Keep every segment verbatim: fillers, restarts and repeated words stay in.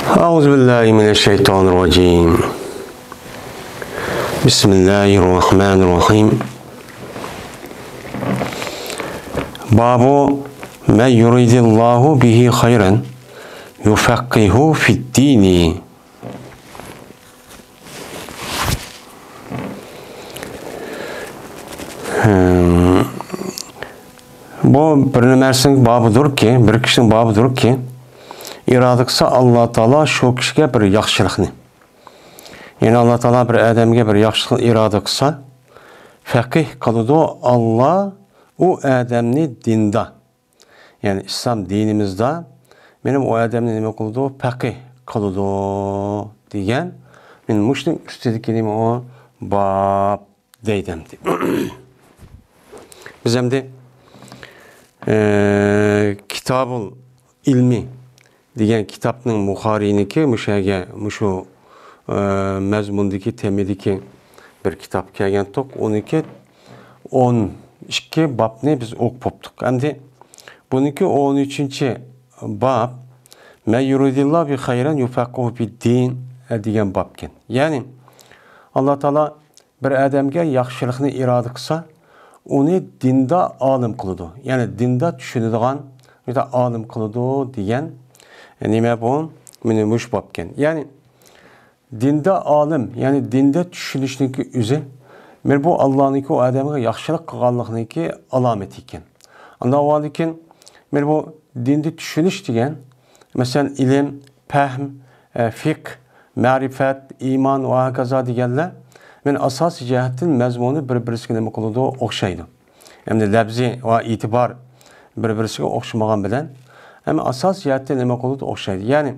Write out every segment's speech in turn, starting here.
أعوذ بالله من الشيطان الرجيم. بسم الله الرحمن الرحيم. باب من يرد الله به خيرا يفقهه في الدين. بۇ بىر نەرسىنىڭ بابىدۇركى، بىر كىشىنىڭ بابىدۇركى، ئىرادە قىلسا ئاللا تائالا شۇ كىشىگە بىر ياخشىلىقنى، يەنى ئاللا تائالا بىر ئادەمگە بىر ياخشىلىقنى ئىرادە قىلسا، فەقىھ قىلىدۇ ئاللا ئۇ ئادەمنى دىندا، يەنى ئىسلام دىنىمىزدا مېنىڭ ئۇ ئادەمنى نېمە قىلىدۇ؟ پەقىھ قىلىدۇ دېگەن. مېنىڭ مۇشۇنىڭ ئۈستىدىكى نېمە ئۇ؟ باب دەيدۇ ئەمدى. بىز ئەمدى، ئە، كىتابۇل ئىلمى دېگەن كىتابنىڭ مۇخارىينىكى مۇشۇ يەرگە، مۇشۇ، ئە، مەزمۇندىكى، تېمىدىكى بىر كىتاب كەلگەنتۇق. ئۇنىڭكى ئون ئىككى بابنى بىز ئوقۇپ بوپتۇق. ئەمدى بۇنىڭكى ئون ئۈچىنچى باب، مەن يۇرىدىللا بى خەيرەن يۇفەققىھۇ فىددىن دېگەن بابكەن. يەنى، ئاللا تائالا بىر ئادەمگە ياخشىلىقنى ئىرادە قىلسا، ئۇنى دىندا ئالىم قىلىدۇ. يەنى دىندا چۈشىنىدىغان، دىندا ئالىم قىلىدۇ دېگەن نېمە بۇ؟ مانا مۇشۇ بابكەن. يەنى دىندا ئالىم، يەنى دىندا چۈشىنىشنىڭكى ئۆزى، مانا بۇ ئاللانىڭكى ئۇ ئادەمگە ياخشىلىق قىلغانلىقنىڭكى ئالامىتى ئىكەن. ئانداق بولغاندىكىن، مانا بۇ دىندا چۈشىنىش دېگەن، مەسىلەن، ئىلىم، پەھم، ئە، فىقھ، مەرىپەت، ئىمان ۋە ھاكازا دېگەنلەر، مانا ئاساسىي جەھەتتىن مەزمۇنى بىر-بىرسىگە نېمە قىلىدۇ؟ ئوخشايدۇ. ئەمدى لەپزى ۋە ئېتىبار بىر-بىرسىگە ئوخشىمىغان بىلەن، ئەمما ئاساسىي جەھەتتىن نېمە قىلىدۇ؟ ئوخشايدۇ. يەنى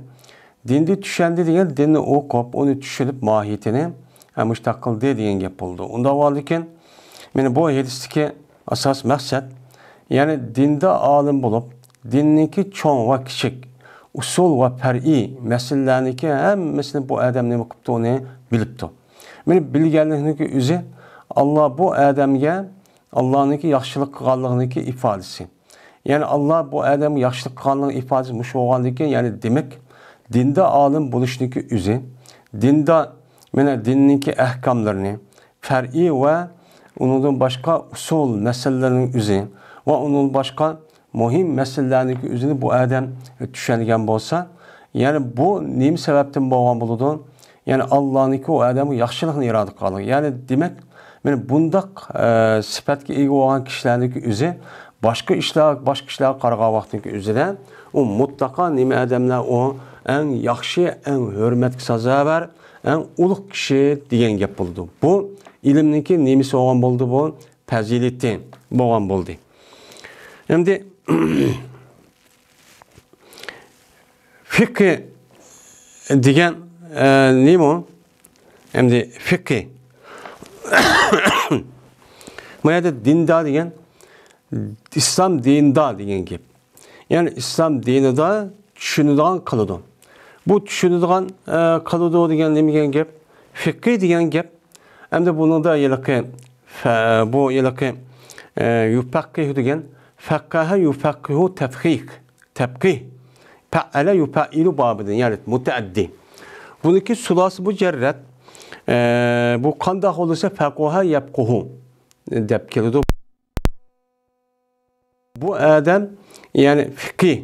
دىندا چۈشەندى دېگەن دىننى ئوقۇپ، ئۇنى چۈشىنىپ، ماھىيىتىنى، ھە، مۇشۇنداق قىلدى دېگەن گەپ بولىدۇ. ئۇنداق بولغاندىكىن، مانا بۇ ھەدىستىكى ئاساس مەقسەت، يەنى دىندا ئالىم بولۇپ، دىننىڭكى چوڭ ۋە كىچىك، ئۇسۇل ۋە پەرئىي مەسىلىلەرنىڭكى ھەممىسىنى بۇ ئادەم نېمە قىپتۇ، ئۇنى بىلىپتۇ. مانا بىلگەنلىكنىڭكى ئۆزى ئاللا بۇ ئادەمگە ئاللانىڭكى ياخشىلىق قىلغانلىقىنىڭكى ئىپادىسى. يەنى ئاللا بۇ ئادەمگە ياخشىلىق قىلغانلىقنىڭ ئىپادىسى مۇشۇ بولغاندىكىن، يەنى دېمەك، دىندا ئالىم بولۇشنىڭكى ئۆزى، دىندا، مانا دىننىڭكى ئەھكاملىرىنى، پەرئىي ۋە ئۇنىڭدىن باشقا ئۇسۇل مەسىلىلىرىنىڭ ئۆزى ۋە ئۇنىڭدىن باشقا مۇھىم مەسىلىلەرنىڭكى ئۆزىنى بۇ ئادەم چۈشەنگەن بولسا، يەنى بۇ نېمە سەۋەبتىن بولغان بولىدۇ؟ يەنى ئاللانىڭكى ئۇ ئادەمگە ياخشىلىقنى ئىرادە قىلغانلىقى. يەنى دېمەك، مانا بۇنداق، ئە، سۈپەتكە ئىگە بولغان كىشىلەرنىڭكى ئۆزى باشقا ئىشلار، باشقا كىشىلەرگە قارىغان ۋاقتىنىڭكى ئۆزىدە ئۇ مۇتلەقا نېمە ئادەملەر ئۇ؟ ئەڭ ياخشى، ئەڭ ھۆرمەتكە سازاۋەر، ئەڭ ئۇلۇغ كىشى دېگەن گەپ بولىدۇ. بۇ ئىلىمنىڭكى نېمىسى بولغان بولدى بۇ؟ پەزىلىتى بولغان بولدى. ئەمدى فىقھى دېگەن، ئە، نېمە ئۇ؟ ئەمدى فىقھى. بۇ يەردە دىندا دېگەن، ئىسلام دىنىدا دېگەن گەپ. يەنى ئىسلام دىنىدا چۈشىنىدىغان قىلىدۇ. بۇ چۈشىنىدىغان، ئە، قىلىدۇ دېگەن نېمە دېگەن گەپ؟ فىقھى دېگەن گەپ. ئەمدى بۇنىڭدا ھېلىقى فە-، بۇ ھېلىقى، ئە، يۇپەققىھۇ دېگەن فەققەھە يۇفەققىھۇ تەفقىھ، تەپقىھ. پەئەلە يۇپەئىلۇ بابىدىن، يەنى مۇتەئەددى. بۇنىڭكى سۇلاسى مۇجەررەت، ئە، بۇ قانداق بولسا فەقۇھە يەپقۇھۇ دەپ كېلىدۇ. بۇ ئادەم، يەنى فىقىھ،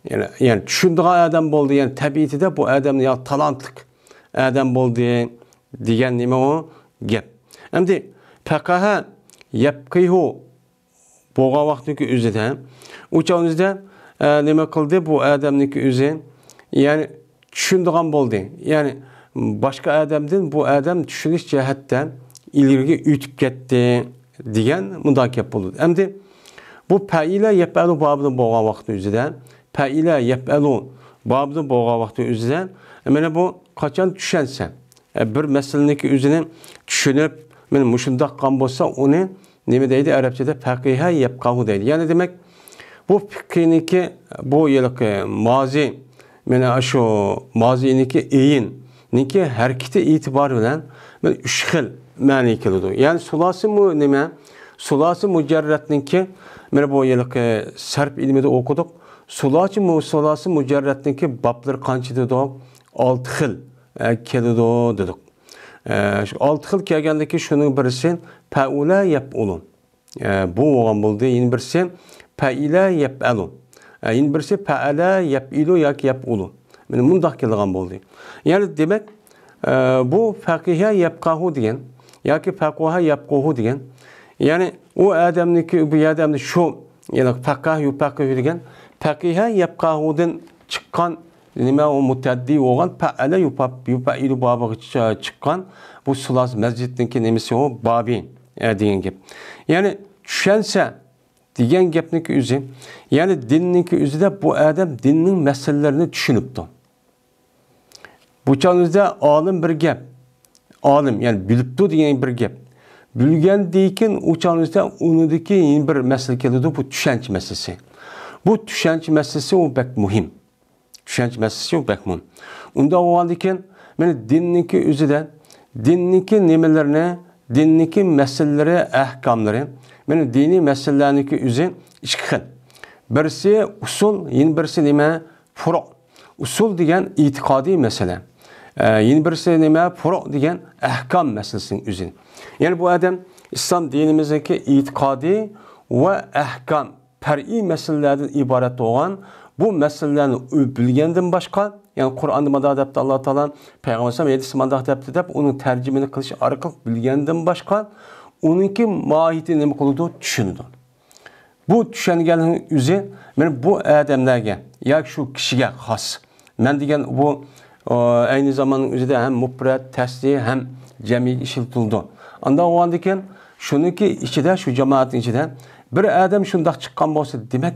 يەنى، يەنى چۈشىنىدىغان ئادەم بولدى، يەنى تەبىئىتىدە بۇ ئادەم يا تالانتلىق ئادەم بولدى دېگەن نېمە ئۇ گەپ. ئەمدى پەقەھە يەپقىھۇ بولغان ۋاقتىنىڭكى ئۆزىدە، ئۇ چاغنىڭىزدا، ئە، نېمە قىلدى بۇ ئادەمنىڭكى ئۆزى؟ يەنى چۈشىنىدىغان بولدى. يەنى باشقا ئادەمدىن بۇ ئادەم چۈشىنىش جەھەتتە ئىلگىرىگە ئۆتۈپ كەتتى دېگەن مۇنداق گەپ بولىدۇ. ئەمدى بۇ پەئىلە يەپئەلۇ بابىدا بولغان ۋاقىتنىڭ ئۆزىدە، پەئىلە يەپئەلۇ بابىدا بولغان ۋاقىتنىڭ ئۆزىدە، مانا بۇ قاچان چۈشەنسە، ئە، بىر مەسىلىنىڭكى ئۆزىنى چۈشىنىپ، مانا مۇشۇنداق قىلغان بولسا، ئۇنى نېمە دەيدۇ؟ ئەرەبچىدە پەقىھە يەپقەھۇ دەيدۇ. يەنى دېمەك، بۇ پىقھىنىڭكى بۇ ھېلىقى مازى، مانا شۇ مازىنىڭكى ئېيىننىڭكى ھەرىكىتى ئېتىبارى بىلەن مانا ئۈچ خىل مەنىگە كېلىدۇ. يەنى سۇلاسى مۇ-، نېمە؟ سۇلاسى مۇجەررەتنىڭكى، مانا بۇ ھېلىقى سەرپ ئىلمىدا ئوقۇدۇق. سۇلاسى مۇ-، سۇلاسى مۇجەررەتنىڭكى بابلىرى قانچە دېدۇق؟ ئالتە خىل، ئە، كېلىدۇ دېدۇق. ئە، شۇ ئالتە خىل كەلگەندىكى شۇنىڭ بىرسى پەئۇلە يەپئۇلۇ. ئە، بۇ بولغان بولدى. يەنە بىرسى پەئىلە يەپئەلۇ. ئە، يەنە بىرسى پەئەلە يەپئىلۇ ياكى يەپئۇلۇ. مانا مۇنداق كېلىدىغان بولدى. يەنى دېمەك، ئە، بۇ فەقىھە يەپقەھۇ دېگەن ياكى فەقۇھە يەپقۇھۇ دېگەن. يەنى ئۇ ئادەمنىڭكى، بۇ ئادەمنى شۇ، يەنى فەقەھ يۇپەقىھۇ دېگەن فەقىھە يەپقەھۇدىن چىققان نېمە ئۇ مۇتەئەددى بولغان پەئەلە يۇپا-، يۇپەئىلۇ بابىغا چىققان بۇ سۇلاس مەسجىدنىڭكى نېمىسى ئۇ بابى، ئە، دېگەن گەپ. يەنى چۈشەنسە دېگەن گەپنىڭكى ئۆزى، يەنى دىننىڭكى ئۆزىدە بۇ ئادەم دىننىڭ مەسىلىلىرىنى چۈشىنىپتۇ. بۇ چاغنىڭىزدا ئالىم بىر گەپ، ئالىم، يەنى بىلىپتۇ دېگەن بىر گەپ. بىلگەندىن كېيىن ئۇ چاغنىڭىزدا ئۇنىڭدىكى يەنە بىر مەسىلە كېلىدۇ، بۇ چۈشەنچە مەسىلىسى. بۇ چۈشەنچە مەسىلىسى ئۇ بەك مۇھىم. چۈشەنچە مەسىلىسى بەك مۇھىم. ئۇنداق بولغاندىكىن، مانا دىننىڭكى ئۆزىدە، دىننىڭكى نېمىلىرىنى، دىننىڭكى مەسىلىلىرى، ئەھكاملىرى، مانا دىنىي مەسىلىلەرنىڭكى ئۆزى ئىككى خىل. بىرسى ئۇسۇل، يەنە بىرسى نېمە؟ پۇرۇ. ئۇسۇل دېگەن ئېتىقادىي مەسىلە. ئە، يەنە بىرسى نېمە؟ پۇرۇ دېگەن ئەھكام مەسىلىسىنىڭ ئۆزى. يەنى بۇ ئادەم ئىسلام دىنىمىزنىڭكى ئېتىقادىي ۋە ئەھكام پەرئىي مەسىلىلەردىن ئىبارەت بولغان بۇ مەسىلىلەرنى ئۆ-، بىلگەندىن باشقا، يەنى قۇرئاندا مۇنداق دەپتۇ ئاللا تائالا، پەيغەمبەر ئەلەيھىسسالام ھەدىستە مۇنداق دەپتۇ دەپ ئۇنىڭ تەرجىمىنى قىلىش ئارقىلىق بىلگەندىن باشقا، ئۇنىڭكى ماھىيىتىنى نېمە قىلىدۇ؟ چۈشىنىدۇ. بۇ چۈشەنگەننىڭ ئۆزى مانا بۇ ئادەملەرگە ياكى شۇ كىشىگە خاس. مەن دېگەن بۇ، ئو، ئەينى زاماننىڭ ئۆزىدە ھەم مۇپرەت، تەسنىيە ھەم جەمئىي ئىشلىتىلىدۇ. ئانداق بولغاندىكىن شۇنىڭكى ئىچىدە، شۇ جامائەتنىڭ ئىچىدە بىر ئادەم شۇنداق چىققان بولسا، دېمەك،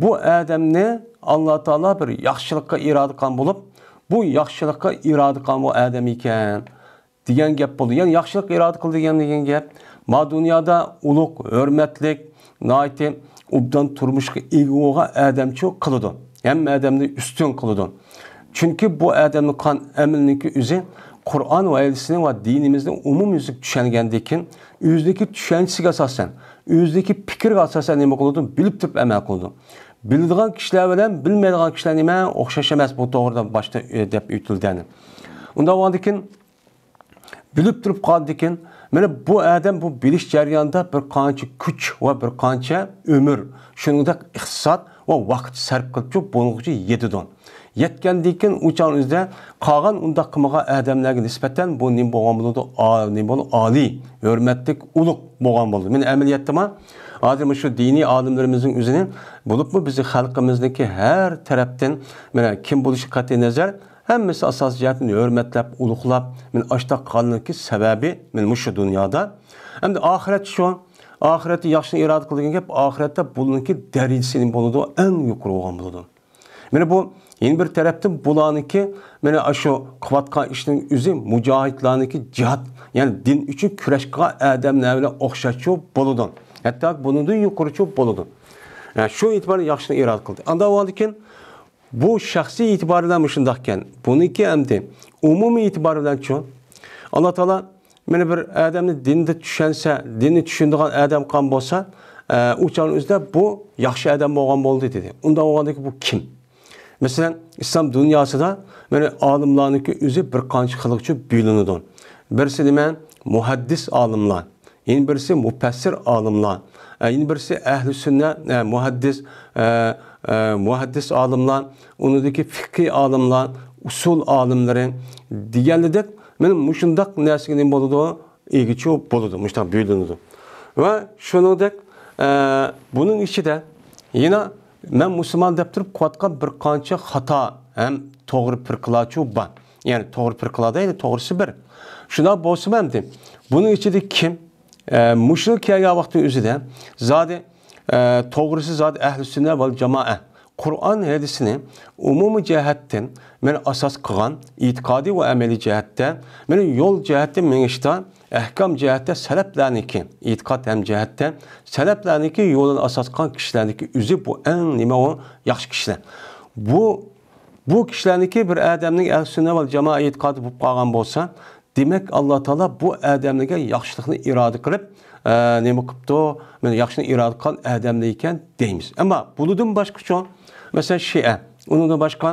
بۇ ئادەمنى ئاللا تائالا بىر ياخشىلىققا ئىرادە قىلغان بولۇپ، بۇ ياخشىلىققا ئىرادە قىلغان بۇ ئادەم ئىكەن. دېگەن گەپ بولدى. يەنى ياخشىلىق ئىرادە قىل دېگەن، دېگەن گەپ، ما دۇنيادا ئۇلۇغ، ھۆرمەتلىك، ناھايىتى ئوبدان تۇرمۇشقا ئىگە بولغان ئادەمچۇ قىلىدۇ. ھەممە ئادەمنى ئۈستۈن قىلىدۇ. چۈنكى بۇ ئادەمنىڭ قىلغان ئەمىلىنىڭكى ئۆزى قۇرئان ۋە ھەدىسنى ۋە دىنىمىزنى ئومۇميۈزلۈك چۈشەنگەندىن كېيىن، ئۆزىنىڭكى چۈشەنچىسىگە ئاساسەن، ئۆزىنىڭكى پىكرىگە ئاساسەن نېمە قىلىدۇ؟ بىلىپ تۇرۇپ ئەمەل قىلىدۇ. بىلىدىغان كىشىلەر بىلەن بىلمەيدىغان كىشىلەر نېمە؟ ئوخشاش ئەمەس. بۇ توغرىدا باشتا، ئۆ، دەپ ئۆتۈلدى. ئۇنداق بولغاندىن كېيىن، بىلىپ تۇرۇپ قالدىكىن، مانا بۇ ئادەم بۇ بىلىش جەريانىدا بىر قانچە كۈچ ۋە بىر قانچە ئۆمۈر، شۇنىڭدەك ئىقتىساد ۋە ۋاقىت سەرپ قىلىپچۇ بۇنىڭغىچە يېتىدۇ. يەتكەندىن كېيىن ئۇ چاغنىڭ ئۆزىدە قالغان ئۇنداق قىلمىغان ئادەملەرگە نىسبەتەن بۇ نېمە بولغان بولىدۇ؟ ئا-، نېمە بولىدۇ؟ ئالىي، ھۆرمەتلىك، ئۇلۇغ بولغان بولىدۇ. مانا ئەمەلىيەتتىمۇ ھازىر مۇشۇ دىنىي ئالىملىرىمىزنىڭ ئۆزىنى بولۇپمۇ بىزنىڭ خەلقىمىزنىڭكى ھەر تەرەپتىن، مانا كىم بولۇشى قەتئىي نەزەر، ھەممىسى ئاساسىي جەھەتتىن ھۆرمەتلەپ، ئۇلۇغلاپ، مانا ئاشتاق قالغانلىقى سەۋەبى، مانا مۇشۇ دۇنيادا. ئەمدى ئاخىرەت شۇ. ئاخىرەتتە ياخشىنى ئىرادە قىل دېگەن گەپ، ئاخىرەتتە بۇنىڭكى دەرىجىسى نېمە بولىدۇ؟ ئەڭ يۇقىرى بولغان بولىدۇ. مانا بۇ يەنە بىر تەرەپتىن بۇلارنىڭكى، مانا شۇ قىلىۋاتقان ئىشنىڭ ئۆزى مۇجاھىدلارنىڭكى جىھاد، يەنى دىن ئۈچۈن كۈرەش قىلغان ئادەملەر بىلەن ئوخشاشچۇ بولىدۇ. ھەتتا بۇنىڭدىن يۇقىرىچۇ بولىدۇ. ھە، شۇ ئېتىباردا ياخشىنى ئىرادە قىلدى. ئانداق بولغاندىكىن، بۇ شەخسىي ئېتىبارى بىلەن مۇشۇنداقكەن. بۇنىڭكى ئەمدى ئومۇمىي ئېتىبارى بىلەنچۇ؟ ئاللا تائالا مانا بىر ئادەمنى دىندا چۈشەنسە، دىننى چۈشىنىدىغان ئادەم قىلغان بولسا، ئە، ئۇ چاغنىڭ ئۆزىدە بۇ ياخشى ئادەم بولغان بولدى دېدى. ئۇنداق بولغاندىكىن بۇ كىم؟ مەسىلەن، ئىسلام دۇنياسىدا مانا ئالىملارنىڭكى ئۆزى بىر قانچە خىلغىچە بۆلۈنىدۇ. بىرسى نېمە؟ مۇھەددىس ئالىملار. يەنە بىرسى مۇپەسسىر ئالىملار، ئە، يەنە بىرسى ئەھلى سۈننە، ئە، مۇھەددىس، ئە، ئە، مۇھەددىس ئالىملار، ئۇنىڭدىكى فىقھىي ئالىملار، ئۇسۇل ئالىملىرى دېگەنلىدەك، مانا مۇشۇنداق نەرسىگە نېمە بولىدۇ؟ ئىگىچۇ بولىدۇ، مۇشۇنداق بۆلۈنىدۇ. ۋە شۇنىڭدەك، ئە، بۇنىڭ ئىچىدە يەنە مەن مۇسۇلمان دەپ تۇرۇپ قىلىۋاتقان بىر قانچە خاتا ھەم توغرا پىرقىلارچۇ بار. يەنى توغرا پىرقىلار دەيلى، توغرىسى بىر. شۇنداق بولسىمۇ ئەمدى بۇنىڭ ئىچىدە كىم، ئە، مۇشۇ كەلگەن ۋاقىتنىڭ ئۆزىدە زادى، ئە، توغرىسى زادى ئەھلى سۈننە ۋەل جامائە قۇرئان ھەدىسنى ئومۇمىي جەھەتتىن مانا ئاساس قىلغان، ئېتىقادىي ۋە ئەمەلىي جەھەتتە، مانا يول جەھەتتە مېڭىشتا، ئەھكام جەھەتتە سەلەپلەرنىڭكى، ئېتىقاد ھەم جەھەتتە سەلەپلەرنىڭكى يولىنى ئاساس قىلغان كىشىلەرنىڭكى ئۆزى بۇ ئەڭ نېمە ئۇ ياخشى كىشىلەر. بۇ، بۇ كىشىلەرنىڭكى بىر ئادەمنىڭ ئەھلى سۈننە ۋەل جامائە ئېتىقادى بولۇپ قالغان بولسا، دېمەك، ئاللا تائالا بۇ ئادەملەرگە ياخشىلىقنى ئىرادە قىلىپ، ئە، نېمە قىپتۇ؟ مانا ياخشىنى ئىرادە قىلغان ئادەملەر ئىكەن دەيمىز. ئەمما بۇنىڭدىن باشقىچۇ، مەسىلەن، شىئە، ئۇنىڭدىن باشقا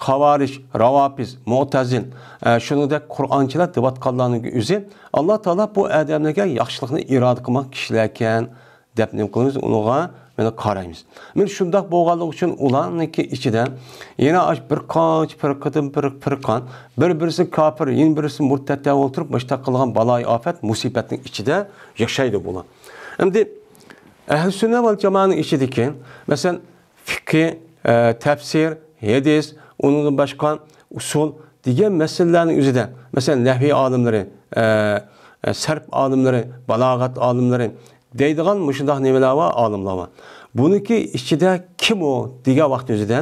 خاۋارىج، راۋاپىز، مۇئتەزىل، ئە، شۇنىڭدەك قۇرئانچىلار دەۋاتقانلارنىڭ ئۆزى، ئاللا تائالا بۇ ئادەملەرگە ياخشىلىقنى ئىرادە قىلمىغان كىشىلەركەن، دەپ نېمە قىلىمىز؟ ئۇنىڭغا مانا قارايمىز. مانا شۇنداق بولغانلىقى ئۈچۈن ئۇلارنىڭكى ئىچىدە يەنە ئاش بىر قانچە پىرقىدىن بىر پىرقان، بىر-بىرسى كاپىر، يەنە بىرسى مۇرتەت دەپ ئولتۇرۇپ، مۇشۇنداق قىلغان بالايىئاپەت، مۇسىبەتنىڭ ئىچىدە ياشايدۇ بۇلار. ئەمدى ئەھلى سۈننە ۋەل جامائەنىڭ ئىچىدىكى، مەسىلەن، فىقھى، ئە، تەپسىر، ھەدىس، ئۇنىڭدىن باشقا ئۇسۇل دېگەن مەسىلىلەرنىڭ ئۆزىدە، مەسىلەن، نەھۋى ئالىملىرى، ئە، ئە، سەرپ ئالىملىرى، بالاغەت ئالىملىرى دەيدىغان مۇشۇنداق نېمىلەر بار، ئالىملار بار. بۇنىڭكى ئىچىدە كىم ئۇ دېگەن ۋاقىت ئۆزىدە،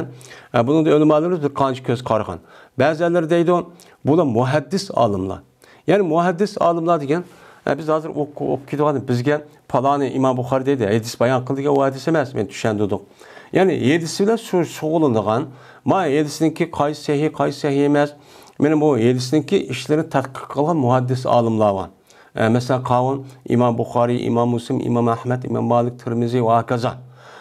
ئە، بۇنىڭدا ئۆلىمالىرىمىز بىر قانچە كۆز قارىغان. بەزىلەر دەيدۇ، بۇلار مۇھەددىس ئالىملار. يەنى مۇھەددىس ئالىملار دېگەن، ئە، بىز ھازىر ئوقۇ-، ئوقۇپ كېتىۋاتقان، بىزگە پالانى ئىمام بۇخارى دەيدۇ، ھەدىس بايان قىلدى دېگەن ئۇ ھەدىس ئەمەس، مەن چۈشەندۈردۇق. يەنى ھەدىس بىلەن شۇ-، شۇغۇللىنىدىغان، ما ھەدىسنىڭكى قايسى سەھىھ، قايسى سەھىھ ئەمەس، مانا بۇ ھەدىسنىڭكى ئىشلىرىنى تەتقىق قىلغان مۇھەددىس ئالىملار بار. ئە، مەسىلەن، قاۋۇن، ئىمام بۇخارى، ئىمام مۇسلىم، ئىمام ئەھمەد، ئىمام مالىك، تىرمىزى ۋە ھاكازا.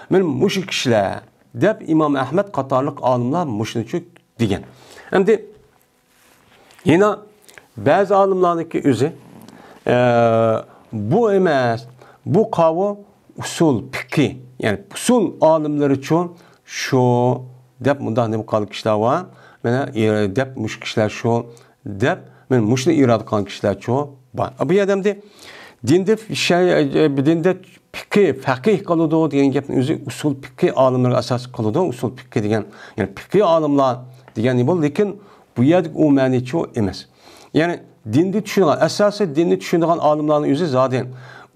مانا مۇشۇ كىشىلەر دەپ ئىمام ئەھمەد قاتارلىق ئالىملار مۇشۇنىچۇ دېگەن. ئەمدى يەنە بەزى ئالىملارنىڭكى ئۆزى، ئە، بۇ ئەمەس، بۇ قاۋۇ ئۇسۇل پىقھى، يەنى ئۇسۇل ئالىملىرىچۇ شۇ دەپ مۇنداق نېمە قىلغان كىشىلەر بار. مانا، ئە، دەپ مۇشۇ كىشىلەر شۇ دەپ، مانا مۇشۇنى ئىرادە قىلغان كىشىلەرچۇ بار. بۇ يەردە ئەمدى دىندا شە-، دىندا پىقھى، فەقىھ قىلىدۇ دېگەن گەپنىڭ ئۆزى ئۇسۇل پىقھى ئالىملىرىغا ئاساس قىلىدۇ. ئۇسۇل پىقھى دېگەن، يەنى پىقھى ئالىملار دېگەن نېمە بولدى؟ لېكىن بۇ يەردىكى ئۇ مەنىچۇ ئەمەس. يەنى دىننى چۈشىنىدىغان، ئاساسىي دىننى چۈشىنىدىغان ئالىملارنىڭ ئۆزى زادى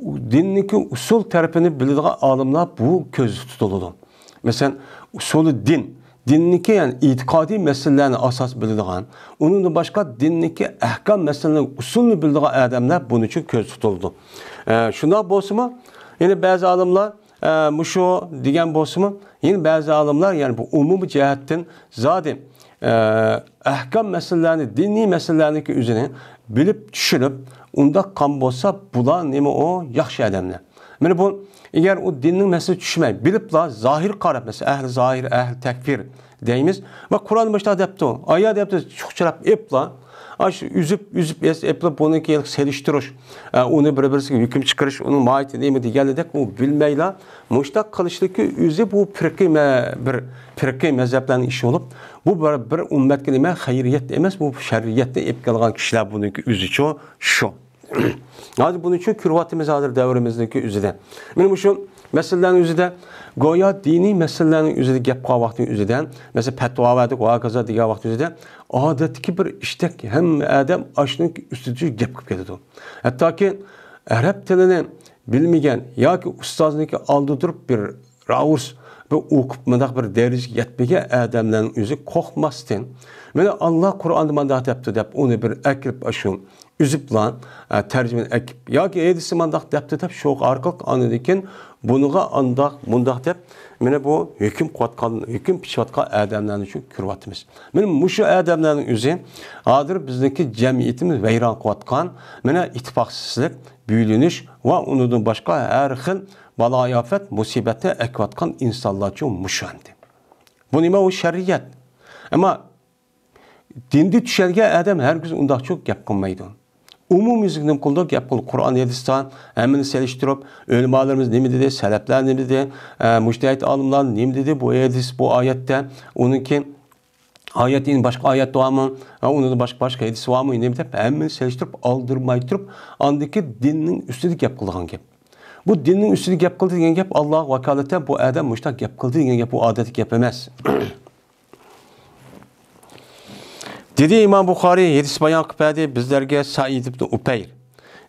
دىننىڭكى ئۇسۇل تەرىپىنى بىلىدىغان ئالىملار بۇ كۆزدە تۇتۇلىدۇ. مەسىلەن، ئۇسۇلى دىن، دىننىڭكى، يەنى ئېتىقادىي مەسىلىلەرنى ئاساس بىلىدىغان، ئۇنىڭدىن باشقا دىننىڭكى ئەھكام مەسىلىلىرىنىڭ ئۇسۇلىنى بىلىدىغان ئادەملەر بۇنىڭ ئۈچۈن كۆزدە تۇتۇلىدۇ. ئە، شۇنداق بولسىمۇ، يەنە بەزى ئالىملار، ئە، مۇشۇ دېگەن بولسىمۇ، يەنە بەزى ئالىملار، يەنى بۇ ئومۇمىي جەھەتتىن زادى، ئە، ئەھكام مەسىلىلەرنى، دىنىي مەسىلىلەرنىڭكى ئۆزىنى بىلىپ، چۈشىنىپ، ئۇنداق قىلغان بولسا، بۇلار نېمە ئۇ؟ ياخشى ئادەملەر. مانا بۇ، ئەگەر ئۇ دىننىڭ مەسىلىسىنى چۈشىنمەي، بىلىپلا زاھىر قاراپ، مەسىلەن، ئەھلى زاھىر، ئەھلى تەكفىر دەيمىز. ۋە قۇرئان مۇشۇنداق دەپتۇ، ئايا دەپتۇ، چۇخچىلاپ ئېپلا، ئاشۇ ئۈزۈپ، ئۈزۈپ ئېس-، ئېپلا بۇنىڭكى سېلىشتۇرۇش، ئە، ئۇنى بىر-بىرسىگە ھۆكۈم چىقىرىش، ئۇنىڭ ماھىيىتى نېمە دېگەنلىدەك ئۇ بىلمەيلا، مۇشۇنداق قىلىشلىكى ئۆزى بۇ پىرقىي مە-، بىر پىرقىي مەزھەپلەرنىڭ ئىشى بولۇپ، بۇ بىر، بىر ئۈممەتكە نېمە خەيرىيەت ئەمەس، بۇ شەررىيەتنى ئېلىپ كەلگەن كىشىلەر بۇنىڭكى ئۆزىچۇ شۇ. ھازىر بۇنى شۇ كۆرۈۋاتىمىز ھازىر دەۋرىمىزنىڭكى ئۆزىدە. مانا مۇشۇ مەسىلىلەرنىڭ ئۆزىدە، گويا دىنىي مەسىلىلەرنىڭ ئۆزىدە گەپ قىلغان ۋاقتىنىڭ ئۆزىدە، مەسىلەن، پەتىۋا بەردۇق ۋە ھاكازا دېگەن ۋاقتىمىزدا، ئادەتتىكى بىر ئىشتەك ھەممە ئادەم ئاشۇنىڭ ئۈستىدە گەپ قىلىپ كېتىدۇ. ھەتتاكى ئەرەب تىلىنى بىلمىگەن ياكى ئۇستازنىڭكى ئالدىدا تۇرۇپ بىر راۋۇرس بىر ئوقۇپ، مۇنداق بىر دەرىجىگە يەتمىگەن ئادەملەرنىڭ ئۆزى قورقماستىن، مانا، ئاللا قۇرئاندا مۇنداق دەپتۇ دەپ، ئۇنى بىر ئەكىرىپ ئاشۇ ئۈزۈپلا، ئە، تەرجىمىنى ئەكىپ، ياكى ھەدىسى مۇنداق دەپتۇ دەپ، شۇ ئارقىلىق ئاندىن كېيىن بۇنىڭغا ئانداق، مۇنداق دەپ، مانا بۇ ھۆكۈم قىلىۋاتقان، ھۆكۈم پىچىۋاتقان ئادەملەرنى شۇ كۆرۈۋاتىمىز. مانا مۇشۇ ئادەملەرنىڭ ئۆزى ھازىر بىزنىڭكى جەمئىيىتىمىز ۋەيران قىلىۋاتقان، مانا، ئىتتىپاقسىزلىق، بۆلۈنۈش ۋە ئۇنىڭدىن باشقا ھەر خىل بالايىئاپەت، مۇسىبەتنى ئەكىۋاتقان ئىنسانلارچۇ مۇشۇ ئەمدى. بۇ نېمە؟ ئۇ شەرىئەت. ئەمما دىندا چۈشەنگەن ئادەم ھەرگىز ئۇنداقچۇ گەپ قىلمايدۇ. ئومۇميۈزلۈك نېمە قىلىدۇ؟ گەپ قىلىدۇ. قۇرئان، ھەدىستە ھەممىنى سېلىشتۇرۇپ، ئۆلىمالىرىمىز نېمە دېدى، سەلەپلەر نېمە دېدى، ئە، مۇجتەھىد ئالىملار نېمە دېدى، بۇ ھەدىس، بۇ ئايەتتە، ئۇنىڭكى ئايەت، يەنە باشقا ئايەت بارمۇ؟ ھە، ئۇنىڭدا باشقا، باشقا ھەدىس بارمۇ؟ نېمە دەپ ھەممىنى سېلىشتۇرۇپ، ئالدىرماي تۇرۇپ، ئاندىكى دىننىڭ ئۈستىدە گەپ قىلىدىغان گەپ. بۇ دىننىڭ ئۈستىدە گەپ قىلدى دېگەن گەپ، ئاللاغا ۋاكالىتەن بۇ ئادەم مۇشۇنداق گەپ قىلدى دېگەن گەپ، ئۇ ئادەتتىكى گەپ ئەمەس. دېدى ئىمام بۇخارىي، ھەدىس بايان قىلىپ بەردى، بىزلەرگە سەئىد ئىبنى ئۇپەير.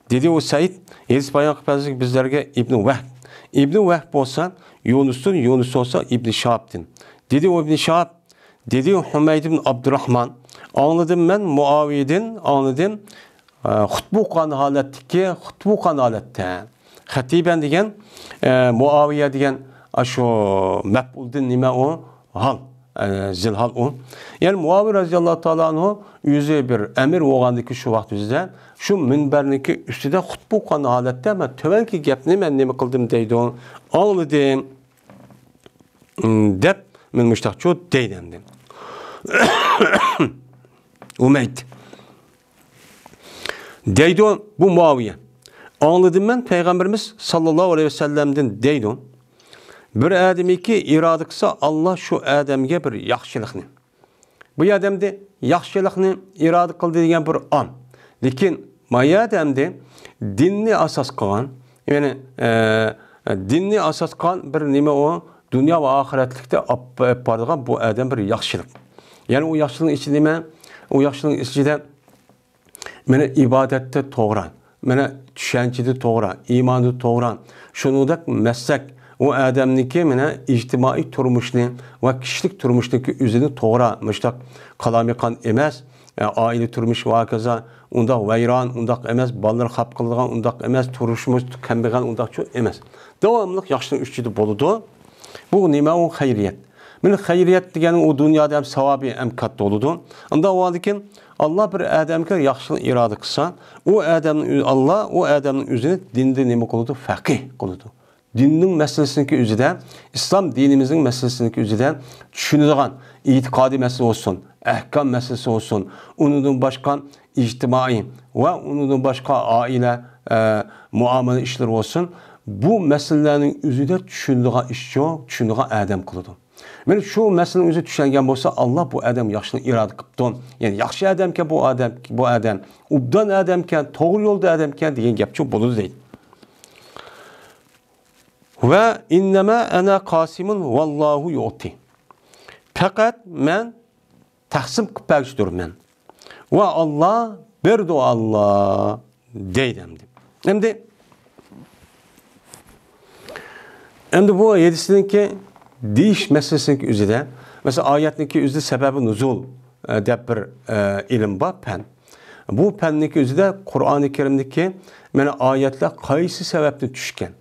دېدى ئۇ سەئىد، ھەدىس بايان قىلىپ بەردى بىزلەرگە ئىبنى ۋەھب. ئىبنى ۋەھب بولسا يۇنۇستىن، يۇنۇس بولسا ئىبنى شىھابتىن. دېدى ئۇ ئىبنى شىھاب، دېدى ھۇمەيد ئىبن ئابدۇراخمان، ئاڭلىدىم مەن مۇئاۋىيەدىن، ئاڭلىدىم، ئە، خۇتبە ئوقۇغان ھالەتتىكى، خۇتبە ئوقۇغان ھالەتتە. خەتىبەن دېگەن، ئە، مۇئاۋىيە دېگەن، ئاشۇ مەپئۇلدىن نېمە ئۇ؟ ھال، ئە، زىلھال ئۇ. يەنى مۇئاۋىيە رەزىياللاھۇ تائالا ئەنھۇ ئۆزى بىر ئەمىر بولغاندىكى شۇ ۋاقىت ئۆزىدە شۇ مىنبەرنىڭكى ئۈستىدە خۇتبە ئوقۇغان ھالەتتە مەن تۆۋەنكى گەپنى مەن نېمە قىلدىم دەيدۇ، ئاڭلىدىم. دەپ مەن مۇشتاقچۇ دەيدۇ ئەمدى. ئۇمەيد دەيدۇ، بۇ مۇئاۋىيە. ئاڭلىدىم مەن پەيغەمبىرىمىز ساللاللاھۇ ئەلەيھى ۋەسەللەمدىن دەيدۇ، بىر ئادەمكى ئىرادە قىلسا، ئاللا شۇ ئادەمگە بىر ياخشىلىقنى، بۇ ئادەمدە ياخشىلىقنى ئىرادە قىلدى دېگەن بىر ئان. لېكىن ما يەردە ئەمدى دىننى ئاساس قىلغان، يەنى، ئە، دىننى ئاساس قىلغان بىر نېمە ئۇ؟ دۇنيا ۋە ئاخىرەتلىكتە ئاپ-، ئېلىپ بارىدىغان بۇ ئادەم بىر ياخشىلىق. يەنى ئۇ ياخشىلىقنىڭ ئىچىدە نېمە؟ ئۇ ياخشىلىقنىڭ ئىچىدە مانا ئىبادەتتە توغرا، مانا چۈشەنچىدە توغرا، ئىماندا توغرا. شۇنىڭدەك مەسلەك، ئۇ ئادەمنىڭكى مانا ئىجتىمائىي تۇرمۇشنى ۋە كىشىلىك تۇرمۇشنىڭكى ئۆزىنى توغرا، مۇشتاق قالايمىقان ئەمەس، ئە، ئائىلە تۇرمۇشى ۋە ھاكازا ئۇنداق ۋەيران، ئۇنداق ئەمەس، بالىلار خاپا قىلىدىغان ئۇنداق ئەمەس، تۇرمۇش كەمبەغەل ئۇنداقچۇ ئەمەس. داۋاملىق ياخشىنىڭ ئۈستىدە بولىدۇ. بۇ نېمە؟ ئۇ خەيرىيەت. مانا خەيرىيەت دېگەن ئۇ دۇنيادا ھەم ساۋابى ھەم كاتتا بولىدۇ. ئۇنداق بولغاندىكىن، ئاللا بىر ئادەمگە ياخشىلىق ئىرادە قىلسا، ئۇ ئادەمنى ئۆ-، ئاللا ئۇ ئادەمنىڭ ئۆزىنى دىندا نېمە قىلىدۇ؟ فەقىھ قىلىدۇ. دىننىڭ مەسىلىسىنىڭكى ئۆزىدە، ئىسلام دىنىمىزنىڭ مەسىلىسىنىڭكى ئۆزىدە چۈشىنىدىغان، ئېتىقادىي مەسىلە بولسۇن، ئەھكام مەسىلىسى بولسۇن، ئۇنىڭدىن باشقا ئىجتىمائىي ۋە ئۇنىڭدىن باشقا ئائىلە، ئە، مۇئامىلە ئىشلىرى بولسۇن، بۇ مەسىلىلەرنىڭ ئۆزىدە چۈشىنىدىغان ئىشچۇ، چۈشىنىدىغان ئادەم قىلىدۇ. مانا شۇ مەسىلىنىڭ ئۆزى چۈشەنگەن بولسا، ئاللا بۇ ئادەم ياخشىلىق ئىرادە قىپتۇ. يەنى ياخشى ئادەمكەن بۇ ئادەم، بۇ ئادەم ئوبدان ئادەمكەن، توغرا يولدا ئادەمكەن دېگەن گەپچۇ بولىدۇ دەيدۇ. ۋە ئىننەمە ئەنە قاسىمۇن ۋاللاھۇ يۇئتى. پەقەت مەن تەقسىم قىلىپ بەرگۈچىدۇرمەن. ۋە ئاللا بېرىدۇ، ئاللا دەيدۇ ئەمدى. ئەمدى، ئەمدى بۇ ھەدىسنىڭكى دېيىش مەسىلىسىنىڭكى ئۆزىدە، مەسىلەن، ئايەتنىڭكى ئۆزىدە سەبەبى نۇزۇل، ئە، دەپ بىر، ئە، ئىلىم بار، پەن. بۇ پەننىڭكى ئۆزىدە قۇرئانى كەرىمدىكى مانا ئايەتلەر قايسى سەۋەبتىن چۈشكەن؟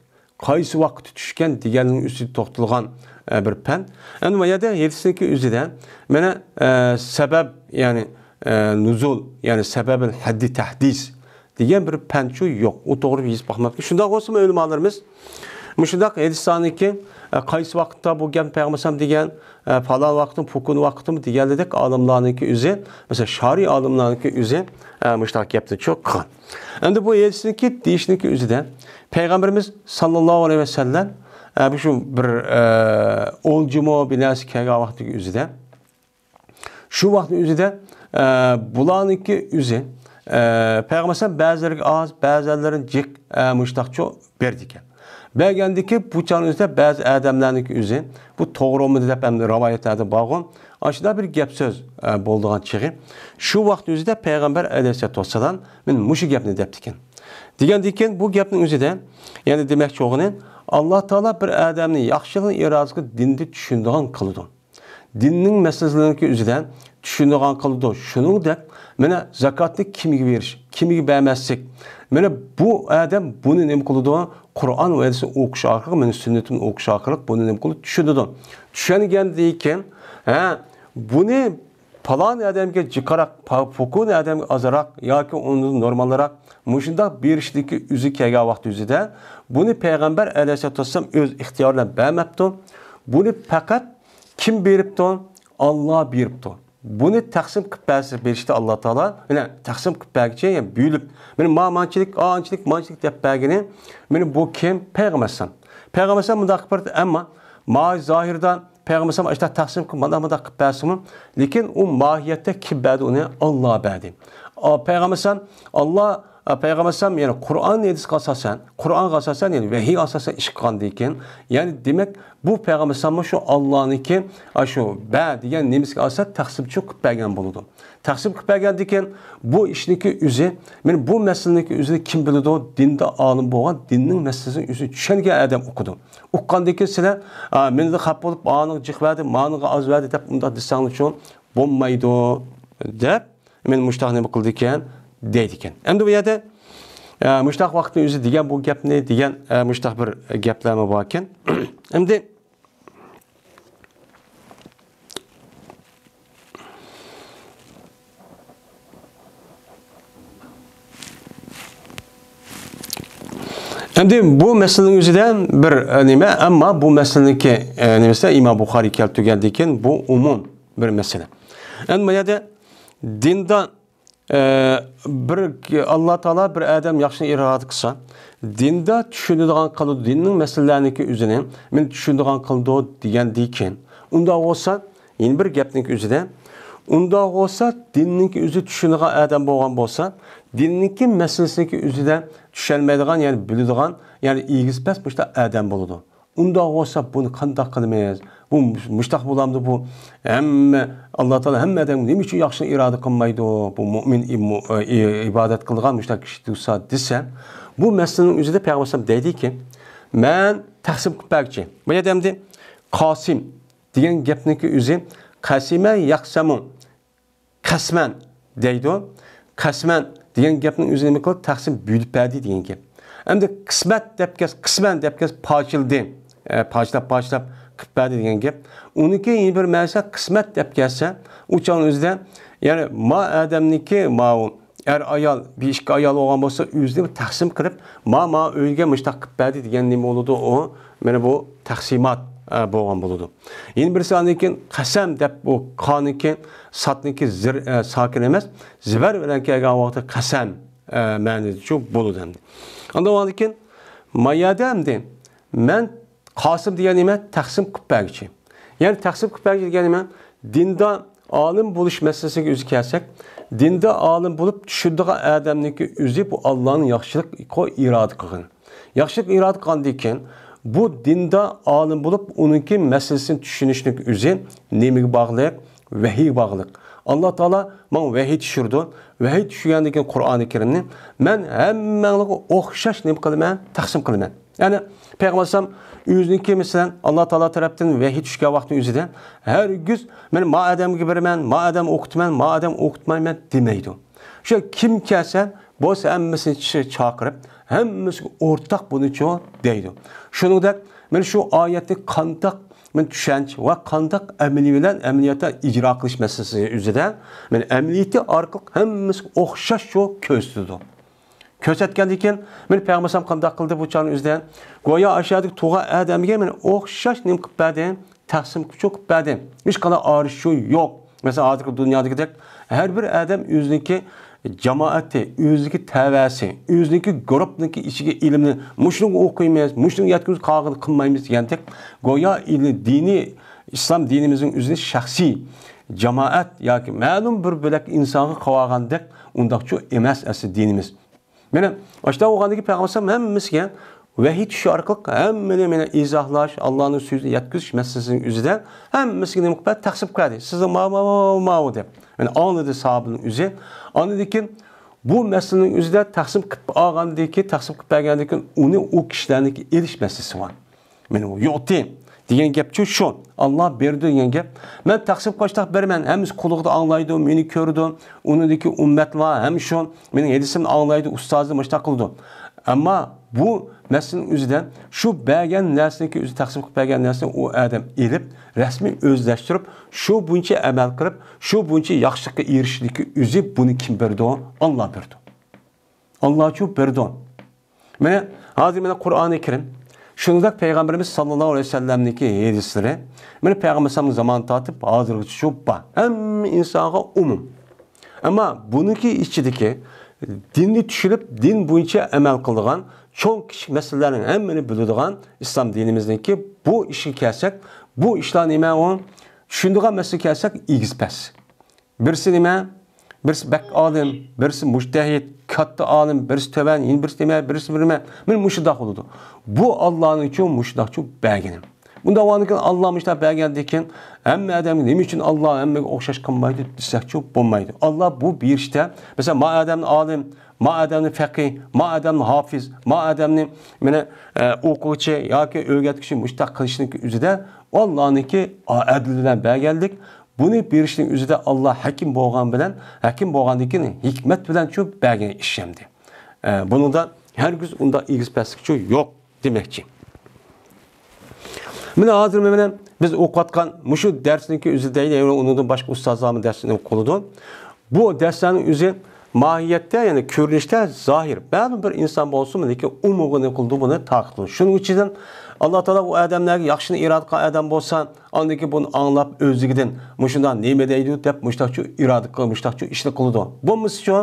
قايسى ۋاقىتتا چۈشكەن دېگەننىڭ ئۈستىدە توختالغان، ئە، بىر پەن. ئەمدى بۇ يەردە ھەدىسنىڭكى ئۆزىدە مانا، ئە، سەبەب، يەنى، ئە، نۇزۇل، يەنى سەبەبىل ھەددى تەھدىس دېگەن بىر پەنچۇ يوق. ئۇ توغرا يېزىپ باقماپتۇ. شۇنداق بولسىمۇ ئۆلىمالىرىمىز مۇشۇنداق ھەدىسلەرنىڭكى، ئە، قايسى ۋاقىتتا بۇ گەپنى پەيغەمبەر ئەلەيھىسسالام دېگەن، ئە، پالان ۋاقىتمۇ، پۇكۇن ۋاقىتمۇ دېگەنلىدەك ئالىملارنىڭكى ئۆزى، مەسىلەن، شارىي ئالىملارنىڭكى ئۆزى، ئە، مۇشۇنداق گەپنى چۇ قىلغان. ئەمدى بۇ ھەدىسنىڭكى دېيىشنىڭكى ئۆزىدە پەيغەمبىرىمىز ساللاللاھۇ ئەلەيھى ۋەسەللەم، ئە، بۇ شۇ بىر، ئە، ئولجىمۇ بىر نەرسە كەلگەن ۋاقتىدىكى ئۆزىدە، شۇ ۋاقىتنىڭ ئۆزىدە، ئە، بۇلارنىڭكى ئۆزى، ئە، پەيغەمبەر ئەلەيھىسسالام بەزىلىرىگە ئاز، بەزىلىرىنى جىق، ئە، مۇشتاقچۇ بېرىدىكەن. بەرگەندىكى بۇ چاغنىڭ ئۆزىدە بەزى ئادەملەرنىڭكى ئۆزى، بۇ توغرىمىدى دەپ ئەمدى رىۋايەتلەردە بارغۇ، ئاشۇنداق بىر گەپ سۆز، ئە، بولىدىغان چېغى، شۇ ۋاقىت ئۆزىدە پەيغەمبەر ئەلەيھىسسالاتۇ ۋەسسالام مەن مۇشۇ گەپنى دەپتىكەن. دېگەندىكىن بۇ گەپنىڭ ئۆزىدە، يەنى دېمەكچى بولغىنى، ئاللا تائالا بىر ئادەمنى ياخشىلىق ئىرادىسىگە دىندا چۈشىنىدىغان قىلىدۇ. دىننىڭ مەسىلىلىرىنىڭكى ئۆزىدە چۈشىنىدىغان قىلىدۇ. شۇنىڭدەك، مانا زاكاتنى كىمگە بېرىش، كىمگە بەرمەسلىك. مانا بۇ ئادەم بۇنى نېمە قىلىدۇ؟ قۇرئان ۋە ھەدىسنى ئوقۇش ئارقىلىق، مانا سۈننىتىنى ئوقۇش ئارقىلىق بۇنى نېمە قىلىدۇ؟ چۈشىنىدۇ. چۈشەنگەندىن كېيىن، ھە، بۇنى پالان ئادەمگە جىقراق، پا-، پوكۇن ئادەمگە ئازراق ياكى ئۇنىڭدىن نورمالراق مۇشۇنداق بېرىشتىكى ئۆزى كەلگەن ۋاقتى ئۆزىدە، بۇنى پەيغەمبەر ئەلەيھىسسالاتۇ ۋەسسالام ئۆز ئىختىيارى بىلەن بەرمەپتۇ. بۇنى پەقەت كىم بېرىپتۇ؟ ئاللا بېرىپتۇ. بۇنى تەقسىم قىلىپ بەرسە، بېرىشتە ئاللا تائالا، مانا تەقسىم قىلىپ بەرگۈچى، يەنى بۆلۈپ، مانا ما-، مانچىلىك، ئانچىلىك، مانچىلىك دەپ بەرگىنى، مانا بۇ كىم؟ پەيغەمبەر ئەلەيھىسسالام. پەيغەمبەر ئەلەيھىسسالام مۇنداق قىلىپ بېرىپتۇ، ئەمما ما زاھىردا پەيغەمبەر ئەلەيھىسسالام ئاشۇنداق تەقسىم قىلىپ، مانا مۇنداق قىلىپ بەرسىمۇ، لېكىن ئۇ ماھىيەتتە كىم بەردى ئۇنى؟ ئاللا بەردى. ئا، پەيغەمبەر ئەلەيھىسسالام، ئاللا، ئا، پەيغەمبەر ئەلەيھىسسالام، يەنى قۇرئان ھەدىسكە ئاساسەن، قۇرئانغا ئاساسەن، يەنى ۋەھىيگە ئاساسەن ئىش قىلغاندىن كېيىن، يەنى دېمەك، بۇ پەيغەمبەر ئەلەيھىسسالاممۇ شۇ ئاللانىڭكى، ئا، شۇ بە دېگەن نېمىسىگە ئاساسەن تەقسىمچۇ قىلىپ بەرگەن بولىدۇ. تەقسىم قىلىپ بەرگەندىن كېيىن، بۇ ئىشنىڭكى ئۆزى، مانا بۇ مەسىلىنىڭكى ئۆزىنى كىم بىلىدۇ؟ دىندا ئالىم بولغان، دىننىڭ مەسىلىسىنىڭ ئۆزىنى چۈشەنگەن ئادەم ئۇقىدۇ. ئۇققاندىن كېيىن سىلەر، ئا، مېنىڭدىن خاپا بولۇپ، ئانىڭغا جىق بەردى، مانىڭغا ئاز بەردى دەپ ئۇنداق دېسەڭلارچۇ بولمايدۇ، دەپ، مانا مۇشتاق نېمە قىلىدىكەن، دەيدىكەن. ئەمدى بۇ يەردە، ئا، مۇشتاق ۋاقىتنىڭ ئۆزى دېگەن بۇ گەپنى دېگەن، ئا، مۇشتاق بىر گەپلەرمۇ باركەن. ئەمدى ئەمدى بۇ مەسىلىنىڭ ئۆزىدە بىر، ئە، نېمە، ئەمما بۇ مەسىلىنىڭكى، ئە، نېمىسىدە ئىمام بۇخارىي كەلتۈرگەندىن كېيىن بۇ ئومۇم بىر مەسىلە. ئەمدى بۇ يەردە دىندا، ئە، بىر، ئاللا تائالا بىر ئادەم ياخشى ئىرادە قىلسا، دىندا چۈشىنىدىغان قىلىدۇ، دىننىڭ مەسىلىلەرنىڭكى ئۆزىنى مەن چۈشىنىدىغان قىلىدۇ دېگەندىن كېيىن، ئۇنداق بولسا، يەنە بىر گەپنىڭكى ئۆزىدە، ئۇنداق بولسا، دىننىڭكى ئۆزى چۈشىنىدىغان ئادەم بولغان بولسا، دىننىڭكى مەسىلىسىنىڭكى ئۆزىدە چۈشەنمەيدىغان، يەنى بىلىدىغان، يەنى ئېگىز پەس مۇشۇنداق ئادەم بولىدۇ. ئۇنداق بولسا، بۇنى قانداق قىلىمىز؟ بۇ مۇش-، مۇشتاق بولامدۇ بۇ؟ ھەممە، ئاللا تائالا ھەممە ئادەمگە نېمە ئۈچۈن ياخشىنى ئىرادە قىلمايدۇ؟ بۇ مۇئمىن ئى-، مۇ-، ئى-، ئىبادەت قىلىدىغان مۇشتاق كىشى تۇرسا دېسە، بۇ مەسىلىنىڭ ئۆزىدە پەيغەمبەر ئەلەيھىسسالام دەيدىكى، مەن تەقسىم قىلىپ بەرگۈچى. بۇ يەردە ئەمدى قاسىم دېگەن گەپنىڭكى ئۆزى قەسىمە يەقسەمۇ، قەسمەن دەيدۇ. قەسمەن دېگەن گەپنىڭ ئۆزى نېمە قىلدى؟ تەقسىم، بۆلۈپ بەردى دېگەن گەپ. ئەمدى قىسمەت دەپ كەلسە، قىسمەن دەپ كەلسە، پارچىلىدى. ئە، پارچىلاپ، پارچىلاپ قىلىپ بەردى دېگەن گەپ. ئۇنىڭكى يەنە بىر مەنىسى قىسمەت دەپ كەلسە، ئۇ چاغنىڭ ئۆزىدە، يەنى ما ئادەمنىڭكى ماۋۇ ئەر ئايال، بىر ئىككى ئايال بولغان بولسا، ئۆزىنى بىر تەقسىم قىلىپ، ما، ما ئۆيگە مۇشتاق قىلىپ بەردى دېگەن نېمە بولىدۇ ئۇ؟ مانا بۇ تەقسىمات، ئە، بولغان بولىدۇ. يەنە بىرسى ئاندىن كېيىن قەسەم دەپ بۇ قانىكى، ساتنىكى زىر-، ئە، ساكىن ئەمەس، زىبەر بىلەن كەلگەن ۋاقىتتا قەسەم، ئە، مەنىسىچۇ بولىدۇ ئەمدى. ئاندىن كېيىن ما يەردە ئەمدى مەن قاسىم دېگەن نېمە؟ تەقسىم قىلىپ بەرگۈچى. يەنى تەقسىم قىلىپ بەرگۈچى دېگەن نېمە؟ دىندا ئالىم بولۇش مەسىلىسىگە ئۆزى كەلسەك، دىندا ئالىم بولۇپ چۈشىنىدىغان ئادەمنىڭكى ئۆزى بۇ ئاللانىڭ ياخشىلىق ئىرادە قىلغىنى. ياخشىلىق ئىرادە قىلغاندىن كېيىن، بۇ دىندا ئالىم بولۇپ، ئۇنىڭكى مەسىلىسىنى چۈشىنىشنىڭ ئۆزى نېمىگە باغلىق؟ ۋەھىيگە باغلىق. ئاللا تائالا ماڭا ۋەھىي چۈشۈرىدۇ. ۋەھىي چۈشۈرگەندىن كېيىن قۇرئانى كەرىمنى مەن ھەممەڭلارغا ئوخشاش نېمە قىلىمەن؟ تەقسىم قىلىمەن. يەنى پەيغەمبەر ئەلەيھىسسالام ئۆزىنىڭكى، مەسىلەن، ئاللا تائالا تەرەپتىن ۋەھىي چۈشكەن ۋاقىتنىڭ ئۆزىدە ھەرگىز مەن ما ئادەمگە بېرىمەن، ما ئادەم ئوقۇتىمەن، ما ئادەم ئوقۇتمايمەن دېمەيدۇ. شۇ كىم كەلسە بولسا ھەممىسىنى چى-، چاقىرىپ، ھەممىسىگە ئورتاق بۇنىچۇ دەيدۇ. شۇنىڭدەك مەن شۇ ئايەتنى قانداق مەن چۈشەنچە ۋە قانداق ئەمەلىي بىلەن ئەمەلىيەتتە ئىجرا قىلىش مەسىلىسى ئۆزىدە مەن ئەمەلىيىتى ئارقىلىق ھەممىسىگە ئوخشاش شۇ كۆرسىتىدۇ. كۆرسەتكەندىن كېيىن، مېنى پەيغەمبەر ئەلەيھىسسالام قانداق قىلدى بۇ چاغنىڭ ئۆزىدە؟ گويا ئاشۇ يەردىكى تۇرغان ئادەمگە مەن ئوخشاش نېمە قىلىپ بەردىم؟ تەقسىم كۈچۈ قىلىپ بەردىم. ھېچقانداق ئايرىشىشى يوق. مەسىلەن، ھازىرقى دۇنيادىكىدەك ھەر بىر ئادەم ئۆزىنىڭكى جامائىتى، ئۆزىنىڭكى تەۋەسى، ئۆزىنىڭكى گۇرۇپپىنىڭكى ئىچىگە ئىلىمنى مۇشۇنىڭغا ئوقۇيمىز، مۇشۇنىڭغا يەتكۈزۈپ قالغىنى قىلمايمىز دېگەندەك، گويا ئىلى-، دىنىي، ئىسلام دىنىمىزنىڭ ئۆزىنى شەخسىي، جامائەت ياكى مەلۇم بىر بۆلەك ئىنسانغا قىلىۋالغاندەك ئۇنداقچۇ ئەمەس ئەسلى دىنىمىز. مانا، ئاشۇنداق بولغاندىكىن پەيغەمبەر ئەلەيھىسسالام ھەممىسىگە ۋەھىي چۈشۈش ئارقىلىق ھەممىنى مانا ئىزاھلاش، ئاللانىڭ سۆزىنى يەتكۈزۈش مەسىلىسىنىڭ ئۆزىدە ھەممىسىگە نېمە قىلىپ بەردى؟ تەقسىم قىلىپ بەردى. سىزنىڭ ماۋۇ، ماۋۇ، ماۋۇ، ماۋۇ دەپ. مانا ئاڭلىدى ساھابىنىڭ ئۆزى. ئاندىن كېيىن بۇ مەسىلىنىڭ ئۆزىدە تەقسىم قىلىپ ئالغاندىن كېيىن، تەقسىم قىلىپ بەرگەندىن كېيىن ئۇنى ئۇ كىشىلەرنىڭكى ئېلىش مەسىلىسى بار. مانا بۇ يۇئتى دېگەن گەپچۇ شۇ. ئاللا بېرىدۇ دېگەن گەپ. مەن تەقسىم قىلىپ بېرىمەن، ھەممىسى قۇلىقىدا ئاڭلايدۇ، مېنى كۆرىدۇ. ئۇنىڭدىكى ئۈممەتلەر ھەم شۇ، مېنىڭ ھەدىسىمنى ئاڭلايدۇ، ئۇستازى مۇشۇنداق قىلىدۇ. ئەمما بۇ مەسىلىنىڭ ئۆزىدە شۇ بەرگەن نەرسىنىڭكى ئۆزى، تەقسىم قىلىپ بەرگەن نەرسىنى ئۇ ئادەم ئېلىپ، رەسمىي ئۆزلەشتۈرۈپ، شۇ بويىچە ئەمەل قىلىپ، شۇ بويىچە ياخشىلىققا ئېرىشىشنىڭكى ئۆزى بۇنى كىم بېرىدۇ؟ ئاللا بېرىدۇ. ئاللاچۇ بېرىدۇ. مانا ھازىر مانا قۇرئانى كەرىم، شۇنداق پەيغەمبىرىمىز ساللاللاھۇ ئەلەيھى ۋەسەللەمنىڭكى ھەدىسلىرى، مانا پەيغەمبىرىمىز زامانى تارتىپ ھازىرغىچە شۇ بار. ھەممە ئىنسانغا ئومۇم. ئەمما بۇنىڭكى ئىچىدىكى دىننى چۈشىنىپ، دىن بويىچە ئەمەل قىلىدىغان، چوڭ كىچىك مەسىلىلەرنىڭ ھەممىنى بىلىدىغان ئىسلام دىنىمىزنىڭكى بۇ ئىشىغا كەلسەك، بۇ ئىشلار نېمە ئۇ؟ چۈشىنىدىغان مەسىلىگە كەلسەك، ئېگىز پەس. بىرسى نېمە؟ بىرسى بەك ئالىم، بىرسى مۇجتەھىد، كاتتا ئالىم، بىرسى تۆۋەن، يەنە بىرسى نېمە، بىرسى نېمە. مانا مۇشۇنداق بولىدۇ. بۇ ئاللانىڭچۇ مۇشۇنداقچۇ بەرگىنى. بۇنداق بولغاندىكىن، ئاللا مۇشۇنداق بەرگەندىن كېيىن، ھەممە ئادەمگە نېمە ئۈچۈن ئاللا ھەممىگە ئوخشاش قىلمايدۇ دېسەكچۇ بولمايدۇ. ئاللا بۇ بېرىشتە، مەسىلەن، ما ئادەمنى ئالىم، ما ئادەمنى فەقىھ، ما ئادەمنى ھاپىز، ما ئادەمنى مانا، ئە، ئوقۇغۇچى ياكى ئۆگەتكۈچى مۇشۇنداق قىلىشنىڭ ئۆزىدە ئاللانىڭكى ئادىل بىلەن بەرگەنلىك، بۇنى بېرىشنىڭ ئۆزىدە ئاللا ھەكىم بولغان بىلەن، ھەكىم بولغاندىن كېيىن ھېكمەت بىلەنچۇ بەرگەن ئىش ئەمدى. ئە، بۇنىڭدا ھەرگىز ئۇنداق ئېگىز پەسلىكچۇ يوق دېمەكچى. مانا ھازىر مانا بىز ئوقۇۋاتقان مۇشۇ دەرسنىڭكى ئۆزى دەيلى، ئۇنىڭدىن باشقا ئۇستازلارمۇ دەرسنى قىلىدۇ. بۇ دەرسلەرنىڭ ئۆزى ماھىيەتتە، يەنى كۆرۈنۈشتە زاھىر، مەلۇم بىر ئىنسان بولسىمۇ، لېكىن ئۇمۇغا نېمە قىلىدۇ، بۇنى تارقىتىدۇ. شۇنىڭ ئۈچۈن ئاللا تائالا ئۇ ئادەملەرگە ياخشىنى ئىرادە قىلغان ئادەم بولسا، ئاندىن كېيىن بۇنى ئاڭلاپ، ئۆزلۈكىدىن مۇشۇنداق نېمە دەيدۇ دەپ، مۇشتاقچۇ ئىرادە قىل، مۇشتاقچۇ ئىشنى قىلىدۇ. بولمىسىچۇ،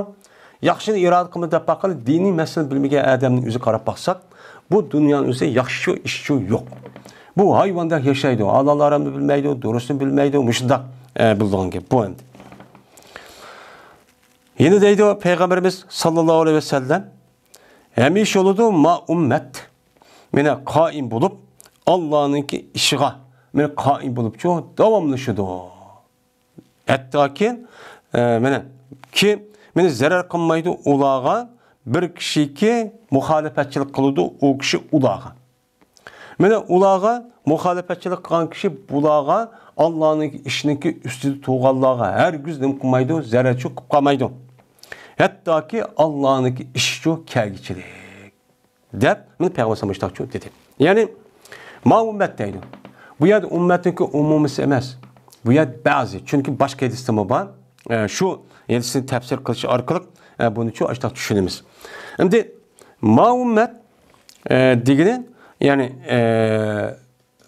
ياخشىنى ئىرادە قىلما دەپ باققىلى، دىنىي مەسىلىنى بىلمىگەن ئادەمنىڭ ئۆزىگە قاراپ باقساق، بۇ دۇنيانىڭ ئۆزىدە ياخشىچۇ، ئىشچۇ يوق. بۇ ھايۋاندەك ياشايدۇ، ھالال ھارامنى بىلمەيدۇ، دۇرۇسنى بىلمەيدۇ، مۇشۇنداق، ئە، بىلىدىغان گەپ بۇ ئەمدى. يەنە دەيدۇ پەيغەمبىرىمىز ساللاللاھۇ ئەلەيھى ۋەسەللەم، ھەمىشە بولىدۇ ما ئۈممەت، مانا قائىم بولۇپ، ئاللانىڭكى ئىشىغا، مانا قائىم بولۇپچۇ، داۋاملىشىدۇ. ھەتتاكى، ئە، مانا، كى، مانا زەرەر قىلمايدۇ ئۇلارغا، بىر كىشىكى مۇخالىپەتچىلىك قىلىدۇ، ئۇ كىشى ئۇلارغا. مانا ئۇلارغا مۇخالىپەتچىلىك قىلغان كىشى بۇلارغا، ئاللانىڭ ئىشىنىڭكى ئۈستىدە تۇرغانلارغا ھەرگىز نېمە قىلمايدۇ، زەرەرچۇ قىلىپ قالمايدۇ. ھەتتاكى ئاللانىڭكى ئىشىچۇ كەلگۈچىلىك. دەپ، مانا پەيغەمبەر مۇشتاقچۇ دېدى. يەنى، ما ئۈممەت دەيدۇ. بۇ يەردە ئۈممەتنىڭكى ئومۇمىيسى ئەمەس. بۇ يەردە بەزى، چۈنكى باشقا ھەدىستىمۇ بار. ئە، شۇ ھەدىسنى تەپسىر قىلىش ئارقىلىق، ئە، بۇنىچۇ ئاشتاق چۈشىنىمىز. ئەمدى، ما ئۈممەت، ئە، دېگىنى، يەنى، ئە،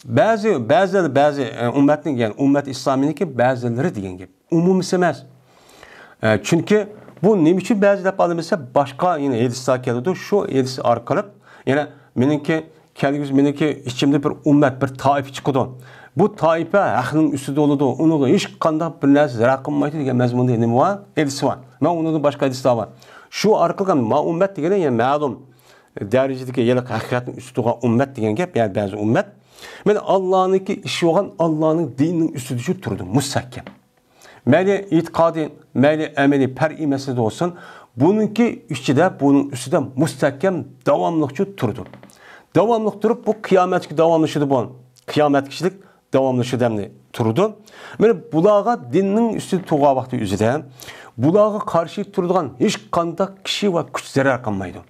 بەزى، بەزىلەر، بەزى، ئە، ئۈممەتنىڭ، يەنى ئۈممەت ئىسلامىنىڭكى بەزىلىرى دېگەن گەپ. ئومۇمىيسى ئەمەس. ئە، چۈنكى بۇ نېمە ئۈچۈن بەزى دەپ ئالىمىز دېسە، باشقا يەنە ھەدىسلەر كېلىدۇ. شۇ ھەدىس ئارقىلىق يەنە مېنىڭكى كەلگۈسى، مېنىڭكى ئىچىمدە بىر ئۈممەت، بىر تائىپە چىقىدۇ. بۇ تائىپە ھەقنىڭ ئۈستىدە بولىدۇ. ئۇنىڭغا ھېچقانداق بىر نەرسە زەرەر قىلمايدۇ دېگەن مەزمۇندا نېمە بار؟ ھەدىس بار. مەن ئۇنىڭدىن باشقا ھەدىسلەر بار. شۇ ئارقىلىق ھەم ما ئۈممەت دېگىنى، يەنى مەلۇم دەرىجىدىكى ھېلىقى ھەقىقەتنىڭ ئۈستىدە تۇرغان ئۈممەت دېگەن گەپ، يەنى بەزى ئۈممەت. مانا ئاللانىڭكى ئىشى بولغان، ئاللانىڭ دىنىنىڭ ئۈستىدە شۇ تۇرىدۇ، مۇستەھكەم. مەيلى ئېتىقادىي، مەيلى ئەمەلىي، پەرئىي مەسىلىدە بولسۇن، بۇنىڭكى ئىچىدە، بۇنىڭ ئۈستىدە مۇستەھكەم، داۋاملىقچە تۇرىدۇ. داۋاملىق تۇرۇپ، بۇ قىيامەتكىچە داۋاملىشىدۇ بۇ. قىيامەتكىچىلىك داۋاملىشىدۇ ئەمدى تۇرىدۇ. مانا بۇلارغا دىننىڭ ئۈستىدە تۇرغان ۋاقتى ئۆزىدە، بۇلارغا قارشى تۇرىدىغان ھېچقانداق كىشى ۋە كۈچ زەرەر قىلمايدۇ.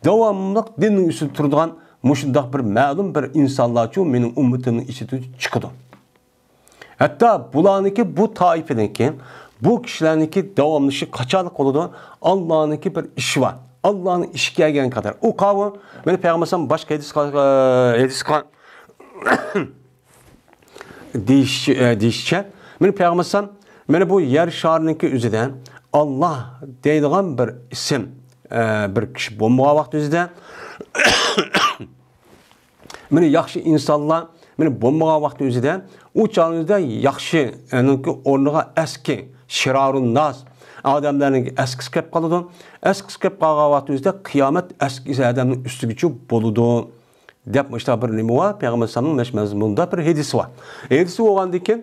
داۋاملىق دىننىڭ ئۈستىدە تۇرىدىغان مۇشۇنداق بىر مەلۇم بىر ئىنسانلارچۇ مېنىڭ ئۈممىتىمنىڭ ئىچىدىن چىقىدۇ. ھەتتا بۇلارنىڭكى، بۇ تائىپىنىڭكى، بۇ كىشىلەرنىڭكى داۋاملىشى قاچانلىق بولىدۇ؟ ئاللانىڭكى بىر ئىشى بار. ئاللانىڭ ئىشى كەلگەن قەدەر. ئۇ قاۋۇ، مانا پەيغەمبەر باشقا ھەدىسقا، ھەدىسقا دېيىش-، دېيىشىچە، مانا پەيغەمبەر مانا بۇ يەر شارىنىڭكى ئۆزىدە ئاللا دەيدىغان بىر ئىسىم، بىر كىشى بولمىغان ۋاقىت ئۆزىدە، مانا ياخشى ئىنسانلار، مانا بولمىغان ۋاقىتنىڭ ئۆزىدە، ئۇ چاغنىڭ ئۆزىدە ياخشىنىڭكى ئورنىغا ئەسكى، شىرارۇن ناس، ئادەملەرنىڭ ئەسكىسى كەپ قالىدۇ. ئەسكىسى كەپ قالغان ۋاقىتنىڭ ئۆزىدە قىيامەت ئەسكى ئادەمنىڭ ئۈستىگىچۇ بولىدۇ، دەپ مۇشۇنداق بىر نېمە بار، پەيغەمبەر ئەلەيھىسسالامنىڭ مەش-، مەزمۇنىدا بىر ھەدىسى بار. ھەدىسى بولغاندىن كېيىن،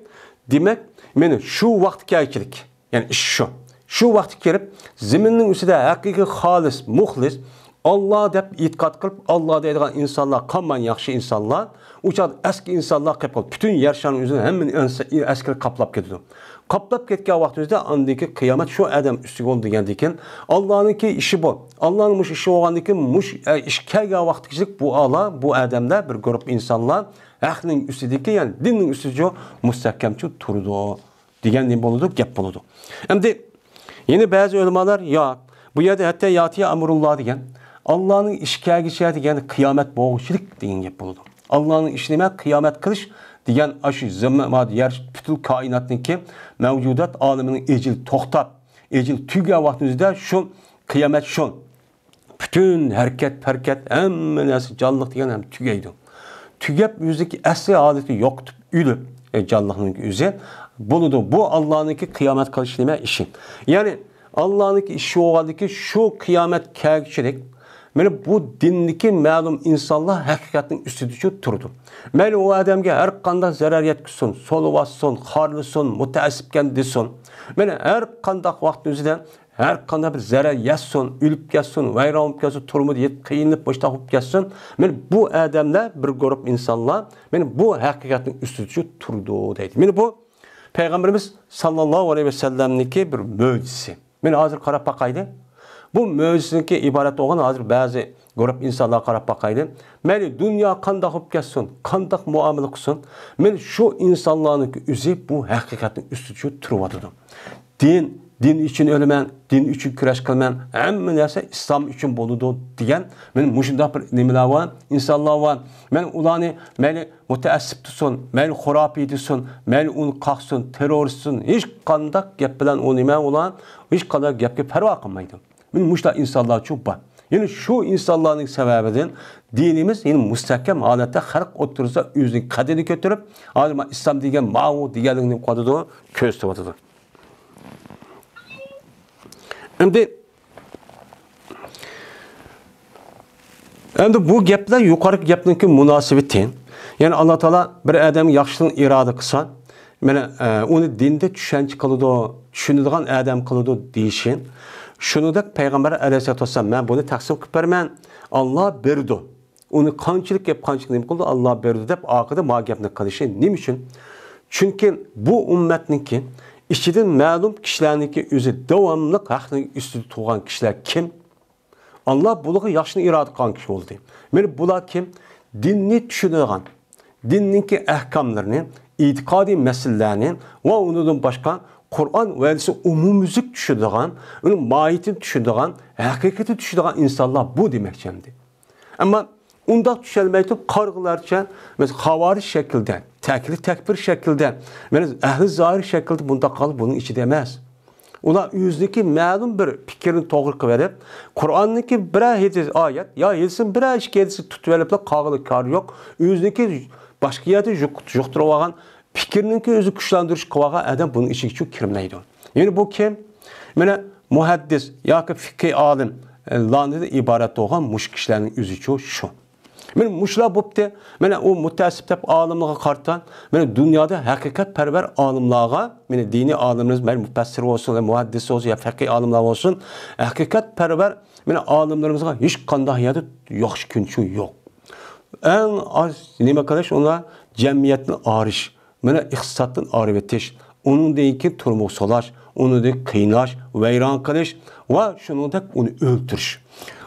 دېمەك، مانا شۇ ۋاقىت كەلگۈچىلىك، يەنى ئىش شۇ. شۇ ۋاقىتقا كىرىپ، زېمىننىڭ ئۈستىدە ھەقىقىي خالىس، مۇخلىس، ئاللا دەپ ئېتىقاد قىلىپ، ئاللا دەيدىغان ئىنسانلار قالماي، ياخشى ئىنسانلار، ئۇ چاغدا ئەسكى ئىنسانلار قېلىپ قالىدۇ. پۈتۈن يەر شارىنىڭ ئۆزىنى ھەممىنى ئەس-، ئەسكىرى قاپلاپ كېتىدۇ. قاپلاپ كەتكەن ۋاقتىمىزدا ئاندىن كېيىن قىيامەت شۇ ئادەم ئۈستىگە بولىدۇ دېگەندىن كېيىن، ئاللانىڭكى ئىشى بۇ. ئاللانىڭ مۇشۇ ئىشى بولغاندىن كېيىن، مۇشۇ، ئە، ئىش كەلگەن ۋاقىتقىچىلىك بۇ ئالا، بۇ ئادەملەر، بىر گۇرۇپ ئىنسانلار ھەقنىڭ ئۈستىدىكى، يەنى دىننىڭ ئۈستىدە مۇستەھكەمچۇ تۇرىدۇ. دېگەن نېمە بولىدۇ؟ گەپ بولىدۇ. ئەمدى يەنە بەزى ئۆلىمالار، ياق، بۇ يەردە ھەتتا ياتىيا ئەمرۇللا دېگەن، ئاللانىڭ ئىشى كەلگۈچە دېگەن قىيامەت بولغۇچىلىك دېگەن گەپ بولىدۇ. ئاللانىڭ ئىشى نېمە؟ قىيامەت قىلىش دېگەن ئاشۇ زېمىن، يەر، پۈتۈن كائىناتنىڭكى مەۋجۇدات ئالىمىنىڭ ئەجىلى توختاپ، ئەجىلى تۈگىگەن ۋاقتىنىڭ ئۆزىدە شۇ قىيامەت شۇ. پۈتۈن ھەرىكەت، پەرىكەت، ھەممە نەرسە جانلىق دېگەن ھەم تۈگەيدۇ. تۈگەپ، ئۆزىدىكى ئەسلى ھالىتى يوقىتىپ، ئۆلۈپ، ئە، جانلىقنىڭ ئۆزى بولىدۇ. بۇ ئاللانىڭكى قىيامەت قىلىش نېمە ئىشى؟ يەنى، ئاللانىڭكى ئىشى بولغاندىكى شۇ قىيامەت كەلگۈچىلىك، مانا بۇ دىندىكى مەلۇم ئىنسانلار ھەقىقەتنىڭ ئۈستىدىچۇ تۇرىدۇ. مەيلى ئۇ ئادەمگە ھەر قانداق زەرەر يەتكۈزسۇن، سولىۋاتسۇن، خارلىسۇن، مۇتەئەسسىپكەن دېسۇن. مانا ھەر قانداق ۋاقىتنىڭ ئۆزىدە ھەر قانداق بىر زەرەر يەتسۇن، ئۆلۈپ كەتسۇن، ۋەيران بولۇپ كەتسۇن، تۈرمىدە يېتىپ قىينىلىپ مۇشۇنداق بولۇپ كەتسۇن، مانا بۇ ئادەملەر، بىر گۇرۇپ ئىنسانلار، مانا بۇ ھەقىقەتنىڭ ئۈستىدىچۇ تۇرىدۇ دەيدۇ. مانا بۇ پەيغەمبىرىمىز ساللاللاھۇ ئەلەيھى ۋەسەللەمنىڭكى بىر مۆجىزىسى. مانا ھازىر قاراپ باقايلى. بۇ مۆجىزىنىڭكى ئىبارەت بولغان ھازىر بەزى گۇرۇپ ئىنسانلارغا قاراپ باقايلى. مەيلى دۇنيا قانداق بولۇپ كەتسۇن، قانداق مۇئامىلە قىلسۇن، مانا شۇ ئىنسانلارنىڭكى ئۆزى بۇ ھەقىقەتنىڭ ئۈستىدىچۇ تۇرۇۋاتىدۇ. دىن، دىن ئۈچۈن ئۆلىمەن، دىن ئۈچۈن كۈرەش قىلىمەن، ھەممە نەرسە ئىسلام ئۈچۈن بولىدۇ دېگەن، مانا مۇشۇنداق بىر نېمىلەر بار، ئىنسانلار بار. مەن ئۇلارنى مەيلى مۇتەئەسسىپ دېسۇن، مەيلى خۇراپىي دېسۇن، مەيلى ئۇنى قاقسۇن، تېررورىست دېسۇن، ھېچقانداق گەپ بىلەن ئۇ نېمە، ئۇلار ھېچقانداق گەپكە پەرۋا قىلمايدۇ. مانا مۇشۇنداق ئىنسانلارچۇ بار. يەنى شۇ ئىنسانلارنىڭ سەۋەبىدىن دىنىمىز يەنە مۇستەھكەم ھالەتتە خەلق ئوتتۇرىسىدا ئۆزىنىڭ قەدرىنى كۆتۈرۈپ، ھازىر مانا ئىسلام دېگەن ماۋۇ دېگەنلىكنى قىلىۋاتىدۇ، كۆرسىتىۋاتىدۇ. ئەمدى، ئەمدى بۇ گەپلەر يۇقىرىقى گەپنىڭكى مۇناسىۋىتى. يەنى ئاللا تائالا بىر ئادەمگە ياخشىلىقنى ئىرادە قىلسا، مانا، ئە، ئۇنى دىندا چۈشەنچە قىلىدۇ، چۈشىنىدىغان ئادەم قىلىدۇ دېيىشى. شۇنىڭدەك پەيغەمبەر ئەلەيھىسسالاتۇ ۋەسسالام، مەن بۇنى تەقسىم قىلىپ بېرىمەن، ئاللا بېرىدۇ. ئۇنى قانچىلىك گەپ، قانچىلىك نېمە قىلىدۇ، ئاللا بېرىدۇ دەپ ئارقىدا ما گەپنى قىلىشى نېمە ئۈچۈن؟ چۈنكى بۇ ئۈممەتنىڭكى ئىچىدىن مەلۇم كىشىلەرنىڭكى ئۆزى داۋاملىق ھەقنىڭ ئۈستىدە تۇرغان كىشىلەر كىم؟ ئاللا بۇلارغا ياخشىنى ئىرادە قىلغان كىشى بولدى. مانا بۇلار كىم؟ دىننى چۈشىنىدىغان، دىننىڭكى ئەھكاملىرىنى، ئېتىقادىي مەسىلىلەرنى ۋە ئۇنىڭدىن باشقا قۇرئان ۋە ھەدىسنى ئومۇميۈزلۈك چۈشىنىدىغان، ئۇنىڭ ماھىيىتىنى چۈشىنىدىغان، ھەقىقىتىنى چۈشىنىدىغان ئىنسانلار بۇ دېمەكچى ئەمدى. ئەمما ئۇنداق چۈشەنمەي تۇرۇپ، قارىغۇلارچە، مەسىلەن، خاۋارىج شەكلىدە، تەكلى تەكپىر شەكلىدە، مەسىلەن، ئەھلى زاھىر شەكلىدە بۇنداق قالىپ بۇنىڭ ئىچىدە ئەمەس. ئۇلار ئۆزىنىڭكى مەلۇم بىر پىكىرنى توغرا قىلىۋېلىپ، قۇرئاننىڭكى بىرەر ھەدىس، ئايەت يا ھەدىسنىڭ بىرەر ئىككى ھەدىسىنى تۇتۇۋېلىپلا قالغىلى كارى يوق. ئۆزىنىڭكى باشقا يەردە يۇق-، يۇقتۇرۇۋالغان پىكىرنىڭكى ئۆزى كۈچلەندۈرۈش قىلىۋالغان ئادەم بۇنىڭ ئىچىگە چۈ-، كىرمەيدۇ. يەنى بۇ كىم؟ مانا مۇھەددىس ياكى فىقھىي ئالىم، ئە، لاندىن ئىبارەت بولغان مۇشۇ كىشىلەرنىڭ ئۆزىچۇ شۇ. مانا مۇشۇلار بوپتى. مانا ئۇ مۇتەئەسسىپ دەپ ئالىملارغا قارىتا، مانا دۇنيادا ھەقىقەت پەرۋەر ئالىملارغا، مانا دىنىي ئالىملىرىمىز، مەيلى مۇپەسسىر بولسۇن، مۇھەددىس بولسۇن يا فەقىھ ئالىملار بولسۇن، ھەقىقەت پەرۋەر مانا ئالىملىرىمىزغا ھېچقانداق يەردە ياخشى كۈنچى يوق. ئەڭ ئاز نېمە قىلىش، ئۇلار جەمئىيەتنى ئايرىش، مانا ئىقتىسادتىن ئايرىۋېتىش، ئۇنىڭدىن كېيىن تۈرمىگە سولاش، ئۇنىڭدىن قىيناش، ۋەيران قىلىش ۋە شۇنىڭدەك ئۇنى ئۆلتۈرۈش.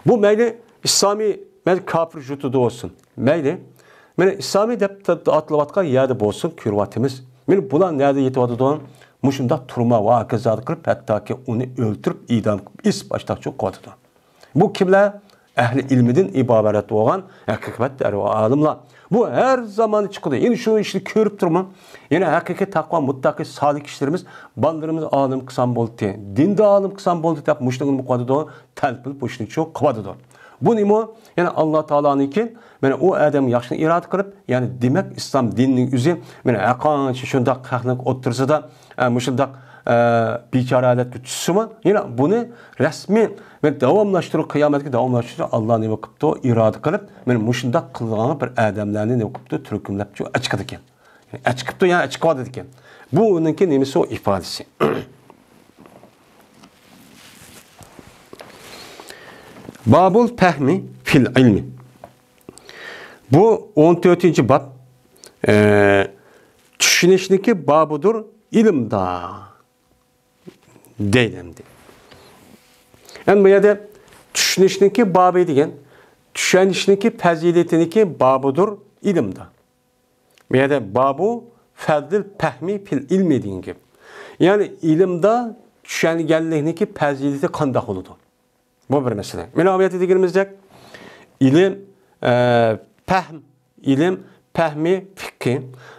بۇ مەيلى ئىسلامىي، مەيلى كاپىر يۇرتىدا بولسۇن، مەيلى، مانا ئىسلامىي دەپ ئاتىلىۋاتقان يەردە بولسۇن، كۆرۈۋاتىمىز. مانا بۇلار نەدە يېتىۋاتىدۇ؟ مۇشۇنداق تۈرمە ۋە ھاكازا قىلىپ، ھەتتاكى ئۇنى ئۆلتۈرۈپ، ئىدام قىلىپ، ئېسىپ ئاشتاقچۇ قىلىۋاتىدۇ. بۇ كىملەر؟ ئەھلى ئىلمىدىن ئىبارەت بولغان ھەقىقەت پەرۋەر ئالىملار. بۇ ھەر زامان چىقىدۇ. يەنى شۇ ئىشنى كۆرۈپ تۇرما. يەنە ھەقىقىي تەقۋا، مۇتتەقىي، سالىھ كىشىلىرىمىز، بالىلىرىمىز ئالىم قىلسام بولدى، دىندا ئالىم قىلسام بولدى دەپ مۇشۇنى نېمە قىلىۋاتىدۇ؟ تەلپۈن مۇشۇنى چوق قىلىۋاتىدۇ. بۇ نېمە؟ يەنى ئاللا تائالانىڭكى، مانا ئۇ ئادەم ياخشىنى ئىرادە قىلىپ، يەنى دېمەك ئىسلام دىنىنىڭ ئۆزى، مانا ھەققانچە شۇنداق خەقنىڭ ئوتتۇرىسىدا ئە، مۇشۇنداق، ئە، بىچارە ھالەتكە چۈشسىمۇ، يەنە بۇنى رەسمىي ۋە داۋاملاشتۇرۇپ، قىيامەتكە داۋاملاشتۇرۇپ، ئاللا نېمە قىپتۇ؟ ئىرادە قىلىپ، مانا مۇشۇنداق قىلىدىغان بىر ئادەملەرنى نېمە قىپتۇ؟ تۈركۈملەپ چۈ-، ئەچىقىدىكەن. ئەچىقىپتۇ، يەنى ئەچىقىۋاتىدىكەن. بۇ ئۇنىڭكى نېمىسى، ئۇ ئىپادىسى. بابۇل پەھمى فىل ئىلمى. بۇ ئون تۆتىنچى باب، ئە، چۈشىنىشنىڭكى بابىدۇر ئىلىمدا. دەيدۇ ئەمدى. يەنى بۇ يەردە چۈشىنىشنىڭكى بابى دېگەن، چۈشەنىشنىڭكى پەزىلىتىنىڭكى بابىدۇر ئىلىمدا. بۇ يەردە بابۇ فەزلىل پەھمى فىل ئىلمى دېگەن گەپ. يەنى ئىلىمدا چۈشەنگەنلىكنىڭكى پەزىلىتى قانداق بولىدۇ؟ بۇ بىر مەسىلە. مانا بۇ يەردە دېگىنىمىزدەك، ئىلىم، ئە، پەھم، ئىلىم، پەھمى، پىققى،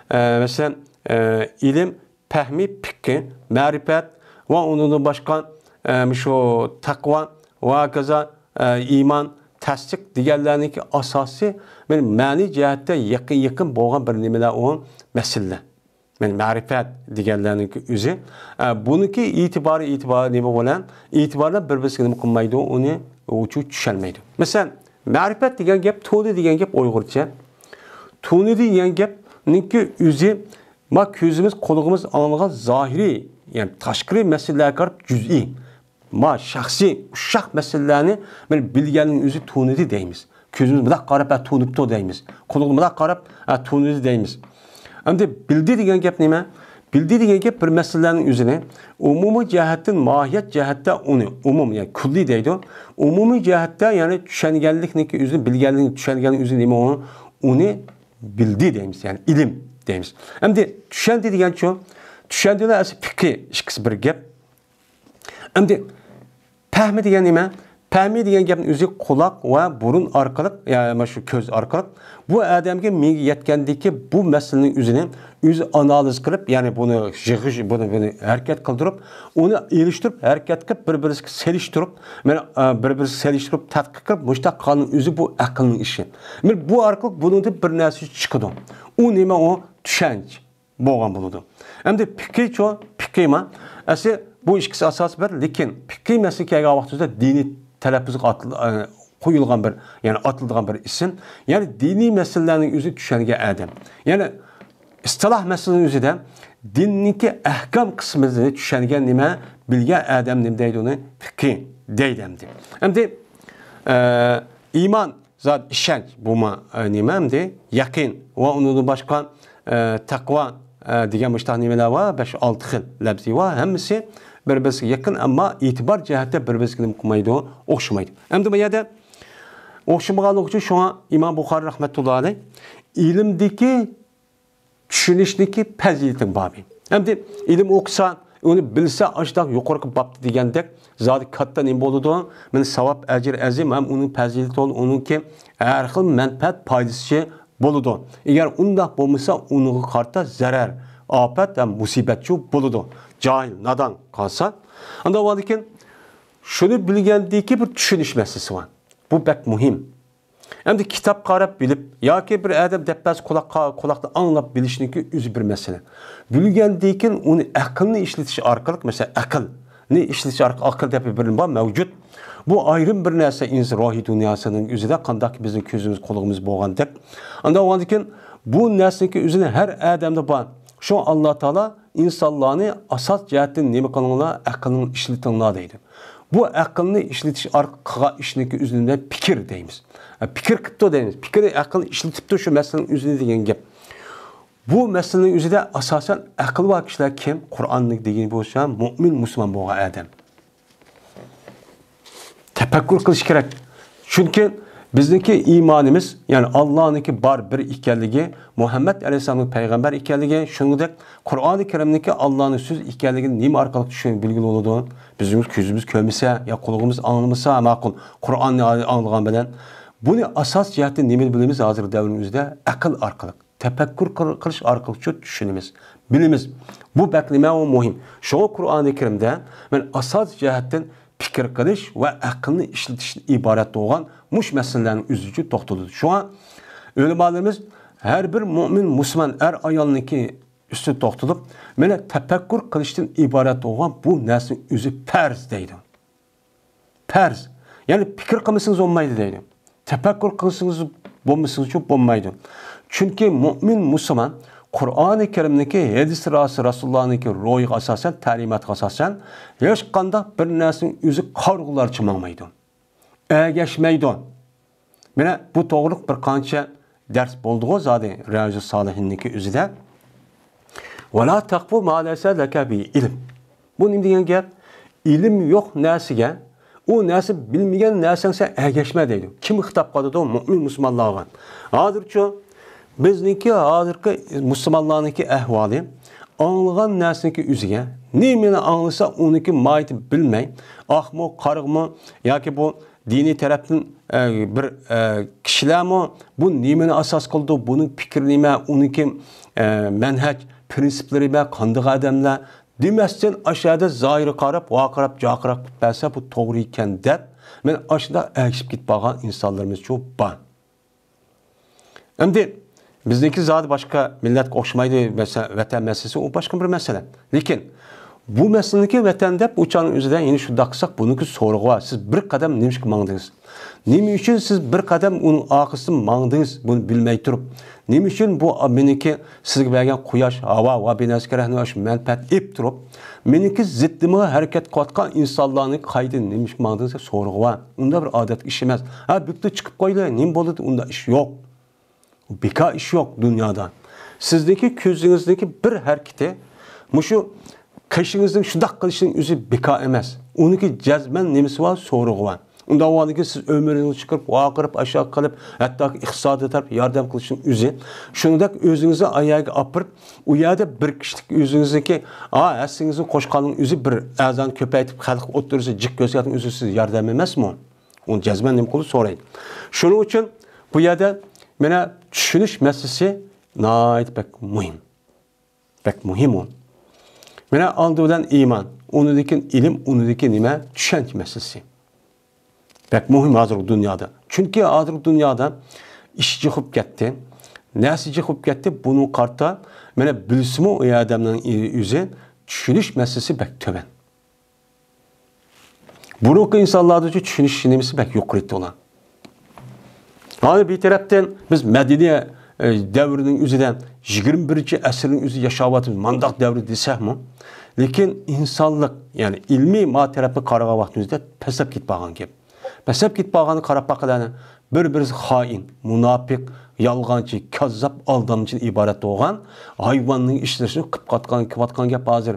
ئە، مەسىلەن، ئە، ئىلىم، پەھمى، پىققى، مەرىپەت ۋە ئۇنىڭدىن باشقا، ئە، مۇشۇ تەقۋا ۋە ھاكازا، ئە، ئىمان، تەستىق دېگەنلەرنىڭكى ئاساسى، مەن-، مەنىي جەھەتتە يېقىن، يېقىن بولغان بىر نېمىلەر ئۇ مەسىلىلەر. مەن مەرىپەت دېگەنلەرنىڭكى ئۆزى، ئە، بۇنىڭكى ئېتىبارى، ئېتىبارى نېمە بىلەن؟ ئېتىبارى بىر-بىرسىگە نېمە قىلمايدۇ، ئۇنى ئۇچۇ چۈشەنمەيدۇ. مەسىلەن، مەرىپەت دېگەن گەپ، تونۇ دېگەن گەپ ئۇيغۇرچە. تونۇ دېگەن گەپنىڭكى ئۆزى، ما كۆزىمىز، قۇلىقىمىز ئاڭلىغان زاھىرىي، يەنى تاشقىرى مەسىلىلەرگە قاراپ جۈزئىي. ما شەخسىي ئۇششاق مەسىلىلەرنى بىر بىلگەننىڭ ئۆزى تونۇدى دەيمىز. كۆزىمىز مۇنداق قاراپ، ھە، تونۇپتۇ دەيمىز. قۇلىقىمىز مۇنداق قاراپ، ھە، تونۇدى دەيمىز. ئەمدى بىلدى دېگەن گەپ نېمە؟ بىلدى دېگەن گەپ بىر مەسىلىنىڭ ئۆزىنى ئومۇمىي جەھەتتىن، ماھىيەت جەھەتتە ئۇنى ئومۇم، يەنى كۈللىي دەيدۇ. ئومۇمىي جەھەتتە، يەنى چۈشەنگەنلىكنىڭكى ئۆزىنى، بىلگەنلىكنى، چۈشەنگەننىڭ ئۆزىنى نېمە ئۇ؟ ئۇنى بىلدى دەيمىز، يەنى ئىلىم دەيمىز. ئەمدى چۈشەندى دېگەنچۇ؟ چۈشەندى بىلەن ئەسلى پىقھى ئىككىسى بىر گەپ. ئەمدى پەھمى دېگەن نېمە؟ پەھمى دېگەن گەپنىڭ ئۆزى قۇلاق ۋە بۇرۇن ئارقىلىق، يا مانا شۇ كۆز ئارقىلىق بۇ ئادەمگە، مېڭىگە يەتكەندىكى بۇ مەسىلىنىڭ ئۆزىنى ئۆزى ئانالىز قىلىپ، يەنى بۇنى يىغىش، بۇنى، بۇنى ھەرىكەت قىلدۇرۇپ، ئۇنى ئېلىشتۇرۇپ، ھەرىكەت قىلىپ، بىر-بىرىگە سېلىشتۇرۇپ، مانا، ئە، بىر-بىرىگە سېلىشتۇرۇپ تەتقىق قىلىپ، مۇشۇنداق قىلغاننىڭ ئۆزى بۇ ئەقىلنىڭ ئىشى. مانا بۇ ئارقىلىق بۇنىڭدىن بىر نەرسە چىقىدۇ. ئۇ نېمە ئۇ؟ چۈشەنچە بولغان بولىدۇ. ئەمدى پىقىچۇ، پىقىما، ئەسلى بۇ ئىككىسى ئاساس بىر، لېكىن پىقى مەسىلە كەلگەن ۋاقتىمىزدا دىنىي تەلەپپۇزغا ئاتىل-، ئە، قويۇلغان بىر، يەنى ئاتىلىدىغان بىر ئىسىم. يەنى دىنىي مەسىلىلەرنىڭ ئۆزى چۈشەنگەن ئادەم. يەنى ئىستىلاھ مەسىلىنىڭ ئۆزىدە دىننىڭكى ئەھكام قىسمىنى چۈشەنگەن نېمە، بىلگەن ئادەم نېمە دەيدۇ ئۇنى؟ پىقى دەيدۇ ئەمدى. ئەمدى، ئە، ئىمان زات ئىشەنچ، بۇمۇ، ئە، نېمە ئەمدى؟ يەقىن ۋە ئۇنىڭدىن باشقا، ئە، تەقۋا، ئە، دېگەن مۇشتاق نېمىلەر بار؟ بەش-ئالتە خىل لەپزى بار. ھەممىسى بىر-بىرىگە يېقىن، ئەمما ئېتىبار جەھەتتە بىر-بىرىگە نېمە قىلمايدۇ؟ ئوخشىمايدۇ. ئەمدى بۇ يەردە ئوخشىمىغانلىقى ئۈچۈن شۇڭا ئىمام بۇخارىي رەھمەتۇللا ئەلەيھ ئىلىمدىكى چۈشىنىشنىڭكى پەزىلىتىنىڭ بابى. ئەمدى ئىلىم ئوقۇسا، ئۇنى بىلسە، ئاشۇنداق يۇقىرىقى بابتا دېگەندەك، زادى كاتتا نېمە بولىدۇ؟ مانا ساۋاب، ئەجىر ئەزىم ھەم ئۇنىڭ پەزىلىتى بولىدۇ، ئۇنىڭكى ھەر خىل مەنپەئەت، پايدىسى بولىدۇ. ئەگەر ئۇنداق بولمىسا، ئۇنىڭغا قارىتا زەرەر، ئاپەت ھەم مۇسىبەتچۇ بولىدۇ. جاھىل، نادان قالسا. ئاندىن بولغاندىكىن، شۇنى بىلگەندىكى بىر چۈشىنىش مەسىلىسى بار. بۇ بەك مۇھىم. ئەمدى كىتاب قاراپ بىلىپ ياكى بىر ئادەم دەپ بەرسە قۇلاققا، قۇلاقتىن ئاڭلاپ بىلىشنىڭكى ئۆزى بىر مەسىلە. بىلگەندىن كېيىن ئۇنى ئەقىلنى ئىشلىتىش ئارقىلىق، مەسىلەن، ئەقىلنى ئىشلىتىش ئارقىلىق، ئەقىل دەپ بىر نېمە بار، مەۋجۇت. بۇ ئايرىم بىر نەرسە، ئىنسان روھىي دۇنياسىنىڭ ئۆزىدە قانداق بىزنىڭ كۆزىمىز، قۇلىقىمىز بولغاندەك. ئاندىن بولغاندىن كېيىن بۇ نەرسىنىڭكى ئۆزىنى ھەر ئادەمدە بار. شۇڭا ئاللا تائالا ئىنسانلارنى ئاساس جەھەتتىن نېمە قىلىڭلار، ئەقلىڭلارنى ئىشلىتىڭلار دەيدۇ. بۇ ئەقىلنى ئىشلىتىش ئارقىلىق قىلغان ئىشنىڭكى ئۆزىنى پىكىر دەيمىز. ئە، پىكىر قىپتۇ دەيمىز. پىكىر، ئەقىلنى ئىشلىتىپتۇ شۇ مەسىلىنىڭ ئۆزىنى دېگەن گەپ. بۇ مەسىلىنىڭ ئۆزىدە ئاساسەن ئەقلى بار كىشىلەر كىم؟ قۇرئاننى دېگىنى بولسا مۆمىن، مۇسۇلمان بولغان ئادەم. تەپەككۇر قىلىش كېرەك. چۈنكى بىزنىڭكى ئىمانىمىز، يەنى ئاللانىڭكى بار بىر ئىكەنلىكى، مۇھەممەد ئەلەيھىسسالامنىڭ پەيغەمبەر ئىكەنلىكى، شۇنىڭدەك قۇرئانى كەرىمنىڭكى ئاللانىڭ سۆزى ئىكەنلىكىنى نېمە ئارقىلىق چۈشىنىپ بىلگىلى بولىدۇ؟ بىزنىڭ كۆزىمىز كۆرمىسە يا قۇلىقىمىز ئاڭلىمىسا ماقۇل، قۇرئاننى ئاڭلىغان بىلەن. بۇنى ئاساس جەھەتتىن نېمىدىن بىلىمىز؟ ھازىرقى دەۋرنىڭ ئۆزىدە ئەقىل ئارقىلىق. تەپەككۇر قىل-، قىلىش ئارقىلىقچۇ چۈشىنىمىز، بىلىمىز. بۇ بەك نېمە ئۇ مۇھىم. شۇڭا قۇرئانى كەرىمدە مەن ئاساس جەھەتتىن پىكىر قىلىش ۋە ئەقىلنى ئىشلىتىشتىن ئىبارەت بولغان مۇشۇ مەسىلىلەرنىڭ ئۆزىچۇ توختىلىدۇ. شۇڭا ئۆلىمالىرىمىز ھەر بىر مۆمىن مۇسۇلمان ئەر ئايالنىڭكى ئۈستىدە توختىلىپ، مانا تەپەككۇر قىلىشتىن ئىبارەت بولغان بۇ نەرسىنىڭ ئۆزى پەرز دەيدۇ. پەرز. يەنى پىكىر قىلمىسىڭىز بولمايدۇ دەيدۇ. تەپەككۇر قىلسىڭىز بولمىسىڭىزچۇ بولمايدۇ. چۈنكى مۆمىن مۇسۇلمان قۇرئانى كەرىمنىڭكى، ھەدىس راس-، رەسۇلۇللانىڭكى روھىغا ئاساسەن، تەلىماتىغا ئاساسەن ھېچقانداق بىر نەرسىنىڭ ئۆزى قارىغۇلارچە ماڭمايدۇ. ئەگەشمەيدۇ. مانا بۇ توغرىلىق بىر قانچە دەرس بولدىغۇ زادى رىيازۇس سالىھىننىڭكى ئۆزىدە. ۋەلا تەقفۇ ما لەيسە لەكە بىھى ئىلم. بۇ نېمە دېگەن گەپ؟ ئىلىم يوق نەرسىگە، ئۇ نەرسە بىلمىگەن نەرسەڭ سەن ئەگەشمە دەيدۇ. كىم خىتاب قىلىدۇ؟ مۆمىن مۇسۇلمانلارغا. ھازىرچۇ بىزنىڭكى ھازىرقى مۇسۇلمانلارنىڭكى ئەھۋالى ئاڭلىغان نەرسىنىڭكى ئۆزىگە، نېمىنى ئاڭلىسا ئۇنىڭكى ماھىيىتى بىلمەي، ئاقمۇ، قارىغىمۇ ياكى بۇ دىنىي تەرەپتىن، ئە، بىر، ئە، كىشىلەرمۇ بۇ نېمىنى ئاساس قىلىدۇ، بۇنىڭ پىكرى نېمە، ئۇنىڭكى، ئە، مەنھەج، پىرىنسىپلىرى نېمە، قانداق ئادەملەر دېمەستىن، ئاشۇ يەردە زاھىرغا قاراپ، ۋارقىراپ، جارقىراپ بەرسە، بۇ توغرا ئىكەن دەپ، مەن ئاشۇنداق ئەگىشىپ كېتىپ قالغان ئىنسانلىرىمىزچۇ بار. ئەمدى بىزنىڭكى زادى باشقا مىللەتكە ئوخشىمايدۇ، مەسە-، ۋەتەن مەسىلىسى، ئۇ باشقا بىر مەسىلە. لېكىن بۇ مەسىلىنىڭكى ۋەتەن دەپ ئۇ چاغنىڭ ئۆزىدە يەنە شۇنداق قىلساق، بۇنىڭكى سورىقى بار. سىز بىر قەدەم نېمىشقا ماڭدىڭىز؟ نېمە ئۈچۈن سىز بىر قەدەم ئۇنىڭ ئارقىسىدىن ماڭدىڭىز، بۇنى بىلمەي تۇرۇپ؟ نېمە ئۈچۈن بۇ مېنىڭكى سىزگە بەرگەن قۇياش، ھاۋا ۋە بىنەسكە رەھمەت شۇ مەنپەئەت ئېلىپ تۇرۇپ، مېنىڭكى زىددىمغا ھەرىكەت قىلىۋاتقان ئىنسانلارنىڭ قايدا نېمىشقا ماڭدىڭىز دەپ سورىقى بار. ئۇنداق بىر ئادەتتىكى ئىش ئەمەس. ھە، بۈكتە چىقىپ قويدى، نېمە بولدى؟ ئۇنداق ئىش يوق. بىكار ئىش يوق دۇنيادا. سىزنىڭكى كۆزىڭىزدىكى بىر ھەرىكىتى، مۇشۇ قېشىڭىزنىڭ شۇنداق قىلىشىنىڭ ئۆزى بىكار ئەمەس. ئۇنىڭكى جەزمەن نېمىسى بار؟ سورىقى بار. ئۇنداق بولغاندىن كېيىن سىز ئۆمرىڭىزنى چىقىرىپ، ۋارقىراپ، ئاشۇ قىلىپ، ھەتتاكى ئىقتىسادىي تەرەپ ياردەم قىلىشنىڭ ئۆزى. شۇنىڭدەك ئۆزىڭىزنى ئاياغىغا ئاپىرىپ، ئۇ يەردە بىر كىشىلىك ئۆزىڭىزنىڭكى، ھە، ھەسسىڭىزنى قوشقاننىڭ ئۆزى بىر ئەزانى كۆپەيتىپ، خەلق ئوتتۇرىسىدا جىق كۆرسەتكەن ئۆزى سىز ياردەم ئەمەسمۇ؟ ئۇنى جەزمەن نېمە قىلىدۇ سورايدۇ. شۇنىڭ ئۈچۈن بۇ يەردە مانا چۈشىنىش مەسىلىسى ناھايىتى بەك مۇھىم. بەك مۇھىم ئۇ. مانا ئالدى بىلەن ئىمان، ئۇنىڭدىن كېيىن ئىلىم، ئۇنىڭدىن كېيىن نېمە؟ چۈشەنچە مەسىلىسى. بەك مۇھىم ھازىرقى دۇنيادا. چۈنكى ھازىرقى دۇنيادا ئىش جىق بولۇپ كەتتى. نەرسە جىق بولۇپ كەتتى. بۇنىڭغا قارىتا مانا بىلسىمۇ ئۇ ئادەمنىڭ ئۆزى چۈشىنىش مەسىلىسى بەك تۆۋەن. بۇرۇنقى ئىنسانلاردىچۇ چۈشىنىش نېمىسى بەك يۇقىرى ئىدى ئۇلار. ھازىر بىر تەرەپتىن بىز مەدەنىيە، ئە، دەۋرىنىڭ ئۆزىدە، يىگىرمە بىرىنچى ئەسىرنىڭ ئۆزىدە ياشاۋاتىمىز، مانداق دەۋر دېسەكمۇ، لېكىن ئىنسانلىق، يەنى ئىلمىي ما تەرەپكە قارىغان ۋاقتىمىزدا پەسەپ كېتىپ بارغان گەپ. پەسەپ كېتىپ بارغانغا قاراپ باقىلى. بىر-بىرسى خائىن، مۇناپىق، يالغانچى، كاززاپ، ئالدامچىدىن ئىبارەت بولغان ھايۋاننىڭ ئىشلىرىنى قىلىپ قاتقان، قىلىۋاتقان گەپ ھازىر.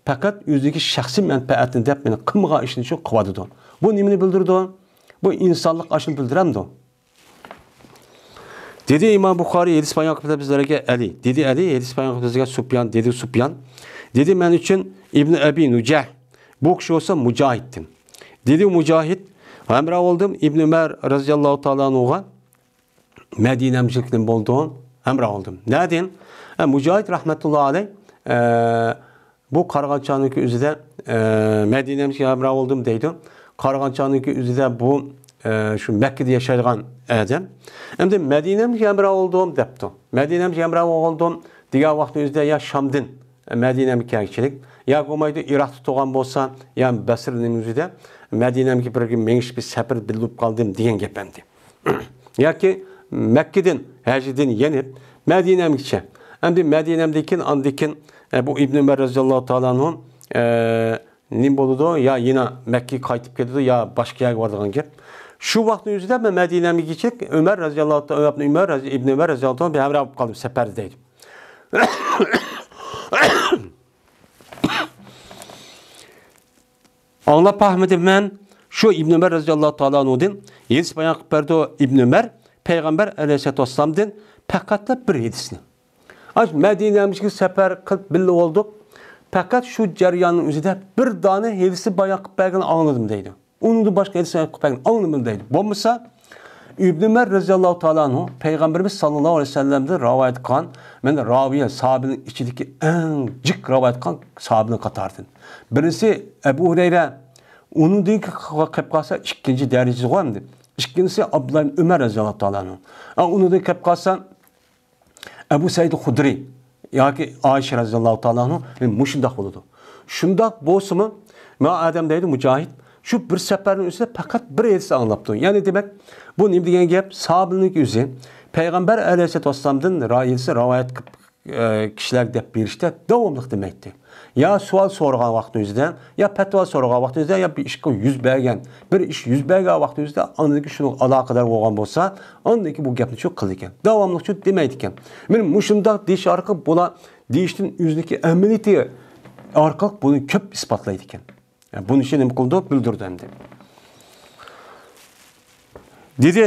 پەقەت ئۆزىدىكى شەخسىي مەنپەئەتىنى دەپ مانا قىلمىغان ئىشىنى شۇ قىلىۋاتىدۇ. بۇ نېمىنى بىلدۈرىدۇ؟ بۇ ئىنسانلىق ئاشۇنى بىلدۈرەمدۇ؟ دېدى ئىمام بۇخارىي، ھەدىس بايان قىلىپ بىزلەرگە ئەلى. دېدى ئەلى، ھەدىس بايان قىلىپ بىزگە سۇپيان. دېدى سۇپيان. دېدى مەن ئۈچۈن ئىبنى ئەبى نۇجەھ. بۇ كىشى بولسا مۇجاھىدتىن. دېدى مۇجاھىد، ھەمراھ بولدۇم ئىبنى ئۆمەر رەزىياللاھۇ تائالا ئەنھۇغا. مەدىنەمچىلىكتىن بولدۇم، ھەمراھ بولدۇم. نەدىن؟ ئە، مۇجاھىد رەھمەتۇللا ئەلەي، ئە، بۇ قارىغان چاغنىڭكى ئۆزىدە، ئە، مەدىنەمچىگە ھەمراھ بولدۇم دەيدۇ. قارىغان چاغنىڭكى ئۆزىدە بۇ، ئە، شۇ مەككىدە ياشايدىغان ئادەم. ئەمدى مەدىنەمچىگە ھەمراھ بولدۇم دەپتۇ. مەدىنەمچىگە ھەمراھ بولدۇم دېگەن ۋاقىتنىڭ ئۆزىدە يا شامدىن مەدىنەمگە كەلگۈچىلىك، يا بولمايدۇ ئىراقتا تۇرغان بولسا، يا بەسرىنىڭ ئۆزىدە مەدىنەمگە بىرگە مېڭىش بىر سەپەر بىللە بولۇپ قالدىم دېگەن گەپ ئەمدى. ياكى مەككىدىن، ھەجدىن يېنىپ، مەدىنەمگىچە. ئەمدى مەدىنەمدىن كېيىن، ئاندىن كېيىن، ئە، بۇ ئىبن ئۆمەر رەزىياللاھۇ تائالا ئەنھۇ، ئە، نېمە بولىدۇ؟ يا يەنە مەككىگە قايتىپ كېتىدۇ، يا باشقا يەرگە بارىدىغان گەپ. شۇ ۋاقىتنىڭ ئۆزىدە مەن مەدىنەمگىچە ئۆمەر رەزىياللاھۇ تائالا، ئىبن ئۆمەر رەزى-، ئىبن ئۆمەر رەزىياللاھۇ تائالا بىلەن ھەمراھ بولۇپ قالدىم سەپەردە دەيدۇ. ئاڭلاپ باقمىدىم مەن. شۇ ئىبن ئۆمەر رەزىياللاھۇ تائالا ئەنھۇدىن ھەدىس بايان قىلىپ بەردى ئىبن ئۆمەر، پەيغەمبەر ئەلەيھىسسالاتۇ ۋەسسالامدىن پەقەتلا بىر ھەدىسنى. ئاش مەدىنەمىزگە سەپەر قىلىپ بىللە بولدۇق. پەقەت شۇ جەرياننىڭ ئۆزىدە بىر دانە ھەدىسنى بايان قىلىپ بەرگىنىنى ئاڭلىدىم دەيدۇ. ئۇنىڭدىن باشقا ھەدىس بايان قىلىپ بەرگىنىنى ئاڭلىمىدىم دەيدۇ. بولمىسا، ئىبن ئۆمەر رەزىياللاھۇ تائالا ئەنھۇ پەيغەمبىرىمىز ساللاللاھۇ ئەلەيھى ۋەسەللەمدىن راۋايەت قىلغان، مەن راۋىيە ساھابىنىڭ ئىچىدىكى ئەڭ جىق راۋايەت قىلغان ساھابىنىڭ قاتارىدىن. بىرىنچىسى ئەبۇ ھۇرەيرە، ئۇنىڭدىن كېيىن قېلىپ قالسا ئىككىنچى دەرىجىسىغۇ ئەمدى. ئىككىنچىسى ئابدۇللا ئىبن ئۆمەر رەزىياللاھۇ تائالا ئەنھۇ. ئا، ئۇنىڭدىن كېلىپ قالسا ئەبۇ سەئىد خۇدرى ياكى ئائىشە رەزىياللاھۇ تائالا ئەنھۇ مۇشۇنداق بولىدۇ. شۇنداق بولسىمۇ، ماڭا ئادەم دەيدۇ، مۇجاھىد، شۇ بىر سەپەرنىڭ ئۆزىدە پەقەت بىر ھەدىس ئاڭلاپتۇ. يەنى دېمەك، بۇ نېمە دېگەن گەپ؟ ساھابىنىڭ ئۆزى پەيغەمبەر ئەلەيھىسسالاتۇ ۋەسسالامدىن رايىسى راۋايەت قىلىپ، ئە، كىشىلەرگە دەپ بېرىشتە داۋاملىق دېمەيتتى. يا سوئال سورىغان ۋاقتىنىڭ ئۆزىدە، يا پەتىۋا سورىغان ۋاقتىنىڭ ئۆزىدە، يا بىر ئىشقا يۈز بەرگەن، بىر ئىش يۈز بەرگەن ۋاقتىنىڭ ئۆزىدە، ئاندىن كېيىن شۇنىڭغا ئالاقىدار بولغان بولسا، ئاندىن كېيىن بۇ گەپنى شۇ قىلىدىكەن. داۋاملىق شۇ دېمەيدىكەن. مانا مۇشۇنداق دېيىش ئارقىلىق بۇلار دېيىشتىن ئۆزىنىڭكى ئەمەلىيىتى ئارقىلىق بۇنى كۆپ ئىسپاتلايدىكەن. بۇنى شۇ نېمە قىلدى؟ بىلدۈردى ئەمدى. دېدى،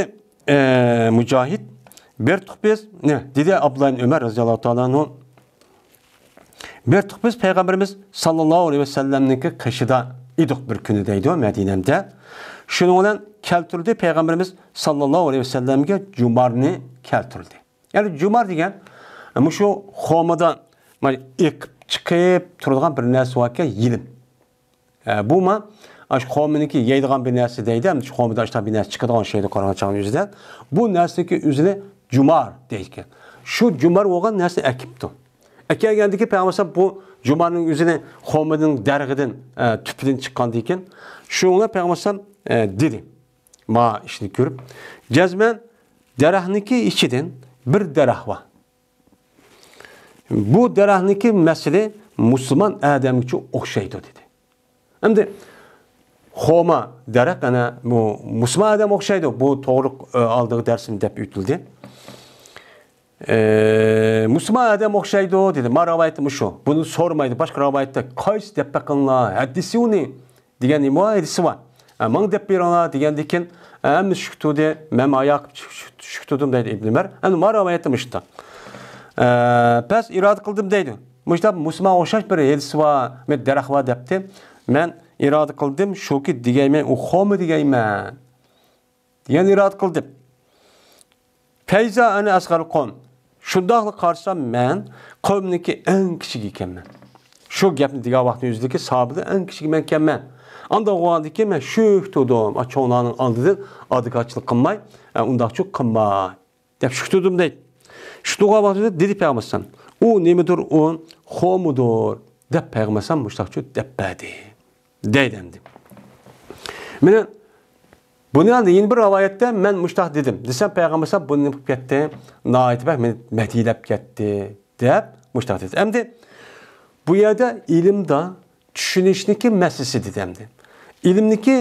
ئە، مۇجاھىد، بىر تۇق بىز، نە، دېدى ئابدۇللا ئىبن ئۆمەر رەزىياللاھۇ تائالا ئەنھۇ، بىر تۇق بىز پەيغەمبىرىمىز ساللاللاھۇ ئەلەيھى ۋەسەللەمنىڭكى قېشىدا ئىدۇق بىر كۈنى دەيدۇ مەدىنەمدە. شۇنىڭ بىلەن كەلتۈردى پەيغەمبىرىمىز ساللاللاھۇ ئەلەيھى ۋەسەللەمگە جۇمارنى كەلتۈردى. يەنى جۇمار دېگەن، مۇشۇ خورمىدا مانا ئېقىپ چىقىپ تۇرىدىغان بىر نەرسە باركەن، يېلىم. ئە، بۇ ما، ئاشۇ خورمىنىڭكى يەيدىغان بىر نەرسە دەيدۇ، ئەمدى شۇ خورمىدا ئاشۇنداق بىر نەرسە چىقىدىغان شەيدۇ قارىغان چاغنىڭ ئۆزىدە. بۇ نەرسىنىڭكى ئۆزىنى جۇمار دەيدىكەن. شۇ جۇمار بولغان نەرسىنى ئەكىپتۇ. ئەكەلگەندىكى پەيغەمبەر بۇ جۇمارنىڭ ئۆزىنى خورمىنىڭ دەرىخىدىن، ئە، تۈپىدىن چىققاندىكىن، شۇنىڭ بىلەن پەيغەمبەر، ئە، دېدى. ما ئىشنى كۆرۈپ، جەزمەن دەرەخنىڭكى ئىچىدىن بىر دەرەخ بار. بۇ دەرەخنىڭكى مەسىلى مۇسۇلمان ئادەمگىچۇ ئوخشايدۇ دېدى. ئەمدى خورما دەرەخ، ئەنە بۇ مۇسۇلمان ئادەم ئوخشايدۇ. بۇ توغرا، ئە، ئالدىغى دەرسىمدە دەپ ئۆتۈلدى. ئە، مۇسۇلمان ئادەم ئوخشايدۇ دېدى. ما رىۋايىتى مۇشۇ. بۇنى سورىمايدۇ. باشقا رىۋايەتتە قايسى دەپ بېقىڭلار، ھەددىسى ئۇنى دېگەن ئىمام ھەدىسى بار. ئە، ماڭا دەپ بېرىڭلار دېگەندىن كېيىن، ئە، ھەممىسى شۈك تۇردى. مەن ئاياغ شۈك، شۈك، شۈك تۇردۇم دەيدۇ ئىبن ئۆمەر. ئەمدى مانا رىۋايەتتە مۇشۇنداق. ئە، پەس ئىرادە قىلدىم دەيدۇ. مۇشۇنداق مۇسۇلمانغا ئوخشاش بىر ھېدىس بار، بىر دەرەخ بار دەپتى. مەن ئىرادە قىلدىم، شۇكى دېگەيمەن، ئۇ خورمۇ دېگەيمەن. دېگەن ئىرادە قىلدىم. فەيزا ئەنە ئەسغەر قوم. شۇنداقلا قارىسام، مەن قەۋمنىڭكى ئەڭ كىچىكى ئىكەنمەن. شۇ گەپنى دېگەن ۋاقىتنىڭ ئۆزىدىكى ساھابىدىن ئەڭ كىچىكى مەن ئىكەنمەن. ئاندىن بولغاندىكىن مەن شۈك تۇردۇم. ئا، چوڭلارنىڭ ئالدىدىن ئادۋوكاتچىلىق قىلماي، ئە، ئۇنداقچۇ قىلماي، دەپ شۈك تۇردۇم دەيدۇ. شۈك تۇرغان ۋاقتىدا دېدى پەيغەمبەر ئەلەيھىسسالام، ئۇ نېمىدۇر، ئۇ خورمىدۇر، دەپ پەيغەمبەر ئەلەيھىسسالام مۇشۇنداقچۇ دەپ بەردى. دەيدۇ ئەمدى. مانا بۇنى ئەمدى يەنە بىر رىۋايەتتە مەن مۇشۇنداق دېدىم دېسەم، پەيغەمبەر ئەلەيھىسسالام بۇ نېمە قىلىپ كەتتى؟ ناھايىتى بەك مېنى مەدھىيلەپ كەتتى، دەپ مۇشۇنداق دېدى. ئەمدى بۇ يەردە ئىلىمدا چۈشىنىشنىكى مەسىلىسى دېدى ئەمدى. ئىلىمنىكى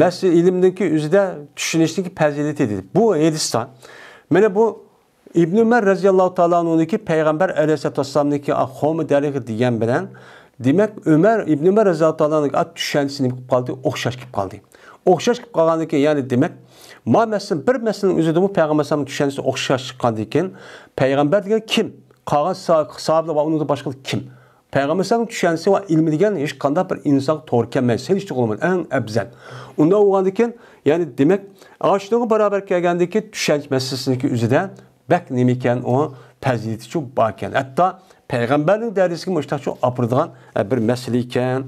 مەسىلە، ئىلىمنىڭكى ئۆزىدە چۈشىنىشنىكى پەزىلىتى دېدى. بۇ ھەدىستە، مانا بۇ ئىبن ئۆمەر رەزىياللاھۇ تائالا ئانھۇنىڭكى پەيغەمبەر ئەلەيھىسسالاتۇ ۋەسسالامنىڭكى خورما دەرىخى دېگەن بىلەن، دېمەك، ئۆمەر، ئىبن ئۆمەر رەزىياللاھۇ تائالا ئانھۇنىڭكى چۈشەنچىسى نېمە قىلىپ قالدى؟ ئوخشاش كېلىپ قالدى. ئوخشاش كېلىپ قالغاندىن كېيىن، يەنى دېمەك، ما مەسىلىنىڭ، بىر مەسىلىنىڭ ئۆزىدىمۇ پەيغەمبەر ئەلەيھىسسالامنىڭ چۈشەنچىسى ئوخشاش چىققاندىن كېيىن، پەيغەمبەر دېگەن كىم؟ قالغان سا-، ساھابىلەر ۋە ئۇنىڭدىن باشقىلار كىم؟ پەيغەمبەرنىڭ چۈشەنچىسى ۋە ئىلمى دېگەن ھېچقانداق بىر ئىنسانغا توغرا كەلمەيدۇ، سېلىشتۇرغىلى بولمايدۇ، ئەڭ ئەۋزەل. ئۇنداق بولغاندىكىن، يەنى دېمەك، ئاشۇنىڭغا باراۋەر كەلگەندىكى چۈشەنچە مەسىلىسىنىڭكى ئۆزىدە بەك نېمە ئىكەن، ئۇ پەزىلىتىچۇ بار ئىكەن. ھەتتا پەيغەمبەرنىڭ دەرىجىسىگە مۇشتاقچۇ ئاپىرىدىغان، ئە، بىر مەسىلە ئىكەن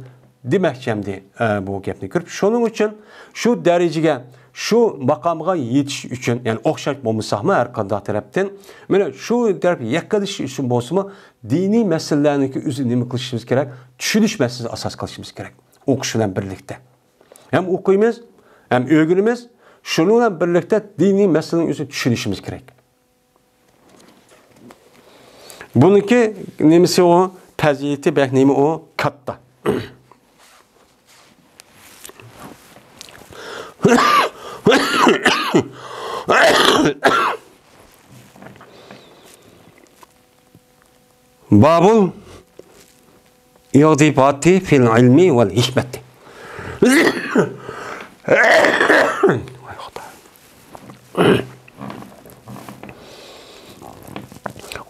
دېمەكچى ئەمدى، ئە، بۇ گەپنى كۆرۈپ. شۇنىڭ ئۈچۈن شۇ دەرىجىگە، شۇ ماقامغا يېتىش ئۈچۈن، يەنى ئوخشاش بولمىساقمۇ ھەر قانداق تەرەپتىن، مانا شۇ تەرەپ يەككىلىشىش ئۈچۈن بولسىمۇ، دىنىي مەسىلىلەرنىڭكى ئۆزى نېمە قىلىشىمىز كېرەك؟ چۈشىنىش مەسىلىسى ئاساس قىلىشىمىز كېرەك. ئوقۇش بىلەن بىرلىكتە. ھەم ئوقۇيمىز، ھەم ئۆگىنىمىز. شۇنىڭ بىلەن بىرلىكتە دىنىي مەسىلىنىڭ ئۆزىنى چۈشىنىشىمىز كېرەك. بۇنىڭكى نېمىسى ئۇ؟ پەزىلىتى بەك نېمە ئۇ؟ كاتتا. بابۇل ئىغتىباتى فىل ئىلمى ۋەل ھېكمەتى.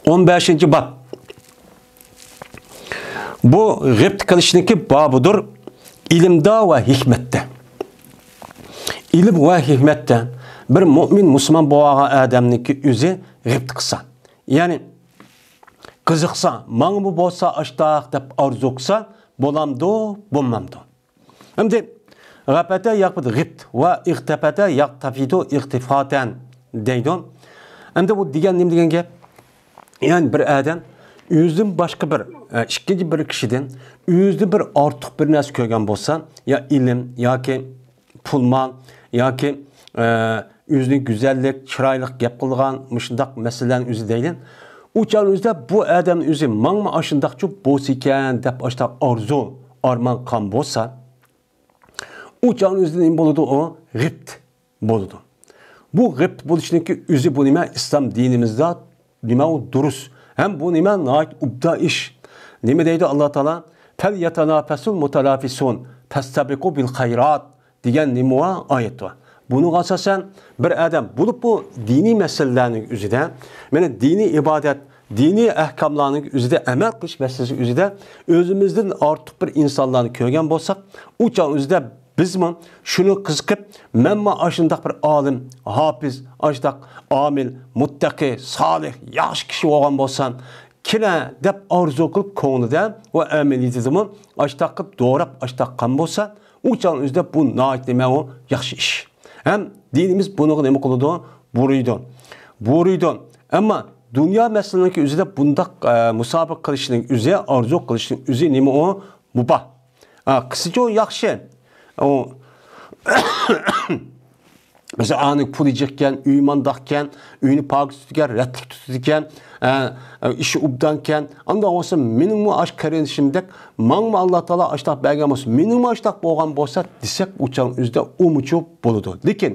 ئون بەشىنچى باب. بۇ غىبتە قىلىشنىڭكى بابىدۇر، ئىلىمدا ۋە ھېكمەتتە. ئىلىم ۋە ھېكمەتتە بىر مۆمىن مۇسۇلمان بولغان ئادەمنىڭكى ئۆزى غىبتە قىلسا، يەنى قىزىقسا، ماڭىمۇ بولسا ئاشتاق دەپ ئارزۇ قىلسا، بولامدۇ، بولمامدۇ؟ ئەمدى غەپەتە ياقپىدۇ غىبت ۋە ئىغتەپەتە ياقتەفىدۇ ئىغتىفاتەن دەيدۇ. ئەمدى بۇ دېگەن نېمە دېگەن گەپ؟ يەنى بىر ئادەم ئۆزىدىن باشقا بىر، ئە، ئىككىنچى بىر كىشىدىن ئۆزىدىن بىر ئارتۇق بىر نەرسە كۆرگەن بولسا، يا ئىلىم ياكى پۇل-مال ياكى، ئە، ئۆزىنىڭ گۈزەللىك، چىرايلىق گەپ قىلىدىغان مۇشۇنداق مەسىلىلەرنىڭ ئۆزى دەيلى. ئۇ چاغنىڭ ئۆزىدە بۇ ئادەمنىڭ ئۆزى ماڭىمۇ ئاشۇنداقچۇ بولسىكەن دەپ ئاشۇنداق ئارزۇ، ئارمان قىلغان بولسا، ئۇ چاغنىڭ ئۆزىدە نېمە بولىدۇ؟ ئۇ غىبت بولىدۇ. بۇ غىبت بولۇشنىڭكى ئۆزى بۇ نېمە؟ ئىسلام دىنىمىزدا نېمە ئۇ دۇرۇس. ھەم بۇ نېمە؟ ناھايىتى ئوبدان ئىش. نېمە دەيدۇ ئاللا تائالا؟ فەل يەتەنافەسۇل مۇتەنافىسۇن، فەستەبىقۇ بىل خەيرات. دېگەن نېمە بار؟ ئايەت بار. بۇنىڭغا ئاساسەن، بىر ئادەم بولۇپمۇ دىنىي مەسىلىلەرنىڭ ئۆزىدە، مانا دىنىي ئىبادەت، دىنىي ئەھكاملارنىڭ ئۆزىدە، ئەمەل قىلىش مەسىلىسى ئۆزىدە ئۆزىمىزدىن ئارتۇق بىر ئىنسانلارنى كۆرگەن بولساق، ئۇ چاغ ئۆزىدە بىزمۇ شۇنى قىزىقىپ، مەنمۇ ئاشۇنداق بىر ئالىم، ھاپىز، ئاشۇنداق ئامىل، مۇتتەقى، سالىھ، ياخشى كىشى بولغان بولسام، كېلە دەپ ئارزۇ قىلىپ كۆڭلىدە ۋە ئەمەلىيىتىدىمۇ ئاشۇنداق قىلىپ دوراپ ئاشۇنداق قىلغان بولسا، ئۇ چاغنىڭ ئۆزىدە بۇ ناھايىتى نېمە ئۇ؟ ياخشى ئىش. ھەم دىنىمىز بۇنىڭغا نېمە قىلىدۇ؟ بۇيرۇيدۇ. بۇيرۇيدۇ. ئەمما دۇنيا مەسىلىنىڭكى ئۆزىدە بۇنداق، ئە، مۇسابىقە قىلىشنىڭ ئۆزى، ئارزۇ قىلىشنىڭ ئۆزى نېمە ئۇ؟ مۇباھ. ئا، قىلسىچۇ ياخشى. ئۇ مەسىلەن، ئانىڭ پۇلى جىقكەن، ئۆيى مانداقكەن، ئۆيىنى پاكىز تۇتىدىكەن، رەتلىك تۇتىدىكەن، ئە، ئە، ئىشى ئوبدانكەن. ئانداق بولسا، مېنىڭمۇ ئاشۇ قېرىندىشىمدەك، ماڭىمۇ ئاللا تائالا ئاشتاق بەرگەن بولسا، مېنىڭمۇ ئاشتاق بولغان بولسا دېسەك، ئۇ چاغنىڭ ئۆزىدە ئۇمۇچۇ بولىدۇ. لېكىن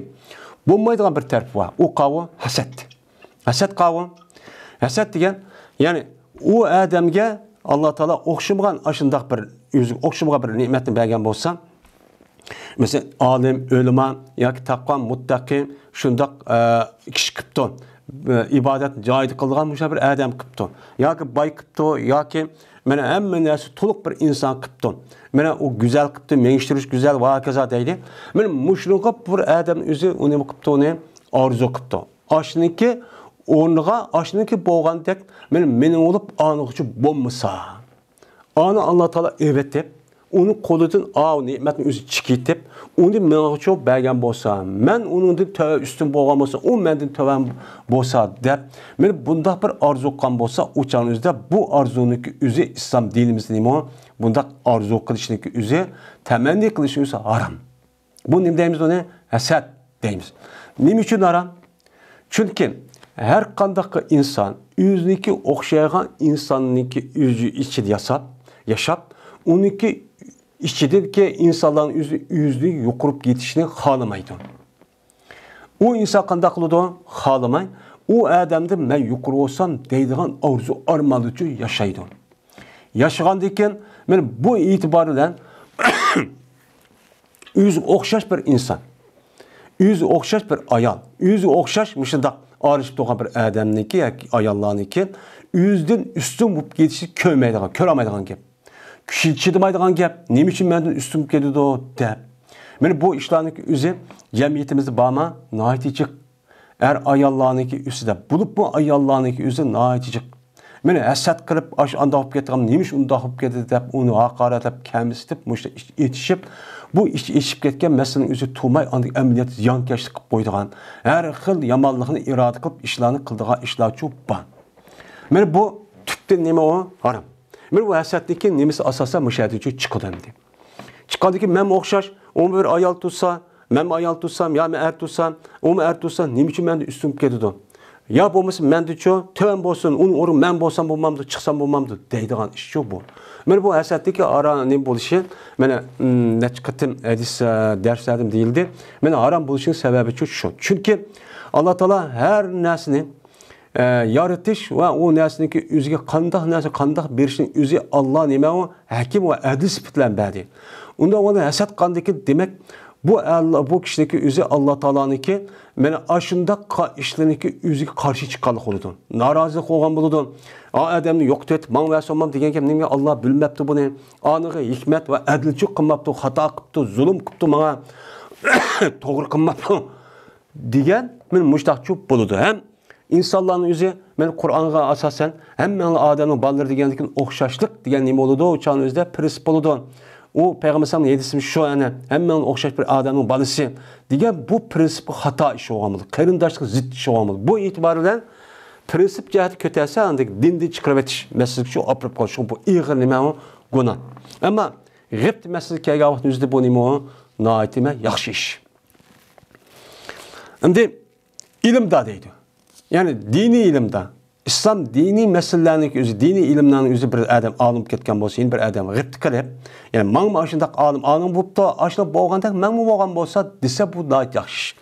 بولمايدىغان بىر تەرىپى بار. ئۇ قاۋۇ ھەسەت. ھەسەت قاۋۇ. ھەسەت دېگەن، يەنى ئۇ ئادەمگە ئاللا تائالا ئوخشىمىغان ئاشۇنداق بىر، ئۆزىگە ئوخشىمىغان بىر نېمەتنى بەرگەن بولسا، مەسىلەن، ئالىم، ئۆلىما ياكى تەقۋا، مۇتتەقى شۇنداق، ئە، كىشى قىپتۇ. ئە، ئىبادەت جايىدا قىلىدىغان مۇشۇنداق بىر ئادەم قىپتۇ. ياكى باي قىپتۇ، ياكى مانا ھەممە نەرسە تولۇق بىر ئىنسان قىپتۇ. مانا ئۇ گۈزەل قىپتۇ، مېڭىشتۈرۈش گۈزەل ۋە ھاكازا دەيدۇ. مانا مۇشۇنىڭغا بىر ئادەم ئۆزى ئۇنى نېمە قىپتۇ، ئۇنى ئارزۇ قىپتۇ. ئاشنىڭكى ئورنىغا، ئاشنىڭكى بولغاندەك، مانا مېنىڭ بولۇپ ئانىڭغىچە بولمىسا. ئانى ئاللا تائالا ئېۋەتىپ، ئۇنى قولىدىن ئاۋۇ نېمەتنى ئۆزى چېكىتىپ، ئۇنى مېڭىچۇ بەرگەن بولسا، مەن ئۇنىڭدىن تۆۋەن ئۈستۈن بولغان بولسا، ئۇ مەندىن تۆۋەن بولسا دەپ، مانا بۇنداق بىر ئارزۇ قىلغان بولسا، ئۇ چاغنىڭ ئۆزىدە بۇ ئارزۇنىڭكى ئۆزى ئىسلام دىنىمىزدا نېمە؟ بۇنداق ئارزۇ قىلىشنىڭكى ئۆزى، تەمەننى قىلىشنىڭ ئۆزى ھارام. بۇ نېمە دەيمىز ئۇنى؟ ھەسەت دەيمىز. نېمە ئۈچۈن ھارام؟ چۈنكى ھەر قانداق ئىنسان ئۆزىنىڭكى ئوخشايدىغان ئىنساننىڭكى ئۆزى ئىچىدە ياساپ، ياشاپ، ئۇنىڭكى ئىچىدىكى ئىنسانلارنىڭ ئۆزى ئۆزىنى يۇقىرى كېتىشىنى خالىمايدۇ. ئۇ ئىنسان قانداق قىلىدۇ؟ خالىماي، ئۇ ئادەمدىن مەن يۇقىرى بولسام دەيدىغان ئارزۇ ئارمانلىرىچۇ ياشايدۇ. ياشىغاندىن كېيىن، مانا بۇ ئېتىبار بىلەن ئۆزىگە ئوخشاش بىر ئىنسان، ئۆزىگە ئوخشاش بىر ئايال، ئۆزىگە ئوخشاش مۇشۇنداق ئارىلىشىپ تۇرغان بىر ئادەمنىڭكى ياكى ئاياللارنىڭكى ئۆزىدىن ئۈستۈن بولۇپ كېتىشىنى كۆرمەيدىغان، كۆرەلمەيدىغان گەپ. كىشى چىدىمايدىغان گەپ، نېمە ئۈچۈن مەندىن ئۈستۈن بولۇپ كېتىدۇ دەپ. مانا بۇ ئىشلارنىڭكى ئۆزى جەمئىيىتىمىزدە بارمۇ؟ ناھايىتى جىق. ئەر-ئاياللارنىڭكى ئۈستىدە، بولۇپمۇ ئاياللارنىڭكى ئۆزى ناھايىتى جىق. مانا ھەسەت قىلىپ، ئاشۇ ئانداق بولۇپ كەتكەن، نېمە ئۈچۈن ئۇنداق بولۇپ كەتتى دەپ، ئۇنى ھاقارەتلەپ، كەمسىتىپ، مۇشۇنداق ئېچىشىپ، بۇ ئېچىشىپ كەتكەن مەسىلىنىڭ ئۆزى تۇرماي، ئاندىن ئەمەلىيەتتە زىيانكەشلىك قىلىپ قويىدىغان، ھەر خىل يامانلىقنى ئىرادە قىلىپ ئىشلارنى قىلىدىغان ئىشلارچۇ بار. مانا بۇ تۈپتىن نېمە ئۇ؟ ھارام. مانا بۇ ھەسەتنىڭكى نېمىسى ئاساسەن مۇشۇ يەردىن چىقىدۇ ئەمدى. چىققاندىن كېيىن مەنمۇ ئوخشاش، ئۇمۇ بىر ئايال تۇرسا، مەنمۇ ئايال تۇرسام، يا مەن ئەر تۇرسام، ئۇمۇ ئەر تۇرسا، نېمە ئۈچۈن مەندىن ئۈستۈن كېتىدۇ؟ يا بولمىسا مەندىنچۇ تۆۋەن بولسۇن، ئۇنىڭ ئورنىغا مەن بولسام بولمامدۇ، چىقسام بولمامدۇ دەيدىغان ئىشچۇ بۇ. مانا بۇ ھەسەتتىكى ھارام نېمە بولۇشى، مانا، م، نەچچە قېتىم ھەدىس، ئە، دەرسلەردە دېيىلدى. مانا ھارام بولۇشىنىڭ سەۋەبىچۇ شۇ. چۈنكى ئاللا تائالا ھەر نەرسىنى ئە، يارىتىش ۋە ئۇ نەرسىنىڭكى ئۆزىگە قانداق نەرسە، قانداق بېرىشنىڭ ئۆزى ئاللا نېمە ئۇ؟ ھەكىم ۋە ئەدىل سۈپىتى بىلەن بەردى. ئۇنداق بولغاندا ھەسەت قاندىكى دېمەك، بۇ ئەللا، بۇ كىشىنىڭكى ئۆزى ئاللا تائالانىڭكى، مانا ئاشۇنداق قا-، ئىشلىرىنىڭكى ئۆزىگە قارشى چىققانلىق بولىدۇ. نارازىلىق بولغان بولىدۇ. ئا ئادەمنى يوقىتىۋېتىپ، ماڭا بەرسە بولمام دېگەن گەپ نېمىگە؟ ئاللا بىلمەپتۇ بۇنى. ئانىڭغا ھېكمەت ۋە ئەدىلچىلىك قىلماپتۇ، خاتا قىپتۇ، زۇلۇم قىپتۇ ماڭا. توغرا قىلماپتۇ. دېگەن، مانا مۇشۇنداقچۇ بولىدۇ. ھەم ئىنسانلارنىڭ ئۆزى، مانا قۇرئانغا ئاساسەن، ھەممەڭلار ئادەمنىڭ بالىلىرى دېگەندىكىن ئوخشاشلىق دېگەن نېمە بولىدۇ؟ ئۇ چاغنىڭ ئۆزىدە پىرىنسىپ بولىدۇ. ئۇ پەيغەمبەر ئەلەيھىسسالامنىڭ ھەدىسىمۇ شۇ، ئەنە، ھەممەڭلار ئوخشاش بىر ئادەمنىڭ بالىسى دېگەن بۇ پىرىنسىپقا خاتا ئىش بولغان بولىدۇ. قېرىنداشلىققا زىت ئىش بولغان بولىدۇ. بۇ ئېتىبار بىلەن پىرىنسىپ جەھەتتە كۆتەرسە، ئاندىن دىندىن چىقىرىۋېتىش مەسىلىسىگە شۇ ئاپىرىپ قويۇش، بۇ ئېغىر نېمە ئۇ؟ گۇناھ. ئەمما غىبتە مەسىلىسى كەلگەن ۋاقىتنىڭ ئۆزىدە بۇ نېمە ئۇ؟ ناھايىتى نېمە؟ ياخشى ئىش. ئەمدى ئىلىمدا دەيدۇ. يەنى دىنىي ئىلىمدا. ئىسلام دىنىي مەسىلىلەرنىڭ ئۆزى، دىنىي ئىلىملەرنىڭ ئۆزى بىر ئادەم ئالىم بولۇپ كەتكەن بولسا، يەنە بىر ئادەم غىبتە قىلىپ، يەنى ماڭا ئاشۇنداق ئالىم، ئالىم بوپتۇ، ئاشۇنداق بولغاندەك مەنمۇ بولغان بولسا دېسە، بۇ ناھايىتى ياخشى ئىش.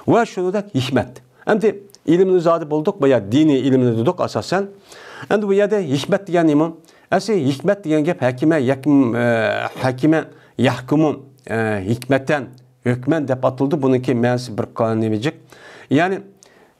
ۋە شۇنىڭدەك ھېكمەت. ئەمدى ئىلىمنى زادى بولدۇق، بايا دىنىي ئىلىمنى دېدۇق ئاساسەن. ئەمدى بۇ يەردە ھېكمەت دېگەن نېمە؟ ئەسلى ھېكمەت دېگەن گەپ ھەكىمە يەكم-، ئە، ھەكىمە يەھكۇمۇ، ئە، ھېكمەتەن ھۆكمەن دەپ ئاتىلىدۇ. بۇنىڭكى مەنىسى بىر قا-، نېمىجىك. يەنى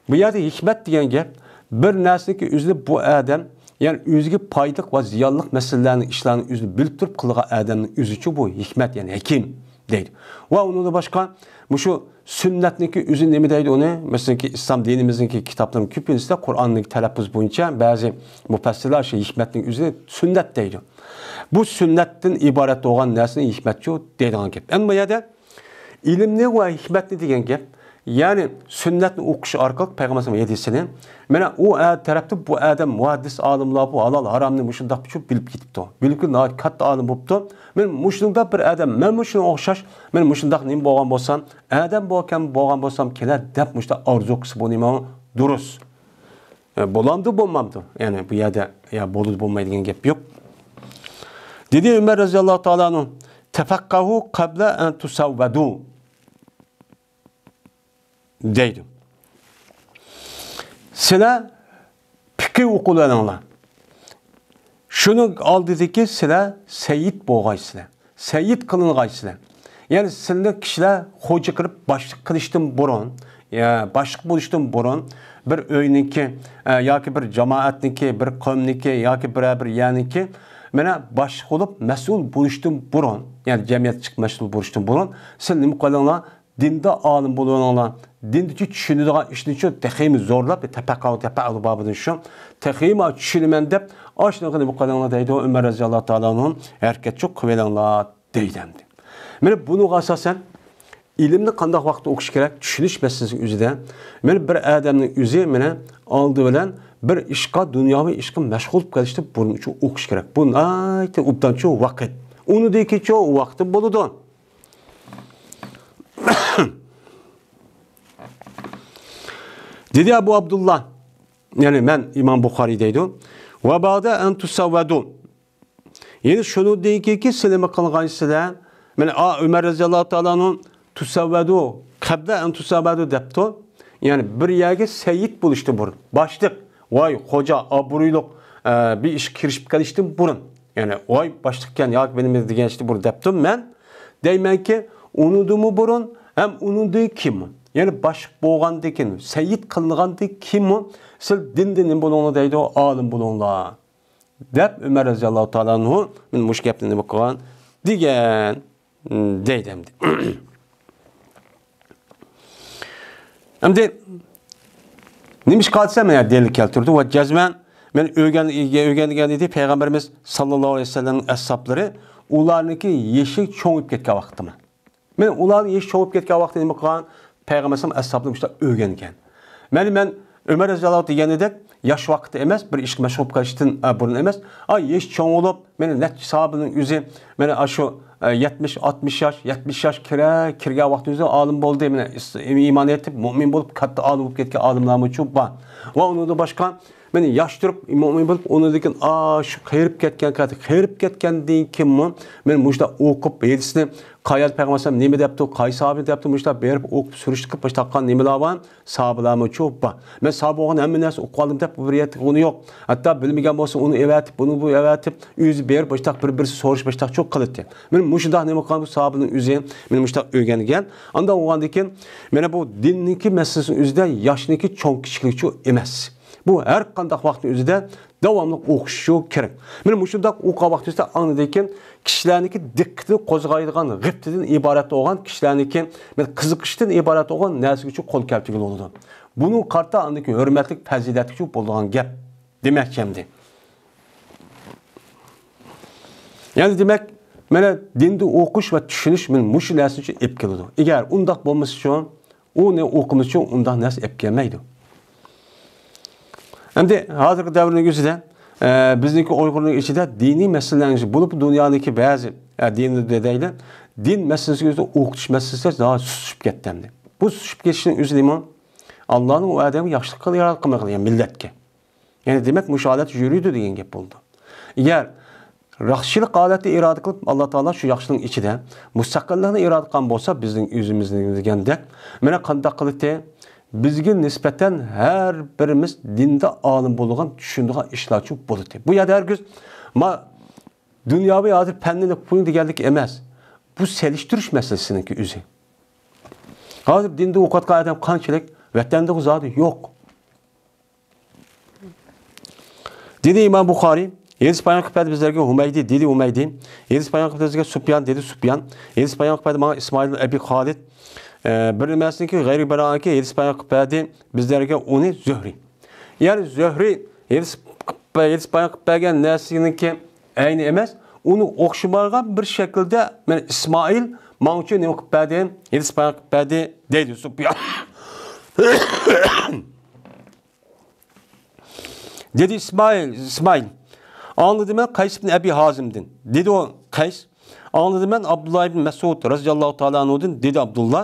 بۇ يەردە ھېكمەت دېگەن گەپ بىر نەرسىنىڭكى ئۆزىنى بۇ ئادەم، يەنى ئۆزىگە پايدىلىق ۋە زىيانلىق مەسىلىلەرنىڭ ئىشلارنى ئۆزىنى بىلىپ تۇرۇپ قىلغان ئادەمنىڭ ئۆزىچۇ بۇ ھېكمەت، يەنى ھەكىم دەيدۇ. ۋە ئۇنىڭدىن باشقا مۇشۇ سۈننەتنىڭكى ئۆزى نېمە دەيدۇ ئۇنى؟ مەسىلەنكى ئىسلام دىنىمىزنىڭكى كىتابلىرىنىڭ كۆپىنچىسىدە قۇرئاننىڭ تەلەپپۇزى بويىچە بەزى مۇپەسسىرلەر شۇ ھېكمەتنىڭ ئۆزىنى سۈننەت دەيدۇ. بۇ سۈننەتتىن ئىبارەت بولغان نەرسىنى ھېكمەتچۇ دەيدىغان گەپ. ئەمما بۇ يەردە ئىلىمنى ۋە ھېكمەتنى دېگەن گەپ، يەنى سۈننەتنى ئوقۇش ئارقىلىق پەيغەمبەر ھەدىسىنى، مانا ئۇ ئە-، تەرەپتە بۇ ئادەم مۇھەددىس ئالىملار بۇ ھالال ھارامنى مۇشۇنداق چۈشىنىپ بىلىپ كېتىپتۇ. بىلىپكى ناھايىتى كاتتا ئالىم بوپتۇ. مانا مۇشۇنىڭدا بىر ئادەم، مەنمۇ شۇنىڭغا ئوخشاش، مانا مۇشۇنداق نېمە بولغان بولسام، ئادەم بولغان، بولغان بولسام كېلەر دەپ مۇشۇنداق ئارزۇ قىلسا بۇ نېمە دۇرۇس. ئە، بولامدۇ، بولمامدۇ؟ يەنى بۇ يەردە يا بولىدۇ، بولمايدۇ دېگەن گەپ يوق. دېدى ئۆمەر رەزىياللاھۇ تائالا ئەنھۇ، «تەفەققەھۇ قەبلە ئەن تۇسەۋۋەدۇ» دەيدۇ. سىلەر پىقىھ ئوقۇۋېلىڭلار. شۇنىڭ ئالدىدىكى سىلەر سەييىد بولغايسىلەر. سەييىد قىلىنغايسىلەر. يەنى سىلىنى كىشىلەر خوجا قىلىپ باشلىق قىلىشتىن بۇرۇن، يا باشلىق بولۇشتىن بۇرۇن بىر ئۆينىڭكى، ئە، ياكى بىر جامائەتنىڭكى، بىر قەۋمنىڭكى ياكى بىرەر بىر يەرنىڭكى، مانا، باشلىق بولۇپ مەسئۇل بولۇشتىن بۇرۇن، يەنى جەمئىيەتتە چىقىپ مەسئۇل بولۇشتىن بۇرۇن سىل نېمە قىلىڭلار؟ دىندا ئالىم بولۇۋېلىڭلار. دىندىچۇ چۈشىنىدىغان ئىشنىچۇ تېخىمۇ زورلاپ، تەپەققۇ تەپەئۇلۇ بابىدىن شۇ، تېخىمۇ چۈشىنىمەن دەپ، ئاشۇنىڭغا نېمە قىلىڭلار دەيدۇ، ئۆمەر رەزىياللاھۇ تائالا ئەنھۇ ھەرىكەتچۇ قىلىۋېلىڭلار دەيدۇ ئەمدى. مانا بۇنىڭغا ئاساسەن ئىلىمنى قانداق ۋاقىتتا ئوقۇش كېرەك، چۈشىنىش مەسىلىسى ئۆزىدە. مانا بىر ئادەمنىڭ ئۆزى مانا ئالدى بىلەن بىر ئىشقا، دۇنياۋى ئىشقا مەشغۇل بولۇپ قېلىشتا بۇرۇنچۇ ئوقۇش كېرەك. بۇ ناھايىتى ئوبدانچۇ ۋاقىت. ئۇنىڭدىن كېيىنچۇ ۋاقتى بولىدۇ. دېدى ئەبۇ ئابدۇللا، يەنى مەن ئىمام بۇخارىي دەيدۇ. ۋە بەئدە ئەن تۇسەۋۋەدۇ. يەنى شۇنىڭدىن كېيىنكى سىلىمە قىلغان سىلەر، مانا، ئا، ئۆمەر رەزىياللاھۇ تائالا ئەنھۇ تۇسەۋۋەدۇ، قەبلە ئەن تۇسەۋۋەدۇ دەپتۇ. يەنى بىر يەرگە سەييىد بولۇشتىن بۇرۇن، باشلىق، ۋاي، خوجا، ئابرۇيلۇق، ئە، بىر ئىشقا كىرىشىپ قېلىشتىن بۇرۇن. يەنى، ۋاي، باشلىقكەن ياكى بىر نېمە دېگەن ئىشتىن بۇرۇن دەپتۇ. مەن دەيمەنكى، ئۇنىڭدىنمۇ بۇرۇن ھەم ئۇنىڭدىن كېيىنمۇ. يەنى باشلىق بولغاندىن كېيىن، سەييىد قىلىنغاندىن كېيىنمۇ سىل دىندا نېمە بولۇڭلار دەيدۇ، ئالىم بولۇڭلار. دەپ ئۆمەر رەزىياللاھۇ تائالا ئەنھۇ مانا مۇشۇ گەپنى نېمە قىلغان دېگەن، دەيدۇ ئەمدى. ئەمدى نېمە ئىشقا دېسە، مانا دەلىل كەلتۈردى ۋە جەزمەن مەن ئۆگەن-، ئۆگەنگەن ئىدى پەيغەمبىرىمىز ساللاللاھۇ ئەلەيھى ۋەسەللەمنىڭ ئەسھابلىرى، ئۇلارنىڭكى يېشى چوڭىيىپ كەتكەن ۋاقتىما. مانا ئۇلارنىڭ يېشى چوڭىيىپ كەتكەن ۋاقتى نېمە قىلغان؟ پەيغەمبەر ئەلەيھىسسالام ئەسھابلىرى مۇشۇنداق ئۆگەنگەن. مانا مەن ئۆمەر رەزىياللاھۇ دېگەنىدەك، ياش ۋاقىتتا ئەمەس، بىر ئىشقا مەشغۇل بولۇپ قېلىشتىن، ئە، بۇرۇن ئەمەس. ئا، يېشى چوڭ بولۇپ، مانا نەچچە ساھابىنىڭ ئۆزى، مانا ئاشۇ، ئە، يەتمىش، ئاتمىش ياش، يەتمىش ياش كىرە-، كىرگەن ۋاقتى ئۆزى ئالىم بولدى. مانا ئىس-، ئىمان ئېيتىپ، مۇئمىن بولۇپ، كاتتا ئالىم بولۇپ كەتكەن ئالىملارمۇچۇ بار. ۋە ئۇنىڭدىن باشقا مانا ياش تۇرۇپ مۇئمىن بولۇپ، ئۇنىڭدىن كېيىن، ئا، شۇ قېرىپ كەتكەن، قېرىپ كەتكەندىن كېيىنمۇ، مانا مۇشۇنداق ئوقۇپ، ھەدىسنى قايەر پەيغەمبەر ئەلەيھىسسالام نېمە دەپتۇ، قايسى ساھابە دەپتۇ، مۇشۇنداق بېرىپ ئوقۇپ سۈرۈشتە قىلىپ، مۇشۇنداق قىلغان نېمىلەر بار، ساھابىلەرمۇچۇ بار. مەن ساھابە بولغان ھەممە نەرسە ئوقۇپ ئالدىم دەپ بىر يەردە ئۇنى يوق. ھەتتا بىلمىگەن بولسا، ئۇنى ئەۋەتىپ، بۇنى بۇ ئەۋەتىپ، ئۆزى بېرىپ، مۇشۇنداق بىر-بىرسى سورىشىپ، مۇشۇنداقچۇ قىلاتتى. مانا مۇشۇنداق نېمە قىلغان بۇ ساھابىنىڭ ئۆزى، مانا مۇشۇنداق ئۆگەنگەن. ئانداق بولغاندىن كېيىن، مانا بۇ دىننىڭكى مەسىلىسىنىڭ ئۆزىدە ياشنىڭكى چوڭ-كىچىكلىكچۇ ئەمەس. بۇ ھەر قانداق ۋاقىتنىڭ ئۆزىدە داۋاملىق ئوقۇشۇشى كېرەك. مانا مۇشۇنداق ئوقۇغان ۋاقتىمىزدا ئاندىن كېيىن كىشىلەرنىڭكى دىققىتىنى قوزغايدىغان، غىپتىدىن ئىبارەت بولغان، كىشىلەرنىڭكى مانا قىزىقىشتىن ئىبارەت بولغان نەرسىگە ئۈچۈن قول كەلتۈرگىلى بولىدۇ. بۇنىڭغا قارىتا ئاندىن كېيىن ھۆرمەتلىك، پەزىلەتلىك بولىدىغان گەپ دېمەكچى ئەمدى. يەنى دېمەك، مانا دىندا ئوقۇش ۋە چۈشىنىش مانا مۇشۇ نەرسىنى ئېلىپ كېلىدۇ. ئەگەر ئۇنداق بولمىسىچۇ، ئۇنى ئوقۇمىسىچۇ ئۇنداق نەرسە ئېلىپ كەلمەيدۇ. ئەمدى ھازىرقى دەۋرنىڭ ئۆزىدە، ئە، بىزنىڭكى ئۇيغۇرنىڭ ئىچىدە دىنىي مەسىلىلەرنىڭ ئىچىدە، بولۇپمۇ دۇنيانىڭكى بەزى، ئە، دىنلىرىدا دەيلى، دىن مەسىلىسىنىڭ ئۆزىدە ئوقۇتۇش مەسىلىسى زادى سۇسلىشىپ كەتتى ئەمدى. بۇ سۇسلىشىپ كېتىشنىڭ ئۆزى نېمە؟ ئاللانىڭ ئۇ ئادەمگە ياخشىلىق قىل-، يارار قىلمىغىلى، يەنى مىللەتكە. يەنى دېمەك، مۇشۇ ھالەت يۈرىدۇ دېگەن گەپ بولىدۇ. ئەگەر ياخشىلىق ھالەتنى ئىرادە قىلىپ، ئاللا تائالا شۇ ياخشىلىقنىڭ ئىچىدە مۇستەقىللىقنى ئىرادە قىلغان بولسا، بىزنىڭ ئۆزىمىزنىڭ دېگەندەك، مانا قانداق قىلىتتى؟ بىزگە نىسبەتەن ھەر بىرىمىز دىندا ئالىم بولىدىغان، چۈشىنىدىغان ئىشلارچۇ بولىتتى. بۇ يەردە ھەرگىز ما دۇنياۋى ھازىر پەننى پۇلنى دېگەنلىك ئەمەس. بۇ سېلىشتۇرۇش مەسىلىسىنىڭكى ئۆزى. ھازىر دىندا ئوقۇۋاتقان ئادەم قانچىلىك؟ ۋەتەندىغۇ زادى يوق. دېدى ئىمام بۇخارىي، ھەدىس بايان قىلىپ بەردى بىزلەرگە ھۇمەيدى، دېدى ھۇمەيدى. ھەدىس بايان قىلىپ بەردى بىزگە سۇپيان، دېدى سۇپيان. ھەدىس بايان قىلىپ بەردى ماڭا ئىسمائىل ئەبى خالىد. ئە، بىر نېمەسىنىڭكى غەيرى بىر ئانىكى ھەدىس بايان قىلىپ بەردى بىزلەرگە ئۇنى زۆھرى. يەنى زۆھرى ھەدىس، ھەدىس بايان قىلىپ بەرگەن نەرسىنىڭكى ئەينى ئەمەس، ئۇنى ئوخشىمىغان بىر شەكىلدە مەن ئىسمائىل ماڭچۇ نېمە قىلىپ بەردى؟ ھەدىس بايان قىلىپ بەردى، دەيدۇ سۇپيان. دېدى ئىسمائىل، ئىسمائىل. ئاڭلىدىم مەن قەيس ئىبن ئەبى ھازىمدىن. دېدى ئۇ قەيس. ئاڭلىدىم مەن ئابدۇللا ئىبن مەسئۇد رەزىياللاھۇ تائالا ئەنھۇدىن، دېدى ئابدۇللا.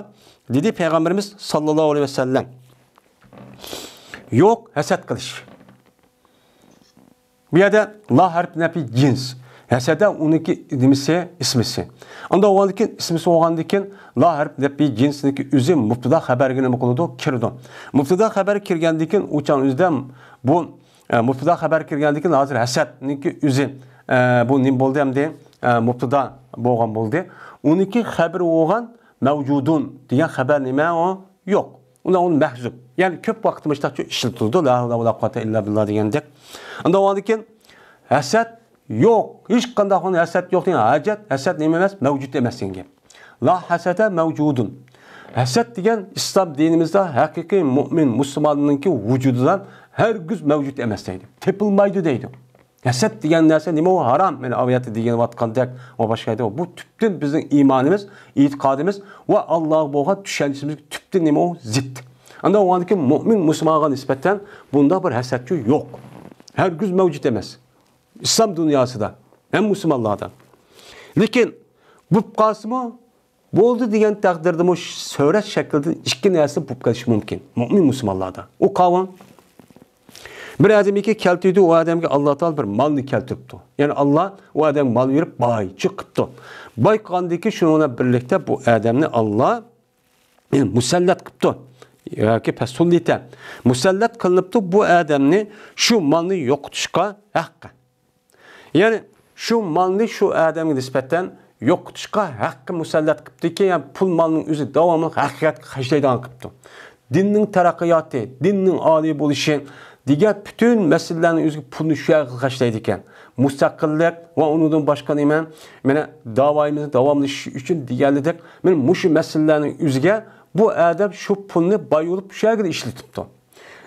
دېدى پەيغەمبىرىمىز ساللاللاھۇ ئەلەيھى ۋەسەللەم. يوق، ھەسەت قىلىش. بۇ يەردە لا ھەرپ نەپى جىنس. ھەسەدە ئۇنىڭكى نېمىسى، ئىسمىسى. ئانداق بولغاندىن كېيىن، ئىسمىسى بولغاندىن كېيىن، لا ھەرپ نەپى جىنسنىڭكى ئۆزى مۇبتىدا خەبەرگە نېمە قىلىدۇ؟ كىرىدۇ. مۇبتىدا خەبەر كىرگەندىن كېيىن، ئۇ چاغ ئۆزىدە بۇ، ئە، مۇبتىدا خەبەر كىرگەندىن كېيىن، ھازىر ھەسەتنىڭكى ئۆزى، ئە، بۇ نېمە بولدى ئەمدى؟ ئە، مۇبتىدا بولغان بولدى. ئۇنىڭكى خەبىرى بولغان مەۋجۇدۇن دېگەن خەبەر نېمە ئۇ؟ يوق. ئۇندا ئۇنى مەھزۇپ. يەنى كۆپ ۋاقىتتا مۇشۇنداق ئىشلىتىلىدۇ. لا ھەۋلە ۋە لا قۇۋۋەتە ئىللا بىللا دېگەندەك. ئۇندا ئۇنىڭدىن كېيىن ھەسەت يوق. ھېچقانداق ھەسەت يوق دېگەن ھاجەت، ھەسەت نېمە ئەمەس؟ مەۋجۇت ئەمەس دېگەن گەپ. لا ھەسەدە مەۋجۇدۇن. ھەسەت دېگەن ئىسلام دىنىمىزدا ھەقىقىي مۇئمىن مۇسۇلماننىڭكى ۋۇجۇدىدا ھەرگىز مەۋجۇت ئەمەس دەيدۇ. تېپىلمايدۇ دەيدۇ. ھەسەت دېگەن نەرسە نېمە ئۇ؟ ھارام. مانا ئايەتتە دېگەنۋاتقاندەك ۋە باشقا ئايەتتە بۇ تۈپتىن بىزنىڭ ئىمانىمىز، ئېتىقادىمىز ۋە ئاللاغا بولغان چۈشەنچىمىزگە تۈپتىن نېمە ئۇ؟ زىت. ئاندىن ئۇنىڭدىن كېيىن مۇئمىن مۇسۇلمانغا نىسبەتەن بۇنداق بىر ھەسەتچۇ يوق. ھەرگىز مەۋجۇت ئەمەس. ئىسلام دۇنياسىدا ھەم مۇسۇلمانلاردا. لېكىن بولۇپ قالسىمۇ، بولدى دېگەن تەقدىردىمۇ سۈرەت شەكلىدە ئىككى نەرسە بولۇپ قېلىشى مۇمكىن. مۇئمىن مۇسۇلمانلاردا. ئۇ قاۋان بىر ئادەمگە كەلتۈردى، ئۇ ئادەمگە ئاللا تائالا بىر مالنى كەلتۈرۈپتۇ. يەنى ئاللا ئۇ ئادەمگە مال بېرىپ بايچى قىپتۇ. باي قىلغاندىن كېيىن شۇنىڭ بىلەن بىرلىكتە بۇ ئادەمنى ئاللا يەنى مۇسەللەت قىپتۇ. ياكى پەسۇللىتە. مۇسەللەت قىلىنىپتۇ بۇ ئادەمنى شۇ مالنى يوقىتىشقا ھەققە. يەنى شۇ مالنى شۇ ئادەمگە نىسبەتەن يوقىتىشقا ھەققى مۇسەللەت قىپتىكەن، يەنى پۇل مالنىڭ ئۆزى داۋاملىق ھەقىقەتكە خەجلەيدىغان قىپتۇ. دىننىڭ تەرەققىياتى، دىننىڭ ئالىي بولۇشى دېگەن پۈتۈن مەسىلىلەرنىڭ ئۆزىگە پۇلنى شۇ يەرگە خەجلەيدىكەن. مۇستەقىللىق ۋە ئۇنىڭدىن باشقا نېمە؟ مانا داۋايىمىزنى داۋاملىشىش ئۈچۈن دېگەنلىدەك، مانا مۇشۇ مەسىلىلەرنىڭ ئۆزىگە بۇ ئادەم شۇ پۇلنى باي بولۇپ شۇ يەرگە ئىشلىتىپتۇ.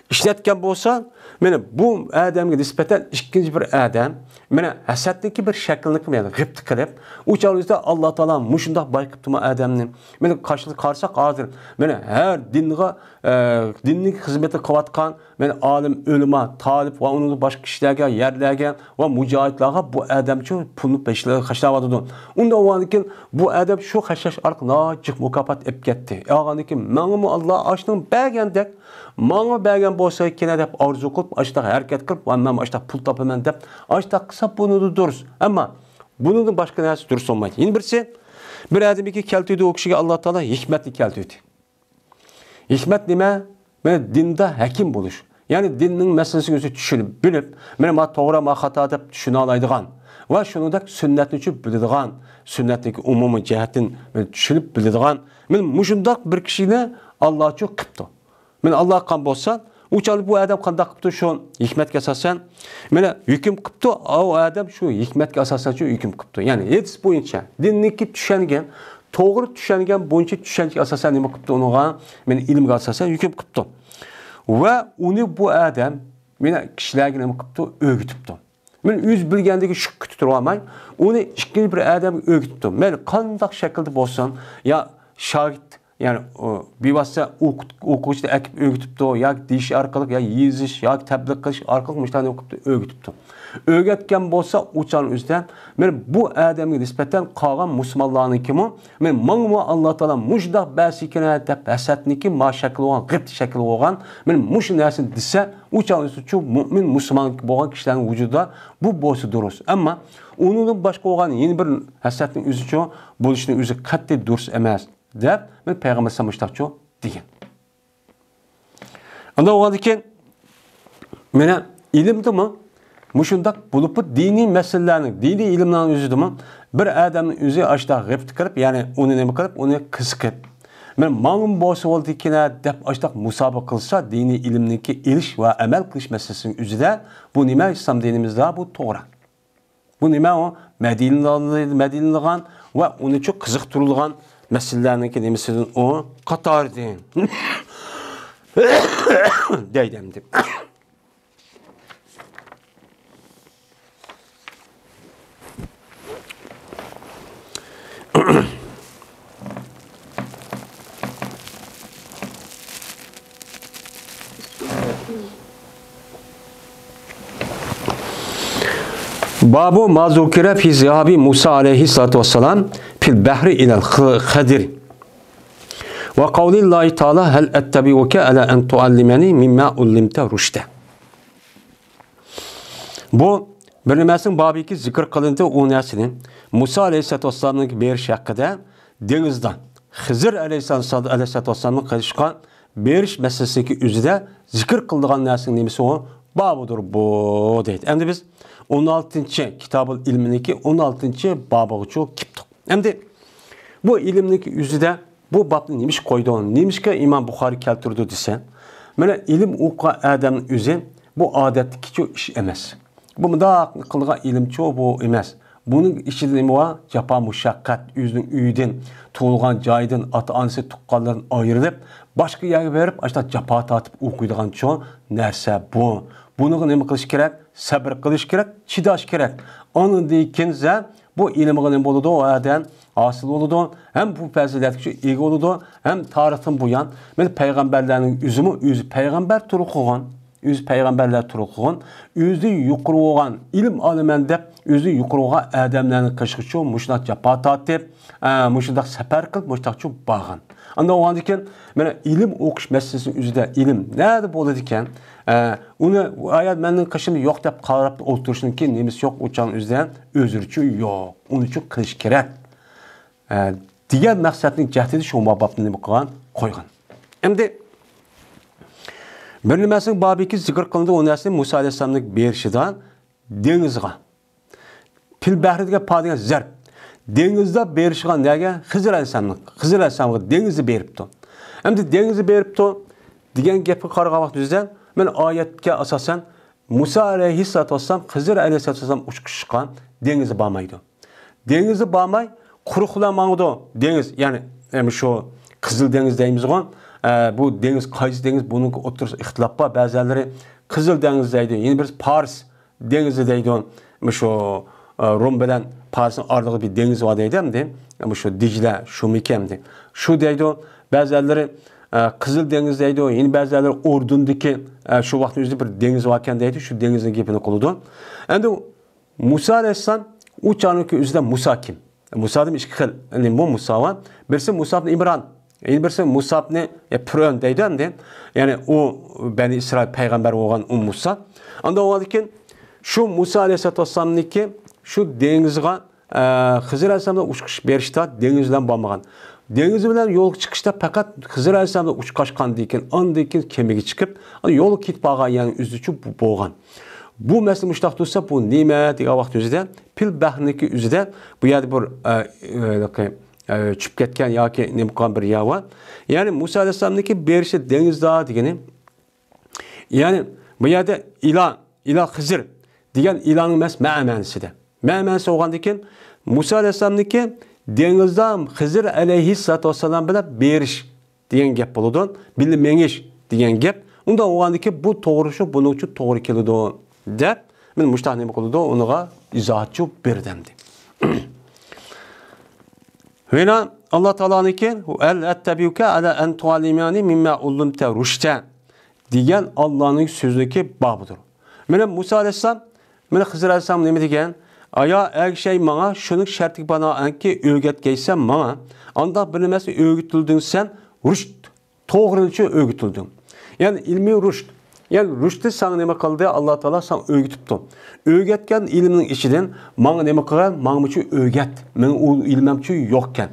ئىشلەتكەن بولسا، مانا بۇ ئادەمگە نىسبەتەن ئىككىنچى بىر ئادەم، مانا ھەسەتنىڭكى بىر شەكلىنى، يەنى غىپتە قىلىپ، ئۇ چاغدا ئاللا تائالا مۇشۇنداق باي قىپتىمۇ ئادەمنى. مانا قارشىلىق قارىساق ھازىر، مانا ھەر دىنغا، ئە، دىننىڭ خىزمىتى قىلىۋاتقان، مانا ئالىم، ئۆلىما، تالىپ ۋە ئۇنىڭدىن باشقا كىشىلەرگە، يەرلەرگە ۋە مۇجاھىدلارغا بۇ ئادەمچۇ پۇلنى بېشىغا خەجلەۋاتىدۇ. ئۇنداق بولغاندىن كېيىن بۇ ئادەم شۇ خەجلەش ئارقىلىق ناھايىتى جىق مۇكاپات ئېلىپ كەتتى. ئالغاندىن كېيىن ماڭىمۇ ئاللا ئاشۇنىڭ بەرگەندەك ماڭا بەرگەن بولسا كېنە دەپ ئارزۇ قىلىپ، ئاشۇنداق ھەرىكەت قىلىپ، ۋە مەن ئاشۇنداق پۇل تاپىمەن دەپ، ئاشۇنداق قىلسا بۇنىدۇ دۇرۇس. ئەمما بۇنىڭدىن باشقا نەرسە دۇرۇس بولمايدۇ. يەنە بىرسى، بىر ئادەمگە كەلتۈردى، ئۇ كىشىگە ئاللا تائالا ھېكمەتنى كەلتۈردى. ھېكمەت نېمە؟ مانا دىندا ھەكىم بولۇش. يەنى دىننىڭ مەسىلىسىنى ئۆزى چۈشىنىپ بىلىپ، مانا ما توغرا، ما خاتا دەپ چۈشىنەلەيدىغان ۋە شۇنىڭدەك سۈننەتنى چۈشىنىپ بىلىدىغان، سۈننەتنىڭكى ئومۇمىي جەھەتتىن چۈشىنىپ بىلىدىغان، مانا مۇشۇنداق بىر كىشىنى ئاللا چۈ قىپتۇ. مانا ئاللا قىلغان بولسا، ئۇ چاغدا بۇ ئادەم قانداق قىپتۇ؟ شۇ ھېكمەتكە ئاساسەن، مانا ھۆكۈم قىپتۇ، ئۇ ئادەم شۇ ھېكمەتكە ئاساسەن شۇ ھۆكۈم قىپتۇ. يەنى ھەدىس بويىچە، دىننىڭكى چۈشەنگەن، توغرا چۈشەنگەن بويىچە چۈشەنچىگە ئاساسەن نېمە قىپتۇ ئۇنىڭغا؟ مانا ئىلىمگە ئاساسەن ھۆكۈم قىپتۇ. ۋە ئۇنى بۇ ئادەم مانا كىشىلەرگە نېمە قىپتۇ؟ ئۆگىتىپتۇ. مانا ئۆزى بىلگەندىكى شۈككە تۇرۇۋالماي، ئۇنى ئىككىنچى بىر ئادەمگە ئۆگىتىپتۇ. مەيلى قانداق شەكىلدە بولسۇن، يا شاگىرت، يەنى ئۇ بىۋاسىتە ئوقۇت-، ئوقۇغۇچىنى ئەكىپ ئۆگىتىپتۇ، ياكى دېيىش ئارقىلىق، يا يېزىش، ياكى تەبلىغ قىلىش ئارقىلىق مۇشۇلارنى ئوقۇتۇپتۇ، ئۆگىتىپتۇ. ئۆگەتكەن بولسا ئۇ چاغنىڭ ئۆزىدە، مانا بۇ ئادەمگە نىسبەتەن قالغان مۇسۇلمانلارنىڭكىمۇ، مانا ماڭىمۇ ئاللا تائالا مۇشۇنداق بەرسىكىن دەپ ھەسەتنىكى ما شەكلى بولغان، غىپتە شەكلى بولغان، مانا مۇشۇ نەرسىنى دېسە، ئۇ چاغنىڭ ئۆزىچۇ مۇئمىن مۇسۇلمان بولغان كىشىلەرنىڭ ۋۇجۇدىدا بۇ بولسا دۇرۇس. ئەمما ئۇنىڭدىن باشقا بولغان يەنە بىر ھەسەتنىڭ ئۆزىچۇ بولۇشنىڭ ئۆزى قەتئىي دۇرۇس ئەمەس دەپ، مانا پەيغەمبەر ئەلەيھىسسالام مۇشۇنداقچۇ دېگەن. ئاندىن بولغاندىن كېيىن، مانا ئىلىمدىمۇ مۇشۇنداق بولۇپمۇ دىنىي مەسىلىلەرنىڭ، دىنىي ئىلىملەرنىڭ ئۆزىدىمۇ بىر ئادەمنىڭ ئۆزى ئاشۇنداق غىپتە قىلىپ، يەنى ئۇنى نېمە قىلىپ، ئۇنى قىزىقىپ، مانا ماڭىمۇ بولسا بولىدىكىن دەپ ئاشۇنداق مۇسابىقە قىلسا، دىنىي ئىلىمنىڭكى ئېلىش ۋە ئەمەل قىلىش مەسىلىسىنىڭ ئۆزىدە بۇ نېمە؟ ئىسلام دىنىمىزدا بۇ توغرا. بۇ نېمە ئۇ؟ مەدھىيەلىنىدىغان، مەدھىيەلىنىدىغان ۋە ئۇنىچۇ قىزىقتۇرۇلغان مەسىلىلەرنىڭكى نېمىسىدىن ئۇ قاتاردىن. دەيدۇ ئەمدى. باب ما ذكر في ذهاب موسى عليه الصلاة والسلام في البحر إلى الخضر وقول الله تعالى هل أتبعك على أن تعلمني مما علمت رشدا. بۇ بىر نېمىسىنىڭ بابىكى زىكىر قىلىندى، ئۇ نەرسىنى مۇسا ئەلەيھىسسالاتۇ ۋەسسالامنىڭ بېرىش ھەققىدە دېڭىزدا خىزىر ئەلەيھىسسالام، ئەلەيھىسسالاتۇ ۋەسسالامنىڭ قېلىشقا بېرىش مەسىلىسىدىكى ئۆزىدە زىكىر قىلىدىغان نەرسىنىڭ نېمىسى ئۇ؟ بابىدۇر بۇ دەيدۇ. ئەمدى بىز ئون ئالتىنچى كىتابۇل ئىلمىنىڭكى ئون ئالتىنچى بابىغىچۇ كېپتۇق. ئەمدى بۇ ئىلىمنىڭكى ئۆزىدە بۇ بابنى نېمىشقا قويدۇڭ، نېمىشقا ئىمام بۇخارى كەلتۈردى دېسە، مانا ئىلىم ئوقۇغان ئادەمنىڭ ئۆزى بۇ ئادەتتىكىچۇ ئىش ئەمەس. بۇ مۇنداق قىلغان ئىلىمچۇ بۇ ئەمەس. بۇنىڭ ئىچىدە نېمە بار؟ جاپا مۇشەققەت، ئۆزىنىڭ ئۆيىدىن، تۇغۇلغان جايىدىن، ئاتا-ئانىسى، تۇغقانلىرىدىن ئايرىلىپ، باشقا يەرگە بېرىپ، ئاشۇنداق جاپا تارتىپ ئوقۇيدىغانچۇ نەرسە بۇ. بۇنىڭغا نېمە قىلىش كېرەك؟ سەبرى قىلىش كېرەك، چىداش كېرەك. ئاندىن كېيىن بۇ ئىلىمغا نېمە بولىدۇ؟ ئۇ ئادەم ھاسىل بولىدۇ، ھەم بۇ پەزىلەتكە ئىگە بولىدۇ، ھەم تارىختىن بۇيان مانا پەيغەمبەرلەرنىڭ ئۆزىمۇ ئۆزى پەيغەمبەر تۇرۇپ قالغان، ئۆزى پەيغەمبەرلەر تۇرۇپ قالغان، ئۆزى يۇقىرى بولغان ئىلىم ئالىمەن دەپ ئۆزى يۇقىرى بولغان ئادەملەرنى قىلىشقىچۇ مۇشۇنداق جاپا تارتىپ، ئە، مۇشۇنداق سەپەر قىلىپ مۇشۇنداقچۇ بارغان. ئاندىن بولغاندىن كېيىن مانا ئىلىم ئوقۇش مەسىلىسىنىڭ ئۆزىدە ئىلىم نەدە بولىدىكەن؟ ئە، ئۇنى ئايا مەننىڭ قېشىمدا يوق دەپ قاراپ ئولتۇرۇشنىڭكى نېمىسى يوق، ئۇ چاغنىڭ ئۆزىدە ئۆزرىچۇ يوق، ئۇنىچۇ قىلىش كېرەك، ئە، دېگەن مەقسەتنىڭ جەھىتىدە شۇ بابنى نېمە قىلغان؟ قويغان. ئەمدى بىر نېمىسىنىڭ بابىكى زىكىر قىلىنىدۇ، ئۇ نەرسىنى مۇسا ئەلەيھىسسالامنىڭ بېرىشىدا دېڭىزغا. پىل بەھرى دېگەن پا دېگەن زەرب. دېڭىزدا بېرىشقان نەگە؟ خىزىر ئەلەيھىسسالامنىڭ، خىزىر ئەلەيھىسسالامغا دېڭىزدا بېرىپتۇ. ئەمدى دېڭىزدا بېرىپتۇ دېگەن گەپكە قارىغان ۋاقتىمىزدا، مانا ئايەتكە ئاساسەن مۇسا ئەلەيھىسسالاتۇ ۋەسسالام خىزىر ئەلەيھىسسالاتۇ ۋەسسالام ئۇچقۇچۇققان دېڭىزدا بارمايدۇ. دېڭىزدا بارماي، قۇرۇق بىلەن ماڭىدۇ. دېڭىز، يەنى، ئە، شۇ قىزىل دېڭىز دەيمىزغۇ، ئە، بۇ دېڭىز قايسى دېڭىز؟ بۇنىڭ ئوتتۇرىسىدا ئىختىلاپ بار. بەزىلەرلىرى قىزىل دېڭىز دەيدۇ، يەنە بىرسى پارس دېڭىزى دەيدۇ. مۇشۇ، ئە، رۇم بىلەن پارسنىڭ ئارىلىقىدا بىر دېڭىز بار دەيدۇ ئەمدى. مۇشۇ دىجلە شۇمىكەن ئەمدى. شۇ دەيدۇ. بەزىلەرلىرى، ئە، قىزىل دېڭىز دەيدۇ. يەنە بەزىلەرلىرى ئۇردۇندىكى، ئە، شۇ ۋاقىتنىڭ ئۆزىدە بىر دېڭىز باركەن دەيدۇ. شۇ دېڭىزنىڭ گېپىنى قىلىدۇ. ئەمدى مۇسا ئەلەيھىسسالام ئۇ چاغنىڭكى ئۆزىدە مۇسا كىم؟ مۇسادىن ئىككى خىل. يەنى بۇ مۇسا بار. بىرسى مۇسا ئىبن ئىمران. يەنە بىرسى مۇسا ئىبن، ئە، پىرئەۋن دەيدۇ ئەمدى. يەنى ئۇ بەنى ئىسرائىل پەيغەمبەر بولغان ئۇ مۇسا. ئاندىن ئۇنىڭدىن كېيىن شۇ مۇسا ئەلەيھىسسالاتۇ ۋەسسالامنىڭكى شۇ دېڭىزغا، ئە، خىزىر ئەلەيھىسسالام بىلەن ئۇچقۇچۇق بېرىشتا دېڭىز بىلەن بارمىغان. دېڭىز بىلەن يولغا چىقىشتا پەقەت خىزىر ئەلەيھىسسالام بىلەن ئۇچقاچقاندىن كېيىن، ئاندىن كېيىن كېمىگە چىقىپ، يولغا كېتىپ بارغان يەرنىڭ ئۆزىچۇ بولغان. بۇ مەسىلە مۇشۇنداق تۇرسا، بۇ نېمە دېگەن ۋاقىت ئۆزىدە، پىل بەھرىنىڭكى ئۆزىدە بۇ يەردە بىر، ئە، ئە، ئە، چۈشۈپ كەتكەن ياكى نېمە قىلغان بىر يەر بار. يەنى مۇسا ئەلەيھىسسالامنىڭكى بېرىشى دېڭىزدا دېگىنى. يەنى بۇ يەردە ئىلا، ئىلا خىزىر دېگەن ئىلانىڭ ئەمەس، مەئە مەنىسىدە. مەئە مەنىسى بولغاندىن كېيىن مۇسا ئەلەيھىسسالامنىڭكى دېڭىزدا خىزىر ئەلەيھىسسالاتۇ ۋەسسالام بىلەن بېرىش دېگەن گەپ بولىدۇ. بىللە مېڭىش دېگەن گەپ. ئۇنداق بولغاندىكىن بۇ توغرا شۇ، بۇنىڭ ئۈچۈن توغرا كېلىدۇ دەپ، مانا مۇشۇنداق نېمە قىلىدۇ، ئۇنىڭغا ئىزاھاتچۇ بېرىدۇ ئەمدى. ۋىنا ئاللا تائالانىڭكى، ھەل ئەتتەبىئۇكە ئەلە ئەن تۇئەللىمەنى مىمما ئۇللىمتە رۇشدە دېگەن ئاللانىڭ سۆزىنىڭكى بابىدۇر. مانا مۇسا ئەلەيھىسسالام، مانا خىزىر ئەلەيھىسسالام نېمە دېگەن؟ ئايا، ئەگىشەي ماڭا، شۇنىڭ شەرتىگە بىنائەنكى ئۆگەتكەيسەن ماڭا. ئانداق بىر نېمىسىنى ئۆگىتىلدىڭ سەن، رۇشد، توغرىنى ئۆگىتىلدىڭ. يەنى ئىلمىي رۇشد. يەنى رۇشدنى ساڭا نېمە قىلدى؟ ئاللا تائالا ساڭا ئۆگىتىپتۇ. ئۆگەتكەن ئىلمىنىڭ ئىچىدىن ماڭا نېمە قىلغان؟ ماڭىمۇچۇ ئۆگەت. مېنىڭ ئۇ ئىلمىمچۇ يوقكەن.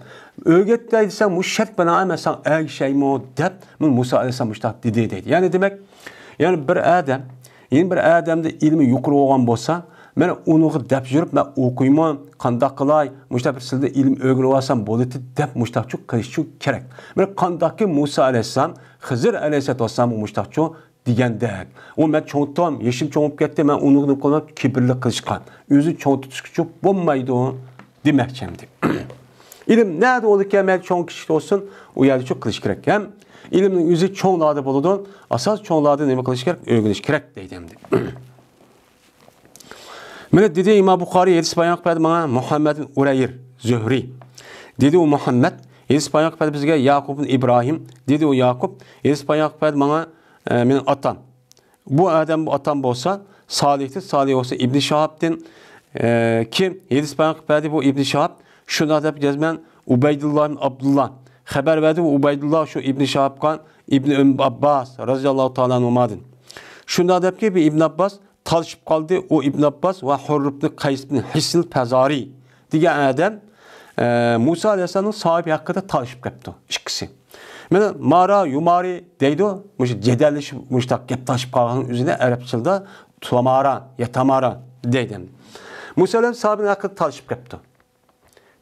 ئۆگەتكەي دېسەڭ، مۇشۇ شەرت بىلەن مەن ساڭا ئەگىشەيمۇ دەپ، مانا مۇسا ئەلەيھىسسالام مۇشۇنداق دېدى دەيدۇ. يەنى دېمەك، يەنى بىر ئادەم، يەنە بىر ئادەمدە ئىلمى يۇقىرى بولغان بولسا، مەن ئۇنىڭغا دەپ يۈرۈپ، مەن ئوقۇيمەن، قانداق قىلاي، مۇشۇنداق بىر سىلدىن ئىلىم ئۆگىنىۋالسام بولىدۇ دەپ مۇشۇنداقچۇ قىلىشچۇ كېرەك. مانا قانداقكى مۇسا ئەلەيھىسسالام خىزىر ئەلەيھىسسالاتۇ ۋەسسالامغا مۇشۇنداقچۇ دېگەندەك. ئۇ مەن چوڭ تۇتام، يېشىم چوڭ بولۇپ كەتتى، مەن ئۇنىڭغا نېمە قىلىمەن، كىبىرلىك قىلىشقا، ئۆزىنى چوڭ تۇتۇشقىچۇ بولمايدۇ دېمەكچى ئەمدى. ئىلىم نەدە بولىدىكەن، مەيلى چوڭ كىچىك بولسۇن، ئۇ يەردىچۇ قىلىش كېرەك. ھەم ئىلىمنىڭ ئۆزى چوڭلاردا بولىدۇ. ئاساس چوڭلاردا نېمە قىلىش كېرەك؟ ئۆگىنىش كېرەك دەيدۇ ئەمدى. مانا دېدى ئىمام بۇخارىي، ھەدىس بايان قىلىپ بەردى ماڭا مۇھەممەد ئۇرەير زۆھرى. دېدى ئۇ مۇھەممەد، ھەدىس بايان قىلىپ بەردى بىزگە ياقۇب ئىبراھىم. دېدى ئۇ ياقۇب، ھەدىس بايان قىلىپ بەردى ماڭا، ئە، مېنىڭ ئاتام. بۇ ئادەم، بۇ ئاتام بولسا سالىھتىن، سالىھ بولسا ئىبنى شاھابتىن، ئە، كىم ھەدىس بايان قىلىپ بەردى بۇ ئىبنى شاھاب؟ شۇنداق دەپ يازىمەن، ئۇبەيدۇللا ئىبن ئابدۇللا خەۋەر بەردى. ئۇبەيدۇللا شۇ ئىبنى شاھابقا ئىبنى ئىبن ئابباس رازىياللاھۇ تائالا ئەنھۇمادىن. شۇنداق دەپكى، بۇ ئىبن ئابباس تالىشىپ قالدى. ئۇ ئىبن ئابباس ۋە ھۇرر ئىبن قەيس ئىبن ھىسن پەزارى دېگەن ئادەم، ئە، مۇسا ئەلەيھىسسالامنىڭ ساھىبى ھەققىدە تالىشىپ قاپتۇ ئىككىسى. مانا مارا، يۇمارى دەيدۇ. مۇشۇ جېدەللىشىپ، مۇشۇنداق گەپ تالىشىپ قالغان ئۆزىنى ئەرەب تىلىدا تۇمارا، ياتامارا دەيدۇ. مۇسا ئەلەيھىسسالام ساھابىنىڭ ھەققىدە تالىشىپ قېلىپتۇ.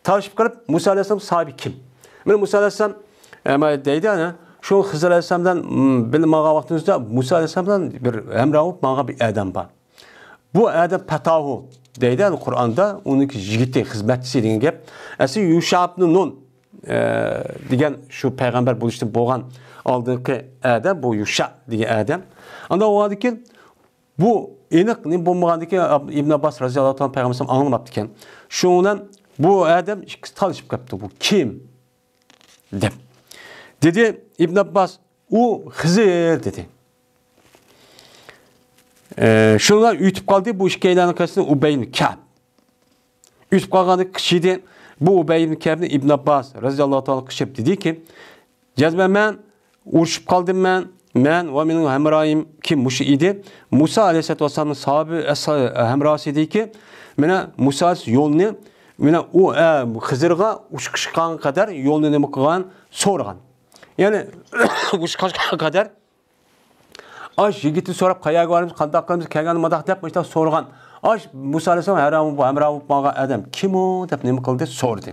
تالىشىپ قېلىپ، مۇسا ئەلەيھىسسالام ساھابى كىم؟ مانا مۇسا ئەلەيھىسسالام، ئە، مانا دەيدۇ، ئەنە، شۇ خىزىر ئەلەيھىسسالام بىلەن، م، بىللە ماڭغان ۋاقتىمىزدا مۇسا ئەلەيھىسسالام بىلەن بىر ھەمراھ بولۇپ ماڭغان بىر ئادەم بار. بۇ ئادەم پەتاھۇ دەيدۇ، يەنى قۇرئاندا ئۇنىڭكى يىگىتى، خىزمەتچىسى دېگەن گەپ. ئەسلى يۇشا ئىبنۇ نۇن، ئە، دېگەن شۇ پەيغەمبەر بولۇشتىن بولغان ئالدىنقى ئادەم، بۇ يۇشا دېگەن ئادەم. ئاندىن ئۇنىڭدىن كېيىن بۇ ئېنىق نېمە بولمىغاندىكىن، ئىبن ئابباس رازىياللاھۇ تائالا پەيغەمبەر ئاڭلىماپتىكەن. شۇنىڭ بىلەن بۇ ئادەم ئىككىسى تالىشىپ قاپتۇ، بۇ كىم؟ دەپ. دېدى ئىبن ئابباس، ئۇ خىزىر دېدى. ئە، شۇنىڭ بىلەن ئۆتۈپ قالدى، بۇ ئىككىيلەننىڭ قېشىدىن ئۇبەي ئىبن كەئب. ئۆتۈپ قالغاندا قىچىدى، بۇ ئۇبەي ئىبن كەئبنى ئىبن ئابباس رازىياللاھۇ تائالا قىچىپ دېدىكى، جەزمەن مەن ئۇرۇشۇپ قالدىم مەن، مەن ۋە مېنىڭ ھەمراھىم كىم مۇشۇ ئىدى، مۇسا ئەلەيھىسسالاتۇ ۋەسسالامنىڭ ساھابى، ئەس-، ھەمراھىسى ئىدىكى، مانا مۇسا يولنى، مانا ئۇ، ئە، خىزىرغا ئۇچقا چىققانغا قەدەر يولنى نېمە قىلغان، سورىغان. يەنى ئۇچقا چىققانغا قەدەر ئاش يىگىتنى سوراپ، قەيەرگە بارىمىز، قانداق قىلىمىز، كەلگەندە مۇنداق دەپ مۇشۇنداق سورىغان. ئاش مۇسا ئەلەيھىسسالام ھەمراھ بولۇپ ماڭغان ئادەم كىم ئۇ دەپ نېمە قىلدى، سورىدى.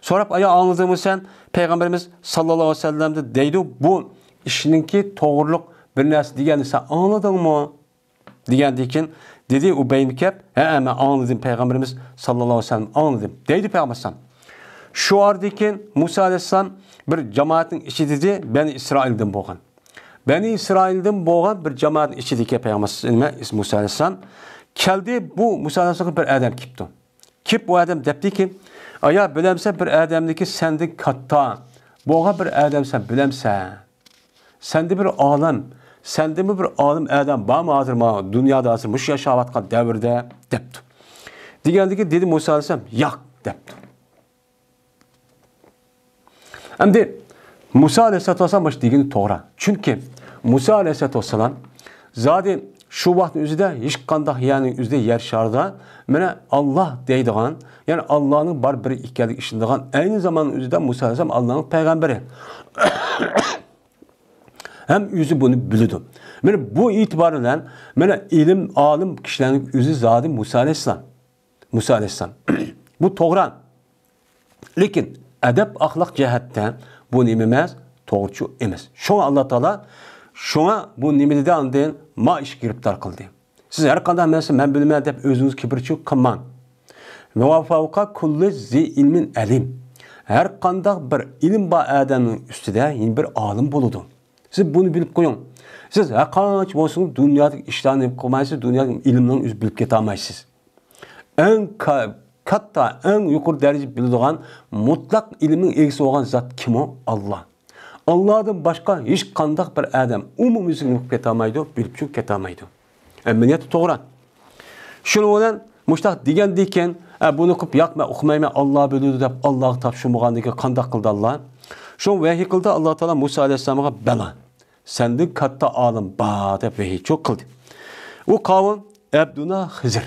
سوراپ، ئايا ئاڭلىدىڭمۇ سەن پەيغەمبىرىمىز ساللاللاھۇ ئەلەيھى ۋەسەللەمدىن دەيدۇ، بۇ ئىشنىڭكى توغرىلىق بىر نەرسە دېگەننى سەن ئاڭلىدىڭمۇ؟ دېگەندىن كېيىن دېدى ئۇبەي ئىبن كەئب، ھەئە، مەن ئاڭلىدىم، پەيغەمبىرىمىز ساللاللاھۇ ئەلەيھى ۋەسەللەم ئاڭلىدىم دەيدۇ پەيغەمبەر ئەلەيھىسسالام. شۇ ئاردىن كېيىن مۇسا ئەلەيھىسسالام بىر جامائەتنىڭ ئىچىدە دېدى، بەنى ئىسرائىلدىن بولغان. بەنى ئىسرائىلدىن بولغان بىر جامائەتنىڭ ئىچىدىكى پەيغەمبەر نېمە، مۇسا ئەلەيھىسسالام كەلدى. بۇ مۇسا ئەلەيھىسسالامغا بىر ئادەم كېلىپتۇ. كېلىپ بۇ ئادەم دەپتىكى، ئايا، بىلەمسەن، بىر ئادەمنىكى سەندىن كاتتا بولغان بىر ئادەم سەن بىلەمسەن؟ سەندە بىر ئالىم، سەندىنمۇ بىر ئالىم ئادەم بارمۇ ھازىر مانا دۇنيادا ھازىر مۇشۇ ياشاۋاتقان دەۋردە دەپتۇ. دېگەندىكى دېدى مۇسا ئەلەيھىسسالام، ياق دەپتۇ. ئەمدى مۇسا ئەلەيھىسسالاتۇ ۋەسسالام مۇشۇ دېگىنى توغرا. چۈنكى مۇسا ئەلەيھىسسالاتۇ ۋەسسالام زادى شۇ ۋاقىتنىڭ ئۆزىدە ھېچقانداق يەرنىڭ ئۆزىدە يەر شارىدا مانا ئاللا دەيدىغان، يەنى ئاللانىڭ بار بىرى ئىكەنلىكىگە ئىشىنىدىغان، ئەينى زاماننىڭ ئۆزىدە مۇسا ئەلەيھىسسالام ئاللانىڭ پەيغەمبىرى. ھەم ئۆزى بۇنى بىلىدۇ. مانا بۇ ئېتىبار بىلەن مانا ئىلىم، ئالىم كىشىلەرنىڭ ئۆزى زادى مۇسا ئەلەيھىسسالام. مۇسا ئەلەيھىسسالام. بۇ توغرا. لېكىن ئەدەپ ئەخلاق جەھەتتە بۇ نېمە ئەمەس؟ توغرىچۇ ئەمەس. شۇڭا ئاللا تائالا شۇڭا بۇ نېمە دېدى ئاندىن؟ ما ئىشقا گىرىپتار قىلدى. سىز ھەر قانداق نەرسە مەن بىلىمەن دەپ ئۆزىڭىز كىبىرچىلىك قىلماڭ. ۋە فەۋقە كۇللى زى ئىلمىن ئەلىم. ھەر قانداق بىر ئىلىم بار ئادەمنىڭ ئۈستىدە يەنە بىر ئالىم بولىدۇ. سىز بۇنى بىلىپ قويۇڭ. سىز ھەر قانچە بولسىڭىز دۇنيادىكى ئىشلارنى نېمە قىلمايسىز، دۇنيادىكى ئىلىمنىڭ ئۆزى بىلىپ كېتەلمەيسىز. ئەڭ كا-، كاتتا، ئەڭ يۇقىرى دەرىجە بىلىدىغان مۇتلەق ئىلىمنىڭ ئىگىسى بولغان زات كىم ئۇ؟ ئاللا. ئاللادىن باشقا ھېچقانداق بىر ئادەم ئومۇميۈزلۈك نېمە قىلىپ كېتەلمەيدۇ، بىلىپ چۈشۈپ كېتەلمەيدۇ. ئەمەلىيەتتە توغرا. شۇنىڭ بىلەن مۇشۇنداق دېگەندىكىن، ئە، بۇنى قىلىپ، ياق، مەن ئوقۇمايمەن، ئاللا بىلىدۇ دەپ ئاللاغا تاپشۇرمىغاندىكىن قانداق قىلدى ئاللا؟ شۇ ۋەھىي قىلدى ئاللا تائالا مۇسا ئەلەيھىسسالامغا، بەلا، سەندىن كاتتا ئالىم بار دەپ ۋەھىي چوق قىلدى. ئۇ قاۋۇم ئەبدۇنا خىزىر.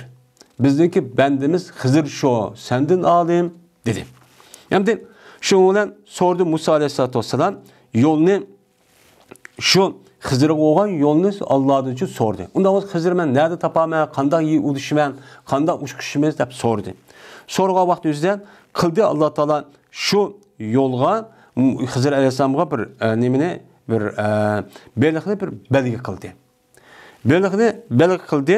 بىزنىڭكى بەندىمىز خىزىر شۇ، سەندىن ئالىم، دېدى. ئەمدى شۇنىڭ بىلەن سورىدى مۇسا ئەلەيھىسسالاتۇ ۋەسسالام يولنى شۇ خىزىرغا بولغان يولنى ئاللادىن شۇ سورىدى. ئۇنداق بولسا خىزىر مەن نەدە تاپامەن، قانداق يېرى ئۇدۇشىمەن، قانداق ئۇچقۇچىمىز دەپ سورىدى. سورىغان ۋاقتى ئۆزىدە قىلدى ئاللا تائالا شۇ يولغا خىزىر ئەلەيھىسسالامغا بىر، ئە، نېمىنى، بىر، ئە، بېلىقنى بىر بەلگە قىلدى. بېلىقنى بەلگە قىلدى.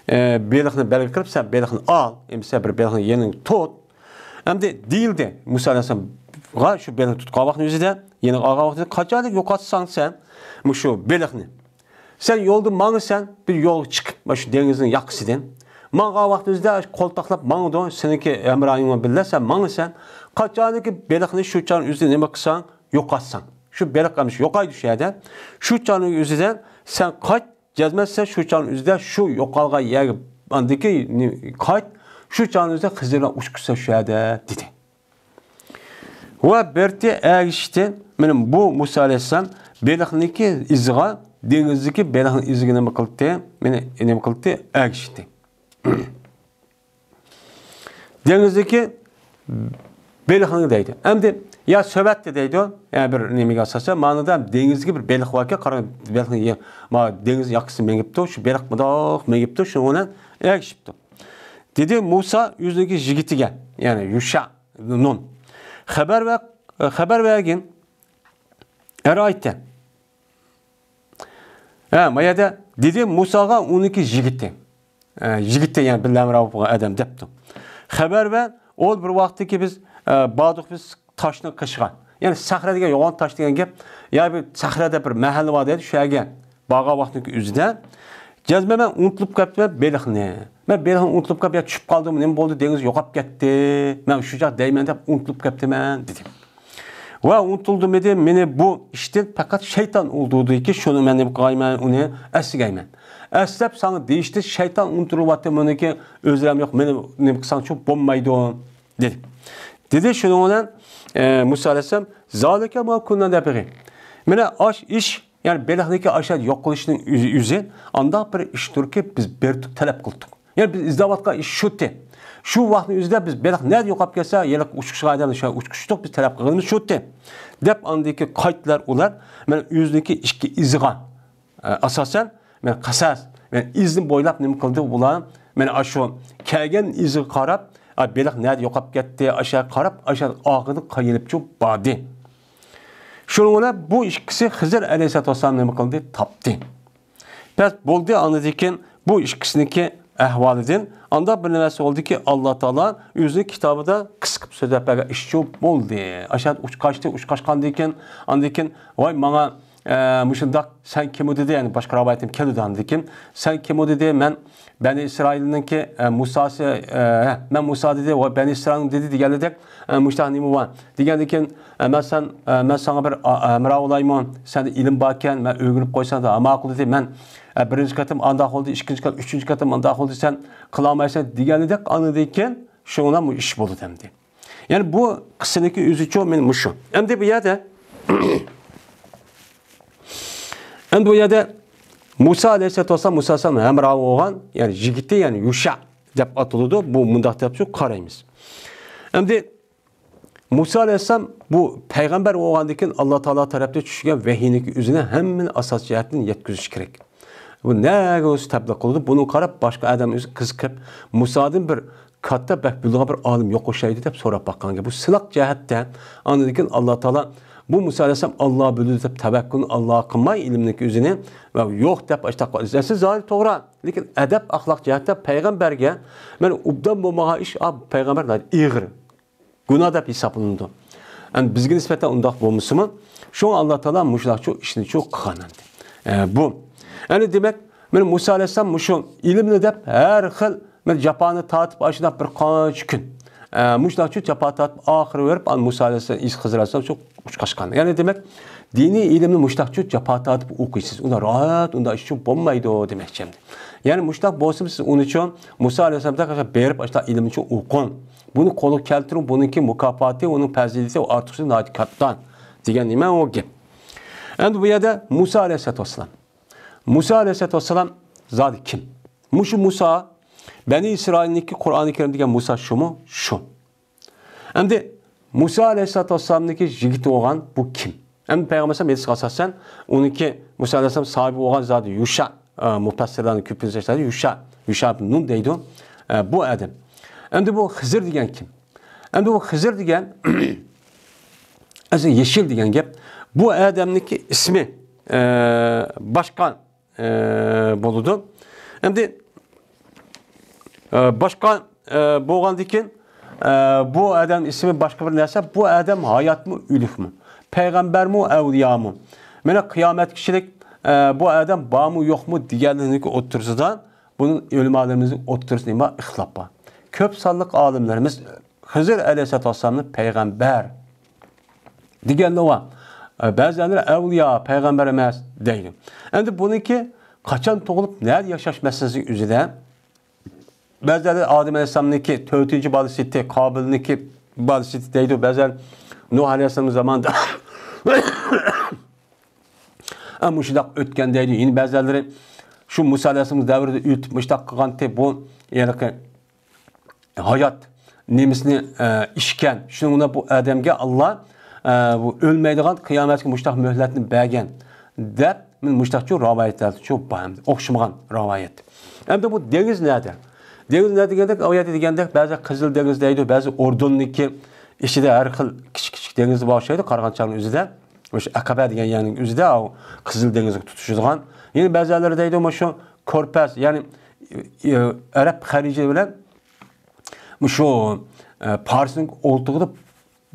ئە، بېلىقنى بەلگە قىلىپ، سەن بېلىقنى ئال، ئەمىسە بىر بېلىقنى يېنىڭ تۇت. ئەمدى دېيىلدى مۇسا ئەلەيھىسسالامغا شۇ بېلىقنى تۇتقان ۋاقتىنىڭ ئۆزىدە، يېنىغا ئالغان ۋاقتىدا، قاچانلىك يوقاتساڭ سەن مۇشۇ بېلىقنى، سەن يولدا ماڭىسەن، بىر يولغا چىقىپ، مانا شۇ دېڭىزنىڭ ياقىسىدىن. ماڭغان ۋاقتىڭىزدا قولتاقلاپ ماڭىدۇ، سېنىڭكى ھەمراھىڭ بىلەن سەن ماڭىسەن. قاچانلىكى بېلىقنى شۇ چاغنىڭ ئۆزىدە نېمە قىلساڭ، يوقاتساڭ. شۇ بېلىق ئەمىسە يوقايدۇ شۇ يەردە. شۇ چاغنىڭ ئۆزىدە سەن قاچ، جەزمەن سەن شۇ چاغنىڭ ئۆزىدە شۇ يوقالغان يەرگە، ئاندىكى نېمە، قايت، شۇ چاغنىڭ ئۆزىدە خىزىر بىلەن ئۇچقۇچىسەن شۇ يەردە، دېدى. ۋە بېرىپتى ئەگىشىپتى. مانا بۇ مۇسا ئەلەيھىسسالام بېلىقنىڭكى ئىزىغا، دېڭىزدىكى بېلىقنىڭ ئىزىغا نېمە قىلدى؟ مانا نېمە قىلدى؟ ئەگىشتى. دېڭىزدىكى بېلىقنى دەيدۇ. ئەمدى يا سۆۋەتتى دەيدۇ. يەنى بىر نېمىگە ئاساسەن، مانىدا دېڭىزدىكى بىر بېلىق باركەن، قارا بېلىقنى يە-، ما دېڭىز ياقىسىدا مېڭىپتۇ، شۇ بېلىق مۇنداق مېڭىپتۇ، شۇنىڭ بىلەن ئەگىشىپتۇ. دېدى مۇسا ئۆزىنىڭكى يىگىتىگە، يەنى يۇشا نۇن. خەۋەر ۋە، خەۋەر بەرگىن. ئەرئايتە. ھە، ما يەردە دېدى مۇساغا ئۇنىڭكى يىگىتى. ئە، يىگىتى، يەنى بىللە ھەمراھ بولغان ئادەم دەپتۇ. خەۋەر ۋە ئول بىر ۋاقىتتىكى بىز، ئە، باردۇق بىز تاشنىڭ قېشىغا. يەنى سەخرە دېگەن يوغان تاش دېگەن گەپ. يا بىر سەخرەدە بىر مەھەللە بار دەيدۇ، شۇ يەرگە بارغان ۋاقتىنىڭ ئۆزىدە. جەزمەن مەن ئۇنتۇلۇپ قاپتىمەن بېلىقنى. مەن بېلىقنى ئۇنتۇلۇپ قاپ، يا چۈشۈپ قالدىمۇ، نېمە بولدى، دېڭىز يوقاپ كەتتى. مەن شۇ چاغ دەيمەن دەپ ئۇنتۇلۇپ قاپتىمەن، دېدى. ۋە ئۇنتۇلدىمىدى، مېنى بۇ ئىشتىن پەقەت شەيتان ئۇلدۇردىكى، شۇنى مەن نېمە قىلايمەن، ئۇنى ئەسلىگەيمەن. ئەسلەپ ساڭا دېيىشتى، شەيتان ئۇنتۇلۇۋاتتى، مېنىڭكى ئۆزرەم يوق، مېنى نېمە قىلساڭچۇ بولمايدۇ، دېدى. دېدى، شۇنىڭ بىلەن، ئە، مۇسا ئەلەيھىسسالام، زالىكە ما كۇننا نەبغى. مانا ئاش ئىش، يەنى بېلىقنىڭكى ئاشۇ يوق قىلىشنىڭ ئۆزى، ئۆزى ئانداق بىر ئىشتۇركى، بىز بېرىپ تەلەپ قىلدۇق. يەنى بىز ئىزدەۋاتقان ئىش شۇتى. شۇ ۋاقىتنىڭ ئۆزىدە بىز بېلىق نەدە يوقاپ كەتسە، يەنە ئۇچقۇچىغا ئادەم شۇ ئۇچقۇچتۇق، بىز تەلەپ قىلغىنىمىز شۇتى. دەپ ئاندىن كېيىن قايتتىلار ئۇلار. مانا ئۆزىنىڭكى ئىككى ئىزىغا، ئە، ئاساسەن، مانا قەسەس، مانا ئىزنى بويلاپ نېمە قىلدى بۇلار؟ مانا ئاشۇ كەلگەن ئىزىغا قاراپ، ئا، بېلىق نەدە يوقاپ كەتتى، ئاشۇ قاراپ، ئاشۇ ئارقىدىن قايىلىپچۇ باردى. شۇنىڭ بىلەن بۇ ئىككىسى خىزىر ئەلەيھىسسالاتۇ ۋەسسالام نېمە قىلدى؟ تاپتى. بەس بولدى، ئاندىن كېيىن بۇ ئىككىسىنىڭكى ئەھۋالىدىن ئانداق بىر نەرسە بولدىكى، ئاللا تائالا ئۆزىنىڭ كىتابىدا قىسقا قىلىپ سۆزلەپ بەرگەن ئىشچۇ بولدى. ئاشۇ ئۇچقاچتى، ئۇچقاچقاندىن كېيىن، ئاندىن كېيىن، ۋاي ماڭا، ئە، مۇشۇنداق، سەن كىمۇ دېدى، يەنى باشقا رىۋايەتتىن كېلىدۇ ئاندىن كېيىن، سەن كىمۇ دېدى، مەن بەنى ئىسرائىلنىڭكى، ئە، مۇساسى، ئە، مەن مۇسا دېدى، ۋاي بەنى ئىسرائىلنىڭ دېدى دېگەنلىدەك، ئە، مۇشۇنداق نېمە بار دېگەندىكىن، ئە، مەن سەن، ئە، مەن ساڭا بىر، ئا، ھەمراھ بولايمۇ؟ سەندە ئىلىم باركەن، مەن ئۆگىنىپ قويسام، ھە، ماقۇل دېدى. مەن، ئە، بىرىنچى قېتىم ئانداق بولدى، ئىككىنچى قېتىم، ئۈچىنچى قېتىم ئانداق بولدى، سەن قىلالمايسەن دېگەنلىدەك، ئاندىن كېيىن شۇڭا بۇ ئىش بولدى دەمدى. يەنى بۇ قىسسىنىڭكى ئۆزىچۇ مېنى مۇشۇ. ئەمدى بۇ يەردە، ئەمدى بۇ يەردە مۇسا ئەلەيھىسسالاتۇ ۋەسسالام، مۇسا ئەلەيھىسسالام ھەمراھ بولغان، يەنى يىگىتى، يەنى يۇشا دەپ ئاتىلىدۇ. بۇ مۇنداق دەپ شۇ قارايمىز. ئەمدى مۇسا ئەلەيھىسسالام بۇ پەيغەمبەر بولغاندىن كېيىن، ئاللا تائالا تەرەپتىن چۈشكەن ۋەھىينىڭكى ئۆزىنى ھەممىنى ئاساسىي جەھەتتىن يەتكۈزۈش كېرەك. بۇ نەگە بولسا تەبلىغ قىلىدۇ. بۇنى قاراپ، باشقا ئادەم ئۆزى قىزىقىپ، مۇسادىن بىر كاتتا، بەك بىلىدىغان بىر ئالىم يوق ئوخشايدۇ دەپ سوراپ باققان گەپ. بۇ سىناق جەھەتتە. ئاندىن كېيىن ئاللا تائالا بۇ مۇسا ئەلەيھىسسالام ئاللا بىلىدۇ دەپ تەۋەككۈلنى ئاللاغا قىلماي، ئىلىمنىڭكى ئۆزىنى ۋە يوق دەپ ئاشتاق قىلىش. ئەسلى زاھىر توغرا. لېكىن ئەدەپ، ئەخلاق جەھەتتە پەيغەمبەرگە مانا ئوبدان بولمىغان ئىش، ئا، پەيغەمبەر ئېغىر گۇناھ دەپ ھېسابلىنىدۇ. ئەمدى بىزگە نىسبەتەن ئۇنداق بولمىسىمۇ، شۇڭا ئاللا تائالا مۇشۇنداقچۇ ئىشنىچۇ قىلغان ئەمدى. ئە، بۇ. ئەمدى دېمەك، مانا مۇسا ئەلەيھىسسالام مۇشۇ ئىلىمنى دەپ ھەر خىل بىر جاپانى تارتىپ، ئاشۇنداق بىر قانچە كۈن، ئە، مۇشۇنداقچۇ جاپا تارتىپ، ئاخىرى بېرىپ، ئانا مۇسا ئەلەيھىسسالام، خىزىر ئەلەيھىسسالام شۇ ئۇچقاچقان. يەنى دېمەك، دىنىي ئىلىمنى مۇشۇنداقچۇ جاپا تارتىپ ئوقۇيسىز. ئۇنى راھەت، ئۇنداق ئىشچۇ بولمايدۇ دېمەكچى ئەمدى. يەنى مۇشۇنداق بولسىمۇ، سىز ئۇنىچۇ مۇسا ئەلەيھىسسالامدەك بېرىپ، ئاشۇنداق ئىلىمنىچۇ ئوقۇڭ. بۇنى قولغا كەلتۈرۈڭ، بۇنىڭكى مۇكاپاتى، ئۇنىڭ پەزىلىتى، ئارتۇقچىلىقى ناھايىتى كاتتا دېگەن نېمە ئۇ گەپ. ئەمدى بۇ يەردە مۇسا ئەلەيھىسسالاتۇ ۋەسسالام. مۇسا ئەلەيھىسسالاتۇ ۋەسسالام زادى كىم؟ مۇشۇ مۇسا، بەنى ئىسرائىلنىڭكى قۇرئانى كەرىم دېگەن مۇسا شۇمۇ؟ شۇ. ئەمدى مۇسا ئەلەيھىسسالاتۇ ۋەسسالامنىڭكى يىگىتى بولغان بۇ كىم؟ ئەمدى پەيغەمبەر ئەلەيھىسسالام ھەدىسىگە ئاساسەن، ئۇنىڭكى مۇسا ئەلەيھىسسالام ساھىبى بولغان زادى يۇشا، ئە، مۇپەسسىرلارنىڭ كۆپىنچىسى ئېيتىدۇ، يۇشا، يۇشا ئىبن نۇن دەيدۇ. ئە، بۇ ئادەم. ئەمدى بۇ خىزىر دېگەن كىم؟ ئەمدى بۇ خىزىر دېگەن ئەسلى يېشىل دېگەن گەپ. بۇ ئادەمنىڭكى ئىسمى، ئە، باشقا، ئە، بولىدۇ. ئەمدى، ئە، باشقا، ئە، بولغاندىن كېيىن، ئە، بۇ ئادەم ئىسمى باشقا بىر نەرسە، بۇ ئادەم ھاياتمۇ، ئۆلۈكمۇ؟ پەيغەمبەرمۇ، ئەۋلىيامۇ؟ مانا قىيامەتكىچىلىك، ئە، بۇ ئادەم بارمۇ، يوقمۇ دېگەنلىرىنىڭكى ئوتتۇرىسىدا، بۇنىڭ ئۆلىمالىرىمىزنىڭ ئوتتۇرىسىدا نېمە ئىختىلاپ بار؟ كۆپ سانلىق ئالىملىرىمىز خىزىر ئەلەيھىسسالاتۇ ۋەسسالامنى پەيغەمبەر دېگەنلىرى بار. بەزىلەر ئەۋلىيا، پەيغەمبەر ئەمەس دەيدۇ. ئەمدى بۇنىڭكى قاچان تۇغۇلۇپ، نەدە ياشاش مەسىلىسى ئۆزىدە. بەزىلەر ئادەم ئەلەيھىسسالامنىڭكى تۆتىنچى بالىسى ئىدى، قابىلنىڭكى بالىسى ئىدى دەيدۇ. بەزىلەر نۇھ ئەلەيھىسسالام زامانىدا ئە، مۇشۇنداق ئۆتكەن دەيدۇ. يەنە بەزىلەر شۇ مۇسا ئەلەيھىسسالام دەۋرىدە ئۆتۈپ مۇشۇنداق قىلغانتى، بۇ ھېلىقى ھايات نېمىسىنى، ئە، ئىچكەن. شۇنىڭ بىلەن بۇ ئادەمگە ئاللا، ئە، بۇ ئۆلمەيدىغان قىيامەتكە مۇشۇنداق مۆھلەتنى بەرگەن دەپ، مۇشۇنداقچۇ رىۋايەتلەرچۇ بار ئەمدى. ئوخشىمىغان رىۋايەت. ئەمدى بۇ دېڭىز نەدە؟ دېڭىز نە دېگەندەك، ئاۋۇ يەردە دېگەندەك، بەزى قىزىل دېڭىز دەيدۇ، بەزى ئۇردۇننىڭكى ئىچىدە ھەر خىل كىچىك كىچىك دېڭىز بار ئوخشايدۇ، قارىغانچىلارنىڭ ئۆزىدە. مۇشۇ ئەقەبە دېگەن يەرنىڭ ئۆزىدە ئاۋۇ قىزىل دېڭىزغا تۇتىشىدىغان. يەنە بەزىلەر دەيدۇ، مۇشۇ كورپەز، يەنى، ئە، ئەرەب خەلىجى بىلەن مۇشۇ، ئە، پارسنىڭ قولتۇقىدا،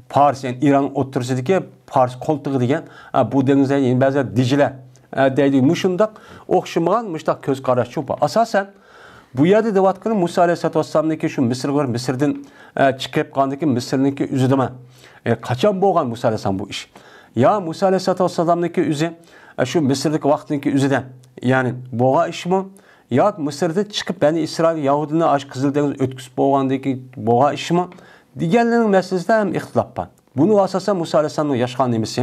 پارس، يەنى ئىران ئوتتۇرىسىدىكى پارس قولتۇقى دېگەن، ئە، بۇ دېڭىزدا يەنە بەزىلەر دىجلە، ئە، دەيدۇ. مۇشۇنداق ئوخشىمىغان مۇشۇنداق كۆز قاراشچۇ بار. ئاساسەن، بۇ يەردە دەۋاتقىنى مۇسا ئەلەيھىسسالاتۇ ۋەسسالامنىڭكى شۇ مىسىرغا بېرىپ، مىسىردىن، ئە، چىقىپ قالغاندىكى مىسىرنىڭكى ئۆزىدىمۇ؟ ئە، قاچان بولغان مۇسا ئەلەيھىسسالام بۇ ئىش؟ يا مۇسا ئەلەيھىسسالاتۇ ۋەسسالامنىڭكى ئۆزى، ئە، شۇ مىسىردىكى ۋاقتىنىڭكى ئۆزىدە، يەنى بولغان ئىشمۇ؟ يا مىسىردىن چىقىپ بەنى ئىسرائىل يەھۇدىينى ئاشۇ قىزىل دېڭىز ئۆتكۈزۈپ بولغاندىن كېيىن بولغان ئىشمۇ؟ دېگەنلىرىنىڭ مەسىلىسىدە ھەم ئىختىلاپ بار. بۇنى ئاساسەن مۇسا ئەلەيھىسسالامنىڭ ياشىغان نېمىسى؟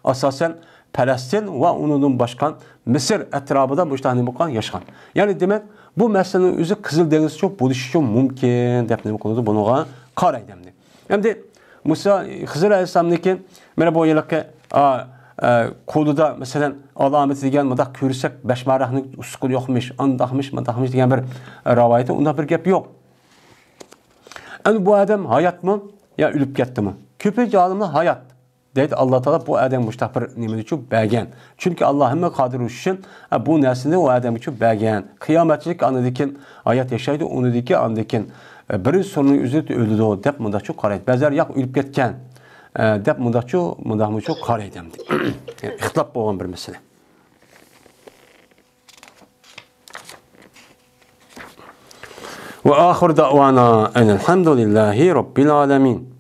ئاساسەن پەلەستىن ۋە ئۇنىڭدىن باشقا مىسىر ئەتراپىدا مۇشۇنداق نېمە قىلغان، ياشىغان. يەنى دېمەك، بۇ مەسىلىنىڭ ئۆزى قىزىل دېڭىزچۇ بولۇشىچۇ مۇمكىن دەپ نېمە قىلىدۇ، بۇنىڭغا قارايدۇ ئەمدى. ئەمدى مۇسا، خىزىر ئەلەيھىسسالامنىڭكى مانا بۇ ھېلىقى، ئا، ئا، قولىدا مەسىلەن ئالامىتى دېگەن مۇنداق كۆرسەك بەشمارەقنىڭ ئۇسقۇنى يوقمىش، ئانداقمىش، مۇنداقمىش دېگەن بىر رىۋايىتى، ئۇنداق بىر گەپ يوق. ئەمدى بۇ ئادەم ھاياتمۇ يا ئۆلۈپ كەتتىمۇ؟ كۆپىنچە ئالىملار ھايات دەيدۇ. ئاللا تائالا بۇ ئادەمگە مۇشۇنداق بىر نېمىنىچۇ بەرگەن. چۈنكى ئاللا ھەممە قادىر ئۈچۈن، ئە، بۇ نەرسىنى ئۇ ئادەمگىچۇ بەرگەن. قىيامەتچىلىك ئاندىن كېيىن ھايات ياشايدۇ، ئۇنىڭدىن كېيىن ئاندىن كېيىن، ئە، بىرىنچى سورۇننىڭ ئۆزى ئۆلىدۇ دەپ مۇنداقچۇ قارايدۇ. بەزىلەر ياق ئۆلۈپ كەتكەن، ئە، دەپ مۇنداقچۇ، مۇنداقمۇچۇ قارايدۇ ئەمدى. يەنى ئىختىلاپ بولغان بىر مەسىلە. وآخر دعوانا أن الحمد لله رب العالمين.